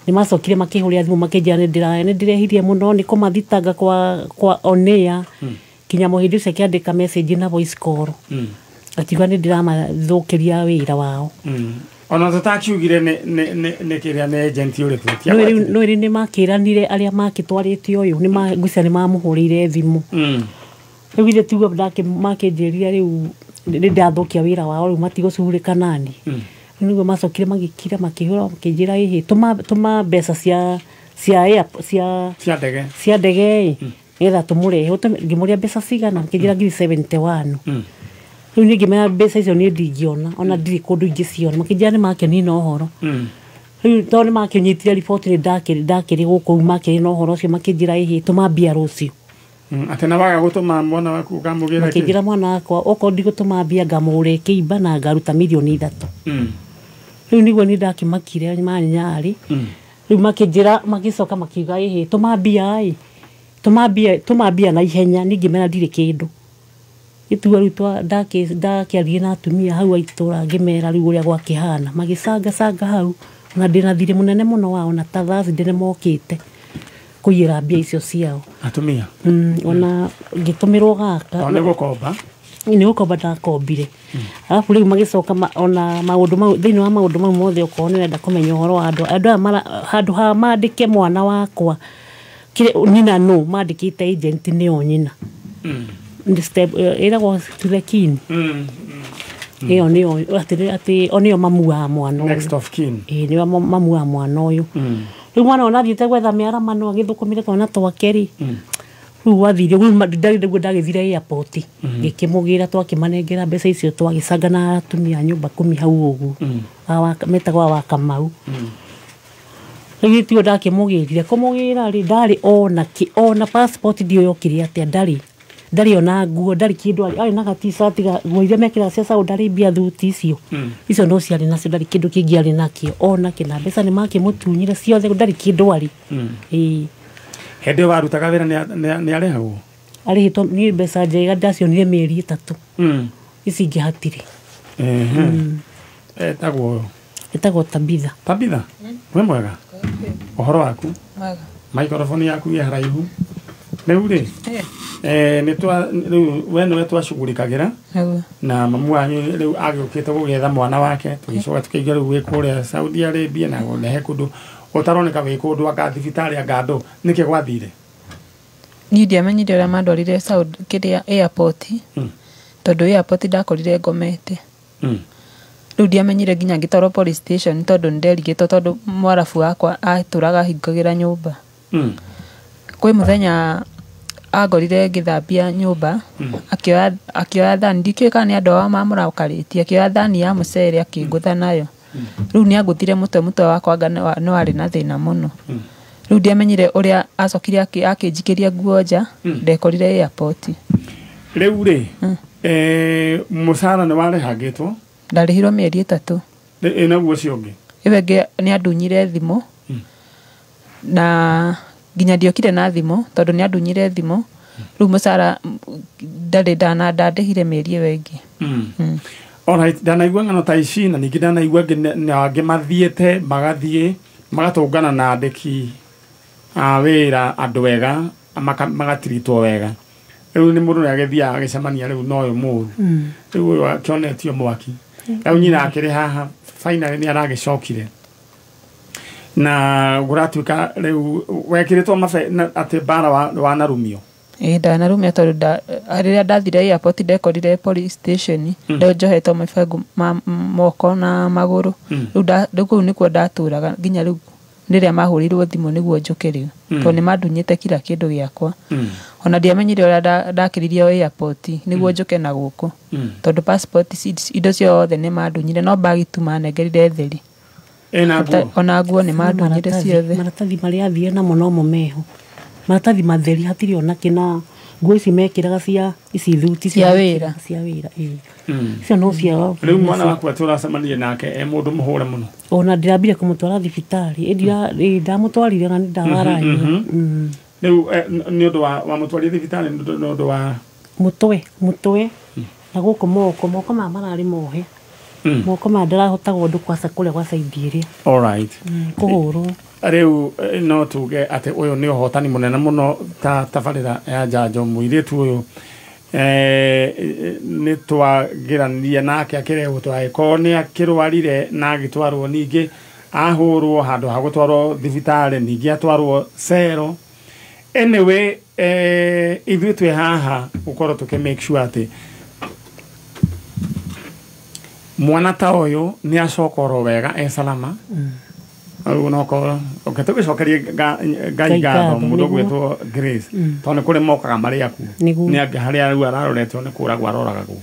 nĩ macokire makĩhũrĩra thimũ makĩnjĩra nĩ ndĩrehirie mũno, nĩ kũmathitanga kwa on air. Kinya mũhĩndĩ ũcio akĩandĩka message na voice call, akiuga nĩ ndĩramathũkĩria wĩra wao. Ona tũtakiugire nĩ kĩrĩa nĩ agent ũrĩkũ. No rĩu nĩ makĩranire arĩa makĩtwarĩte ũyũ, ngwĩciria nĩ mamũhũrĩire thimũ. Rĩu ithe tiguo makĩnjĩrire rĩu nĩ ndathũkia wĩra wao, rĩu matigũcurĩka nani. Rĩu nĩguo macokire magĩkira makĩhũra makĩnjĩra ĩhĩ tũma mbeca cia ndege, cia ndege nĩgetha tũmũrehe. Ngĩmũria mbeca cigana, akĩnjĩra 71,000. Rĩu niĩ ngĩmera mbeca icio niĩ ndingĩona, ona ndirĩ kũndũ ingĩciona. Makĩnjĩra nĩ makĩnina ũhoro. Rĩu tondũ nĩ makĩnyitire riboti nĩ ndakĩrĩ gũkũ makĩrĩ na ũhoro ũcio, makĩnjĩra ĩhĩ tũma mbia rũciũ. Atĩ na waga gũtũma mwana waku ũkamũgĩra kĩ? Makĩnjĩra mwana wakwa okorwo ndigũtũma mbia ngamũgũrĩra kĩimba na ngaruta mirioni 3. Rĩu nĩguo niĩ ndakĩmakire manyarĩ. Rĩu makĩnjĩra magĩcoka makiuga ĩhĩ tũma mbia ĩ, tũma mbia na ihenya. Niĩ ngĩmera ndirĩ kĩndũ. Gĩtua rĩu ndakĩarie na atumia hau a itũra, ngĩmera rĩu ũrĩa gwakĩhana. Magĩcangacanga hau, ona ndĩna thirĩ mũnene mũno wao, na ta Thursday nĩ mokĩte kũiyĩra mbia icio ciao. Atumia? Ona ngĩtũmĩrwo gaka. O nĩ gũkomba? Nĩ gũkomba ndakombire. Arabu rĩu magĩcoka ona maũndũ mau, thĩinĩ wa maũndũ mau mothe okorwo nĩ ũrenda kũmenya ũhoro wa andũ, andũ aya handũ ha mandĩke mwana wakwa nyina nũ, mandĩkĩte agent nĩo nyina. Step ĩragwo to the kin. Ĩyo nĩyo atĩ o nĩyo mamu wa mwana ũyũ. Next of kin. Ĩĩ nĩyo mamu wa mwana ũyũ. Rĩu mwana ona athiĩte gwetha mĩaramano agĩthũkũmire twana twake rĩ, rĩu gwathire rĩu nĩguo ndagĩthire airport, ngĩkĩmũgĩra twakĩmanengera mbeca icio, twagĩcanga na atumia a nyũmba 10 hau ũguo, metagwo a wa Kamau. Rĩu tiguo ndakĩmũgĩrire, kũmũgĩra rĩ ndarĩ ona kĩ, ona passport ndiũĩ yokire atĩa, ndarĩ ona nguo, ndarĩ kĩndũ, arĩ na ga t-shirt nguo iria mekĩraga cia Saudi Arabia, thuti icio, icio no ciarĩ nacio, ndarĩ kĩndũ kĩngĩ arĩ nakĩo ona kĩ, na mbeca nĩ makĩmũtunyire ciothe, ndarĩ kĩndũ arĩ. Hĩndĩ ĩyo warutaga wĩra nĩ arĩhagwo? Arĩhĩtwo niĩ mbeca njega ndacionire mĩeri 3. Ici ingĩ hatirĩ. Etagwo? Etagwo Tabitha. Tabitha? Wĩ mwega? Ũhoro waku? Mwega. Microphone yaku ĩ haraihu. Rĩu rĩ, rĩu we nĩwe twacugurikagĩra na mamu wanyu rĩu agĩũkĩte gũgĩetha mwana wake, tũgĩcoka tũkĩigua rĩu wĩ kũrĩa Saudi Arabia na he kũndũ ũtaroneka wĩ kũndũ anga thibitarĩ anga andũ, nĩkĩ gwathire? Niĩ ndiamenyire ũrĩa mandwarire Saudi kĩrĩa airport, tondũ airport ndakorire ngomete. Rĩu ndiamenyire nginya ngĩtwarwo police station tondũ nĩnderigĩtwo, tondũ mwarabu wakwa atũraga ahingagĩra nyũmba. Kwĩ mũthenya angorire ngĩthambia nyũmba, akĩoya thani, ndikĩũĩ kana nĩ andũ ao mamũrakarĩtie, akĩoya thani ya mũcere akĩngũtha nayo. Rĩu nĩangũthire mũtwe wakwa anga no arĩ na thĩna mũno. Rĩu ndiamenyire ũrĩa acokire akĩnjikĩria nguo nja, ndekorire airport. Rĩu rĩ, mũcara nĩ warĩhangĩtwo? Ndarĩhirwo mĩeri 3. Ĩ naguo ũcio ũngĩ? Ĩyo ĩngĩ nĩ andunyire thimũ, na nginya ndiokire na thimũ tondũ nĩ andunyire thimũ. Rĩu mũcara ndarĩ ndandĩhire mĩeri ĩyo ĩngĩ. Alright, ndanaigua ng'ano ta ici na ningĩ ndanaigua angĩ mathiĩte magathiĩ magatũngana na andĩki a wĩra andũ ega magatiritwo wega. Rĩu nĩ mũndũ nĩ agĩthiaga agĩcemania rĩu na ũyũ mũru. Rĩu ũyũ akĩonetio mwaki. Rĩu nyina akĩrĩ haha finally nĩ aragĩcokire. Na gũratuĩka rĩu wekĩrĩtwo atĩ mbara wanarumio. Ĩĩ ndanarumia tondũ rĩrĩa ndathire airport ndekorire police station njohetwo mabango ma moko na magũrũ. Rĩu kũu nĩkuo ndatũraga nginya rĩu rĩrĩa mahũrĩirwo thimũ nĩguo njũke rĩu tondũ nĩ mandunyĩte kila kĩndũ gĩakwa. Ona ndiamenyire ũrĩa ndakĩririe airport nĩguo njũke na gũkũ tondũ passport indo ciothe nĩ mandunyire no bagi tu manengerire theri. Ona nguo nĩ mandunyire ciothe. Maratathi marĩa athire namo nomo meho. Maratathi matheri hatirĩ ona kĩna nguo ici mekĩraga cia ici thuti cia wĩra cia wĩra ĩĩ. Icio no cia rĩu mwana waku atũracemanirie nake e mũndũ mũhũre mũno. Ona ndĩrambire kũmũtwara thibitarĩ ĩĩ ndamũtwarire na nĩ ndawa aranyua. Rĩu nĩ ũndũ wa wamũtwarire thibitarĩ nĩ ũndũ wa mũtwe na gũkũ moko maya mararĩ mohe. Moko maya ndĩrahotaga ũndũ kwaca kũrĩa gwa side ĩrĩa. All right. Kũhũrwo. Rĩu no tuge atĩ ũyũ nĩ ũhotani mũnene mũno ta tabarĩra ya njanjo mũirĩtu ũyũ nĩ twagĩranirie nake akĩrehwo twagĩkorwo nĩ akĩrwarire na agĩtwarwo ningĩ ahũrwo handũ ha gũtwarwo thibitarĩ ningĩ atwarwo cero. Anyway, ithuĩ twĩ haha gũkorwo tũkĩ make sure atĩ mwana ta ũyũ nĩ acoka oro wega e salama. Rĩu no korwo okay tũgĩcokerie Ngai ngatho mũndũ ũgwĩtwo Grace tondũ nĩ kũrĩ mokaga marĩ akuũ nĩ angĩ harĩa rĩu araroretwo nĩ kũragwo aroragagwo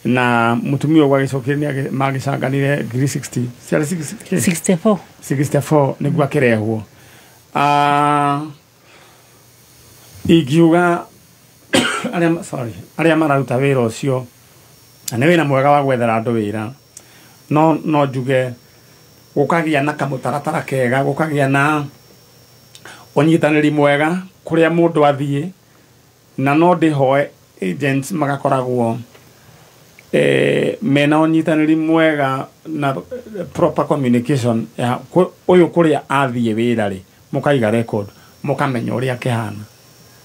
na mũtumia ũguo agĩcokeria nĩ magĩcanganire ngiri 60 ciarĩ 64 64 nĩguo akĩrehwo. Ingiuga arĩa mararuta wĩra ũcio na nĩ wĩra mwega wa gwethera andũ wĩra no njuge gũkagĩa na kamũtaratara kega gũkagĩa na ũnyitanĩri mwega kũrĩa mũndũ athiĩ na no ndĩhoe agents magakoragwo mena ũnyitanĩri mwega na proper communication ya ũyũ kũrĩa athiĩ wĩra rĩ mũkaiga record mũkamenya ũrĩa kĩhana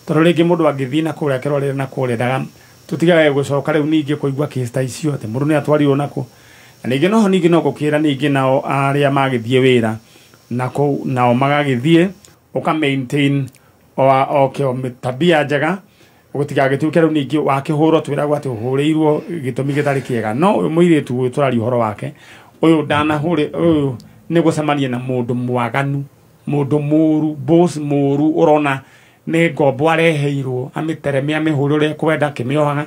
tondũ rĩngĩ mũndũ angĩthiĩ na kũrĩa akĩrorera na kũrĩa ndaga tũtigage gũcoka rĩu ningĩ kũigua case ta icio atĩ mũndũ nĩ atwarirwo nakũ. Na ningĩ noho ningĩ no gũkĩra ningĩ nao arĩa magĩthiĩ wĩra na kũu nao magagĩthiĩ ũka maintain o tabia njega gũtigagĩtuĩke rĩu ningĩ wakĩhũrwo twĩragwo atĩ ũhũrĩirwo gĩtũmi gĩtarĩ kĩega. No ũyũ mũirĩtu ũyũ tũraria ũhoro wake ũyũ ndanahũrĩ ũyũ nĩ gũcemania na mũndũ mwaganu mũndũ mũru boss mũru ũrona nĩ ngombo areheirwo amĩtereme amĩhũre ũrĩa ekwenda akĩmĩohaga.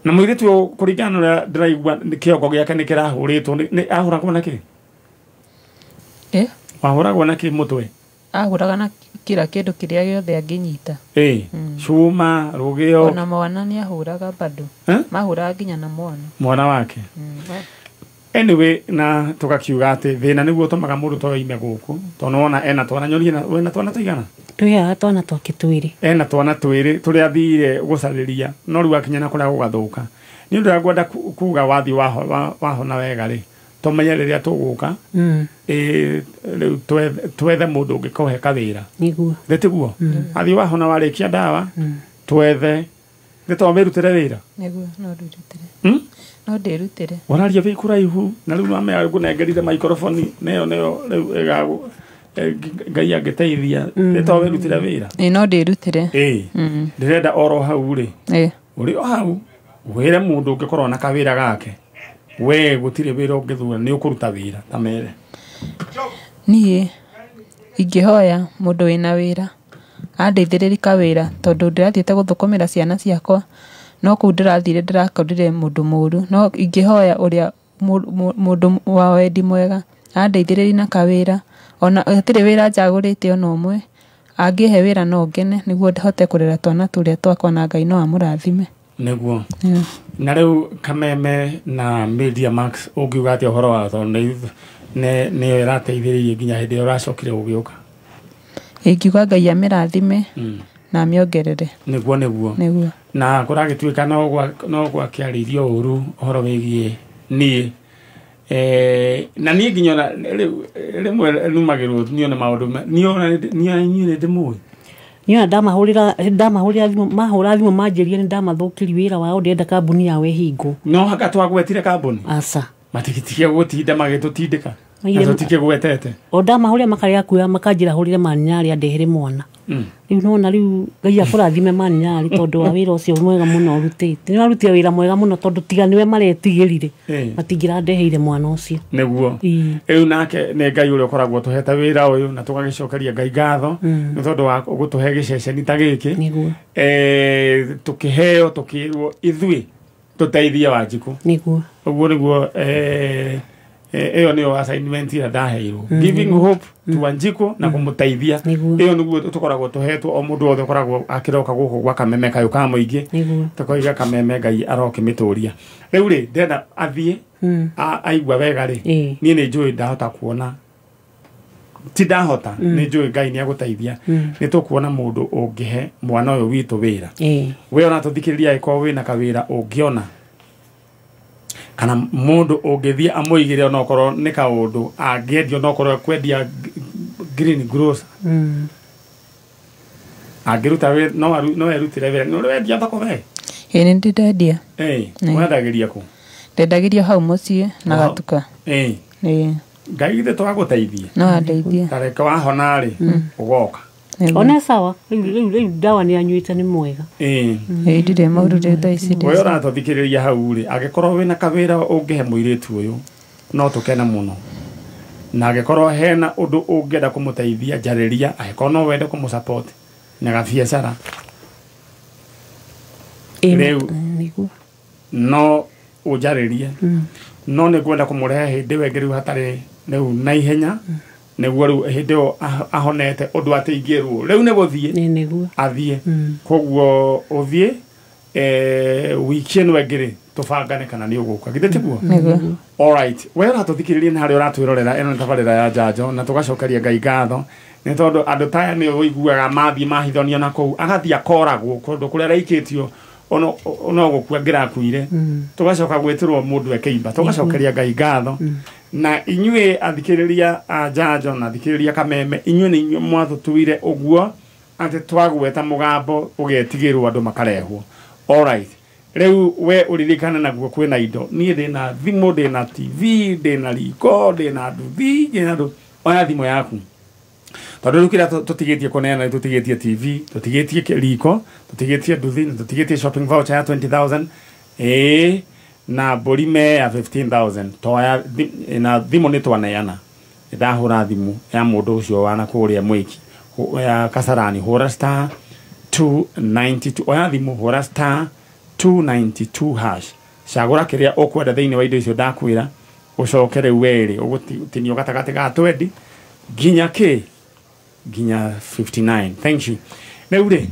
Na mũirĩtu ũyũ kũringana na ũrĩa ndĩraigua kĩongo gĩake nĩ kĩrahũrĩtwo nĩ ahũragwo na kĩ? Wahũragwo na kĩ mũtwe? Ahũraga na kila kĩndũ kĩrĩa gĩothe angĩnyita. Cuma rũgĩo ona mwana nĩ ahũraga bado. Mahũraga nginya na mwana wake. Anyway, na tũgakiuga atĩ thĩna nĩguo ũtũmaga mũndũ ta ũyũ oime gũkũ tondũ wona ena twana nyorie wĩna twana tũigana? Twĩ twana twake twĩrĩ. Ena twana twĩrĩ tũrĩa athire gũcarĩria no rĩu akinya na kũrĩa gũgathũka. Nĩ ũndũ ũrĩa ngwenda kuga wathiĩ wahona wega rĩ tũmenye rĩrĩa tũgũka rĩu twethe mũndũ ũngĩkũhe kawĩra. Nĩguo. Thĩ tiguo? Athiĩ wahona warĩkia ndawa twethe nĩ to wĩrutĩre wĩra? Nĩguo no ndĩrutĩre. No ndĩrutĩre. Ũraria wĩ kũraihu na rĩu nĩwamenya ngũnengerire microphone nĩyo rĩu ĩgagũ Ngai angĩteithia nĩ to wĩrutĩre wĩra? Ĩĩ no ndĩrutĩre. Ĩĩ ndĩrenda oro hau rĩ ũrĩ o hau wĩre mũndũ ũngĩkorwo na kawĩra gake we gũtirĩ wĩra ũngĩthura nĩ ũkũruta wĩra ta mere. Niĩ ingĩhoya mũndũ wĩna wĩra andeithĩrĩrie kawĩra tondũ ndĩrathiĩte gũthũkũmĩra ciana ciakwa no kũu ndĩrathire ndĩrakorire mũndũ mũru no ingĩhoya ũrĩa mũndũ wa wendi mwega andeithĩrĩrie na kawĩra ona hatirĩ wĩra njagũrĩte ona ũmwe angĩhe wĩra no ngene nĩguo hote kũrera twana tũrĩa twakwa na Ngai no amũrathime. Nĩguo. Na rĩu Kameme na Media Max ũngiuga atĩa ũhoro wa tondũ nĩyo ĩrateithĩrĩirie nginya hĩndĩ ĩrĩa ũracokire gũgĩũka? Ingiuga Ngai amĩrathime na amĩongerere. Nĩguo. Na kũragĩtuĩka no gwakĩarĩirio ũru ũhoro wĩgiĩ niĩ na niĩ nginya ona rĩmwe numagĩrwo niĩ ona maũndũ niĩ ona inyuĩ nĩ ndĩmũĩ. Niĩ ndamahũrĩra thimũ mahũra thimũ manjĩrire nĩ ndamathũkĩria wĩra wao ndĩrenda kambuni yao ĩhingwo. No haka twagwetire kambuni? Aca. Matigitigie gũtinda magĩtũtindĩka. Na tũtikĩgwetete. O ndamahũrĩra makarega kuoya makanjĩra hũrĩre manyarĩa ndehere mwana. Rĩu nona rĩu Ngai akũrathime Manyarĩ tondũ wa wĩra ũcio mwega mũno ũrutĩte. Nĩ warutire wĩra mwega mũno tondũ tiga nĩwe maretigĩrire matingĩrandeheire mwana ũcio. Nĩguo. Rĩu nake nĩ Ngai ũrĩa ũkoragwo tũhete wĩra ũyũ na tũgagĩcokeria Ngai ngatho nĩ tondũ wa gũtũhe gĩceceni ta gĩkĩ. Nĩguo. Tũkĩheo tũkĩrwo ithuĩ tũteithie Wanjikũ. Nĩguo. Ũguo nĩguo ĩyo nĩyo assignment ĩrĩa ndaheirwo, giving hope to Wanjikũ na kũmũteithia. Ĩyo nĩguo tũkoragwo tũhetwo o mũndũ wothe ũkoragwo akĩroka gũkũ gwa Kameme kayũ ka mũingĩ, tũkoiga Kameme Ngai arokĩmĩtũria. Rĩu rĩ ndĩrenda athiĩ aigua wega rĩ, niĩ nĩ njũĩ ndahota kuona ti ndahota, nĩ njũĩ Ngai nĩ agũteithia, nĩ tũkuona mũndũ ũngĩhe mwana ũyũ witũ wĩra. We ona tũthikĩrĩria angĩkorwo wĩna kawĩra ũngĩona kana mũndũ ũngĩthiĩ amũigĩre onokorwo nĩ kaũndũ angĩendia onokorwo kwendia green grocer, angĩruta wĩra no erutĩre wĩra. Nĩ ũrĩ wendia thoko we? Ĩĩ nĩ ndĩ ndendia. Wendagĩria kũ? Ndendagĩria hau mũciĩ na gatuka. Ĩĩ. Ngai githĩ twagũteithie? No andeithie. Ta reke wahona rĩ ũgoka. Ona sawa, rĩu ndawa nĩ anyuĩte nĩ mwega. Ĩĩ. Ĩĩ ndirĩ maũndũ rĩu thaa ici. We ũratũthikĩrĩria hau rĩ, angĩkorwo wĩna kawĩra ũngĩhe mũirĩtu ũyũ no tũkene mũno, na angĩkorwo hena ũndũ ũngĩenda kũmũteithia njarĩria, angĩkorwo no wende kũmũ support na gabiacara rĩu no ũnjarĩrie, no nĩ ngwenda kũmũrehe hĩndĩ ĩyo ĩngĩ rĩu hatarĩ rĩu na ihenya, nĩguo rĩu hĩndĩ ĩyo ahonete ũndũ atĩ ingĩrwo rĩu nĩ gũthiĩ athiĩ. Koguo ũthiĩ wiki ĩno ĩngĩ rĩ tũbangane kana nĩ ũgũka, githĩ tiguo? Nĩguo. Alright, we ũratũthikĩrĩria nĩ harĩa ũratwĩrorera, ĩno nĩ tabarĩra ya njanjo na tũgacokeria Ngai ngatho nĩ tondũ andũ ta aya nĩ ũiguaga mathiĩ mahithonio na kũu agathiĩ akoragwo kũndũ kũrĩa araikĩtio no gũkua ngĩrakuire, tũgacoka gwĩtĩrwo mũndũ ekeimba. Tũgacokeria Ngai ngatho na inyuĩ athikĩrĩria a njanjo na athikĩrĩria Kameme, inyuĩ nĩ inyuĩ mwatũtuire ũguo atĩ twagweta mũgambo ũgetigĩrwo andũ makarehwo. Alright, rĩu we ũririkane naguo kwĩna indo, niĩ ndĩna thimũ, ndĩna TV, ndĩna riko, ndĩna nduthi, ndĩna ndũ. Oya thimũ yaku tondũ rĩu kĩrĩa tũtigĩtie kũneana nĩ tũtigĩtie TV, tũtigĩtie riko, tũtigĩtie nduthi na tũtigĩtie shopping voucher ya 20,000 ĩĩ na mbũri me ya 15,000. Toya na thimũ nĩ twaneana, ndahũra thimũ ya mũndũ ũcio wana kũrĩa mwĩki ya Kasarani, hũra star 292, oya thimũ hũra star 292 hash, cagũra kĩrĩa ũkwenda thĩinĩ wa indo icio ndakwĩra, ũcoke rĩu werĩ ũgũtinio gatagatĩ ga 20 nginya kĩ nginya 59. Thank you. Rĩu rĩ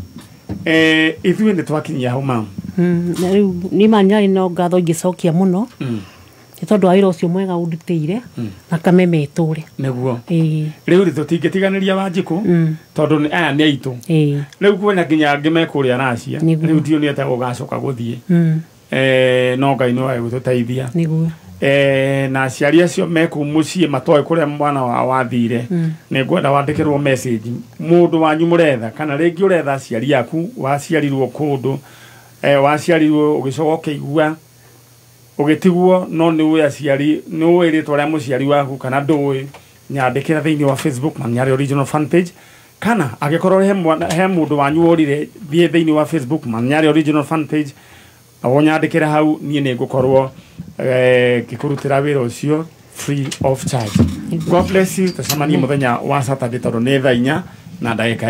ithuĩ nĩ twakinyia hau mam. Na rĩu nĩ Manyarĩ no ngatho ingĩcokia mũno nĩ tondũ wa wĩra ũcio mwega ũndutĩire na Kameme ĩtũre. Nĩguo. Rĩu rĩ tũtingĩtiganĩria Wanjikũ tondũ aya nĩ aitũ. Rĩu kwĩna nginya angĩ me kũrĩa Racia, rĩu ndiũ nĩ atĩa ũgacoka gũthiĩ, no Ngai no egũtũteithia. Nĩguo. Na aciari acio me kũu mũciĩ matoĩ kũrĩa mwana wao wathire, nĩ ngwenda wandĩkĩrwo message mũndũ wanyu mũretha, kana rĩngĩ ũretha aciari aku waciarirwo kũndũ, waciarirwo ũgĩcoka ũkĩigua ũgĩtigwo, no nĩ ũĩ aciari, nĩ ũĩ rĩtwa rĩa mũciari waku kana ndũĩ, nyandĩkĩra thĩinĩ wa Facebook Manyarĩ original fan page, kana angĩkorwo he mũndũ wanyu worire, thiĩ thĩinĩ wa Facebook Manyarĩ original fan page wonyandĩkĩra hau, niĩ nĩ ngũkorwo ngĩkũrutĩra wĩra ũcio free of charge. God bless you. Tũcemanie mũthenya wa Saturday tondũ nĩ thaa 4 na ndagĩka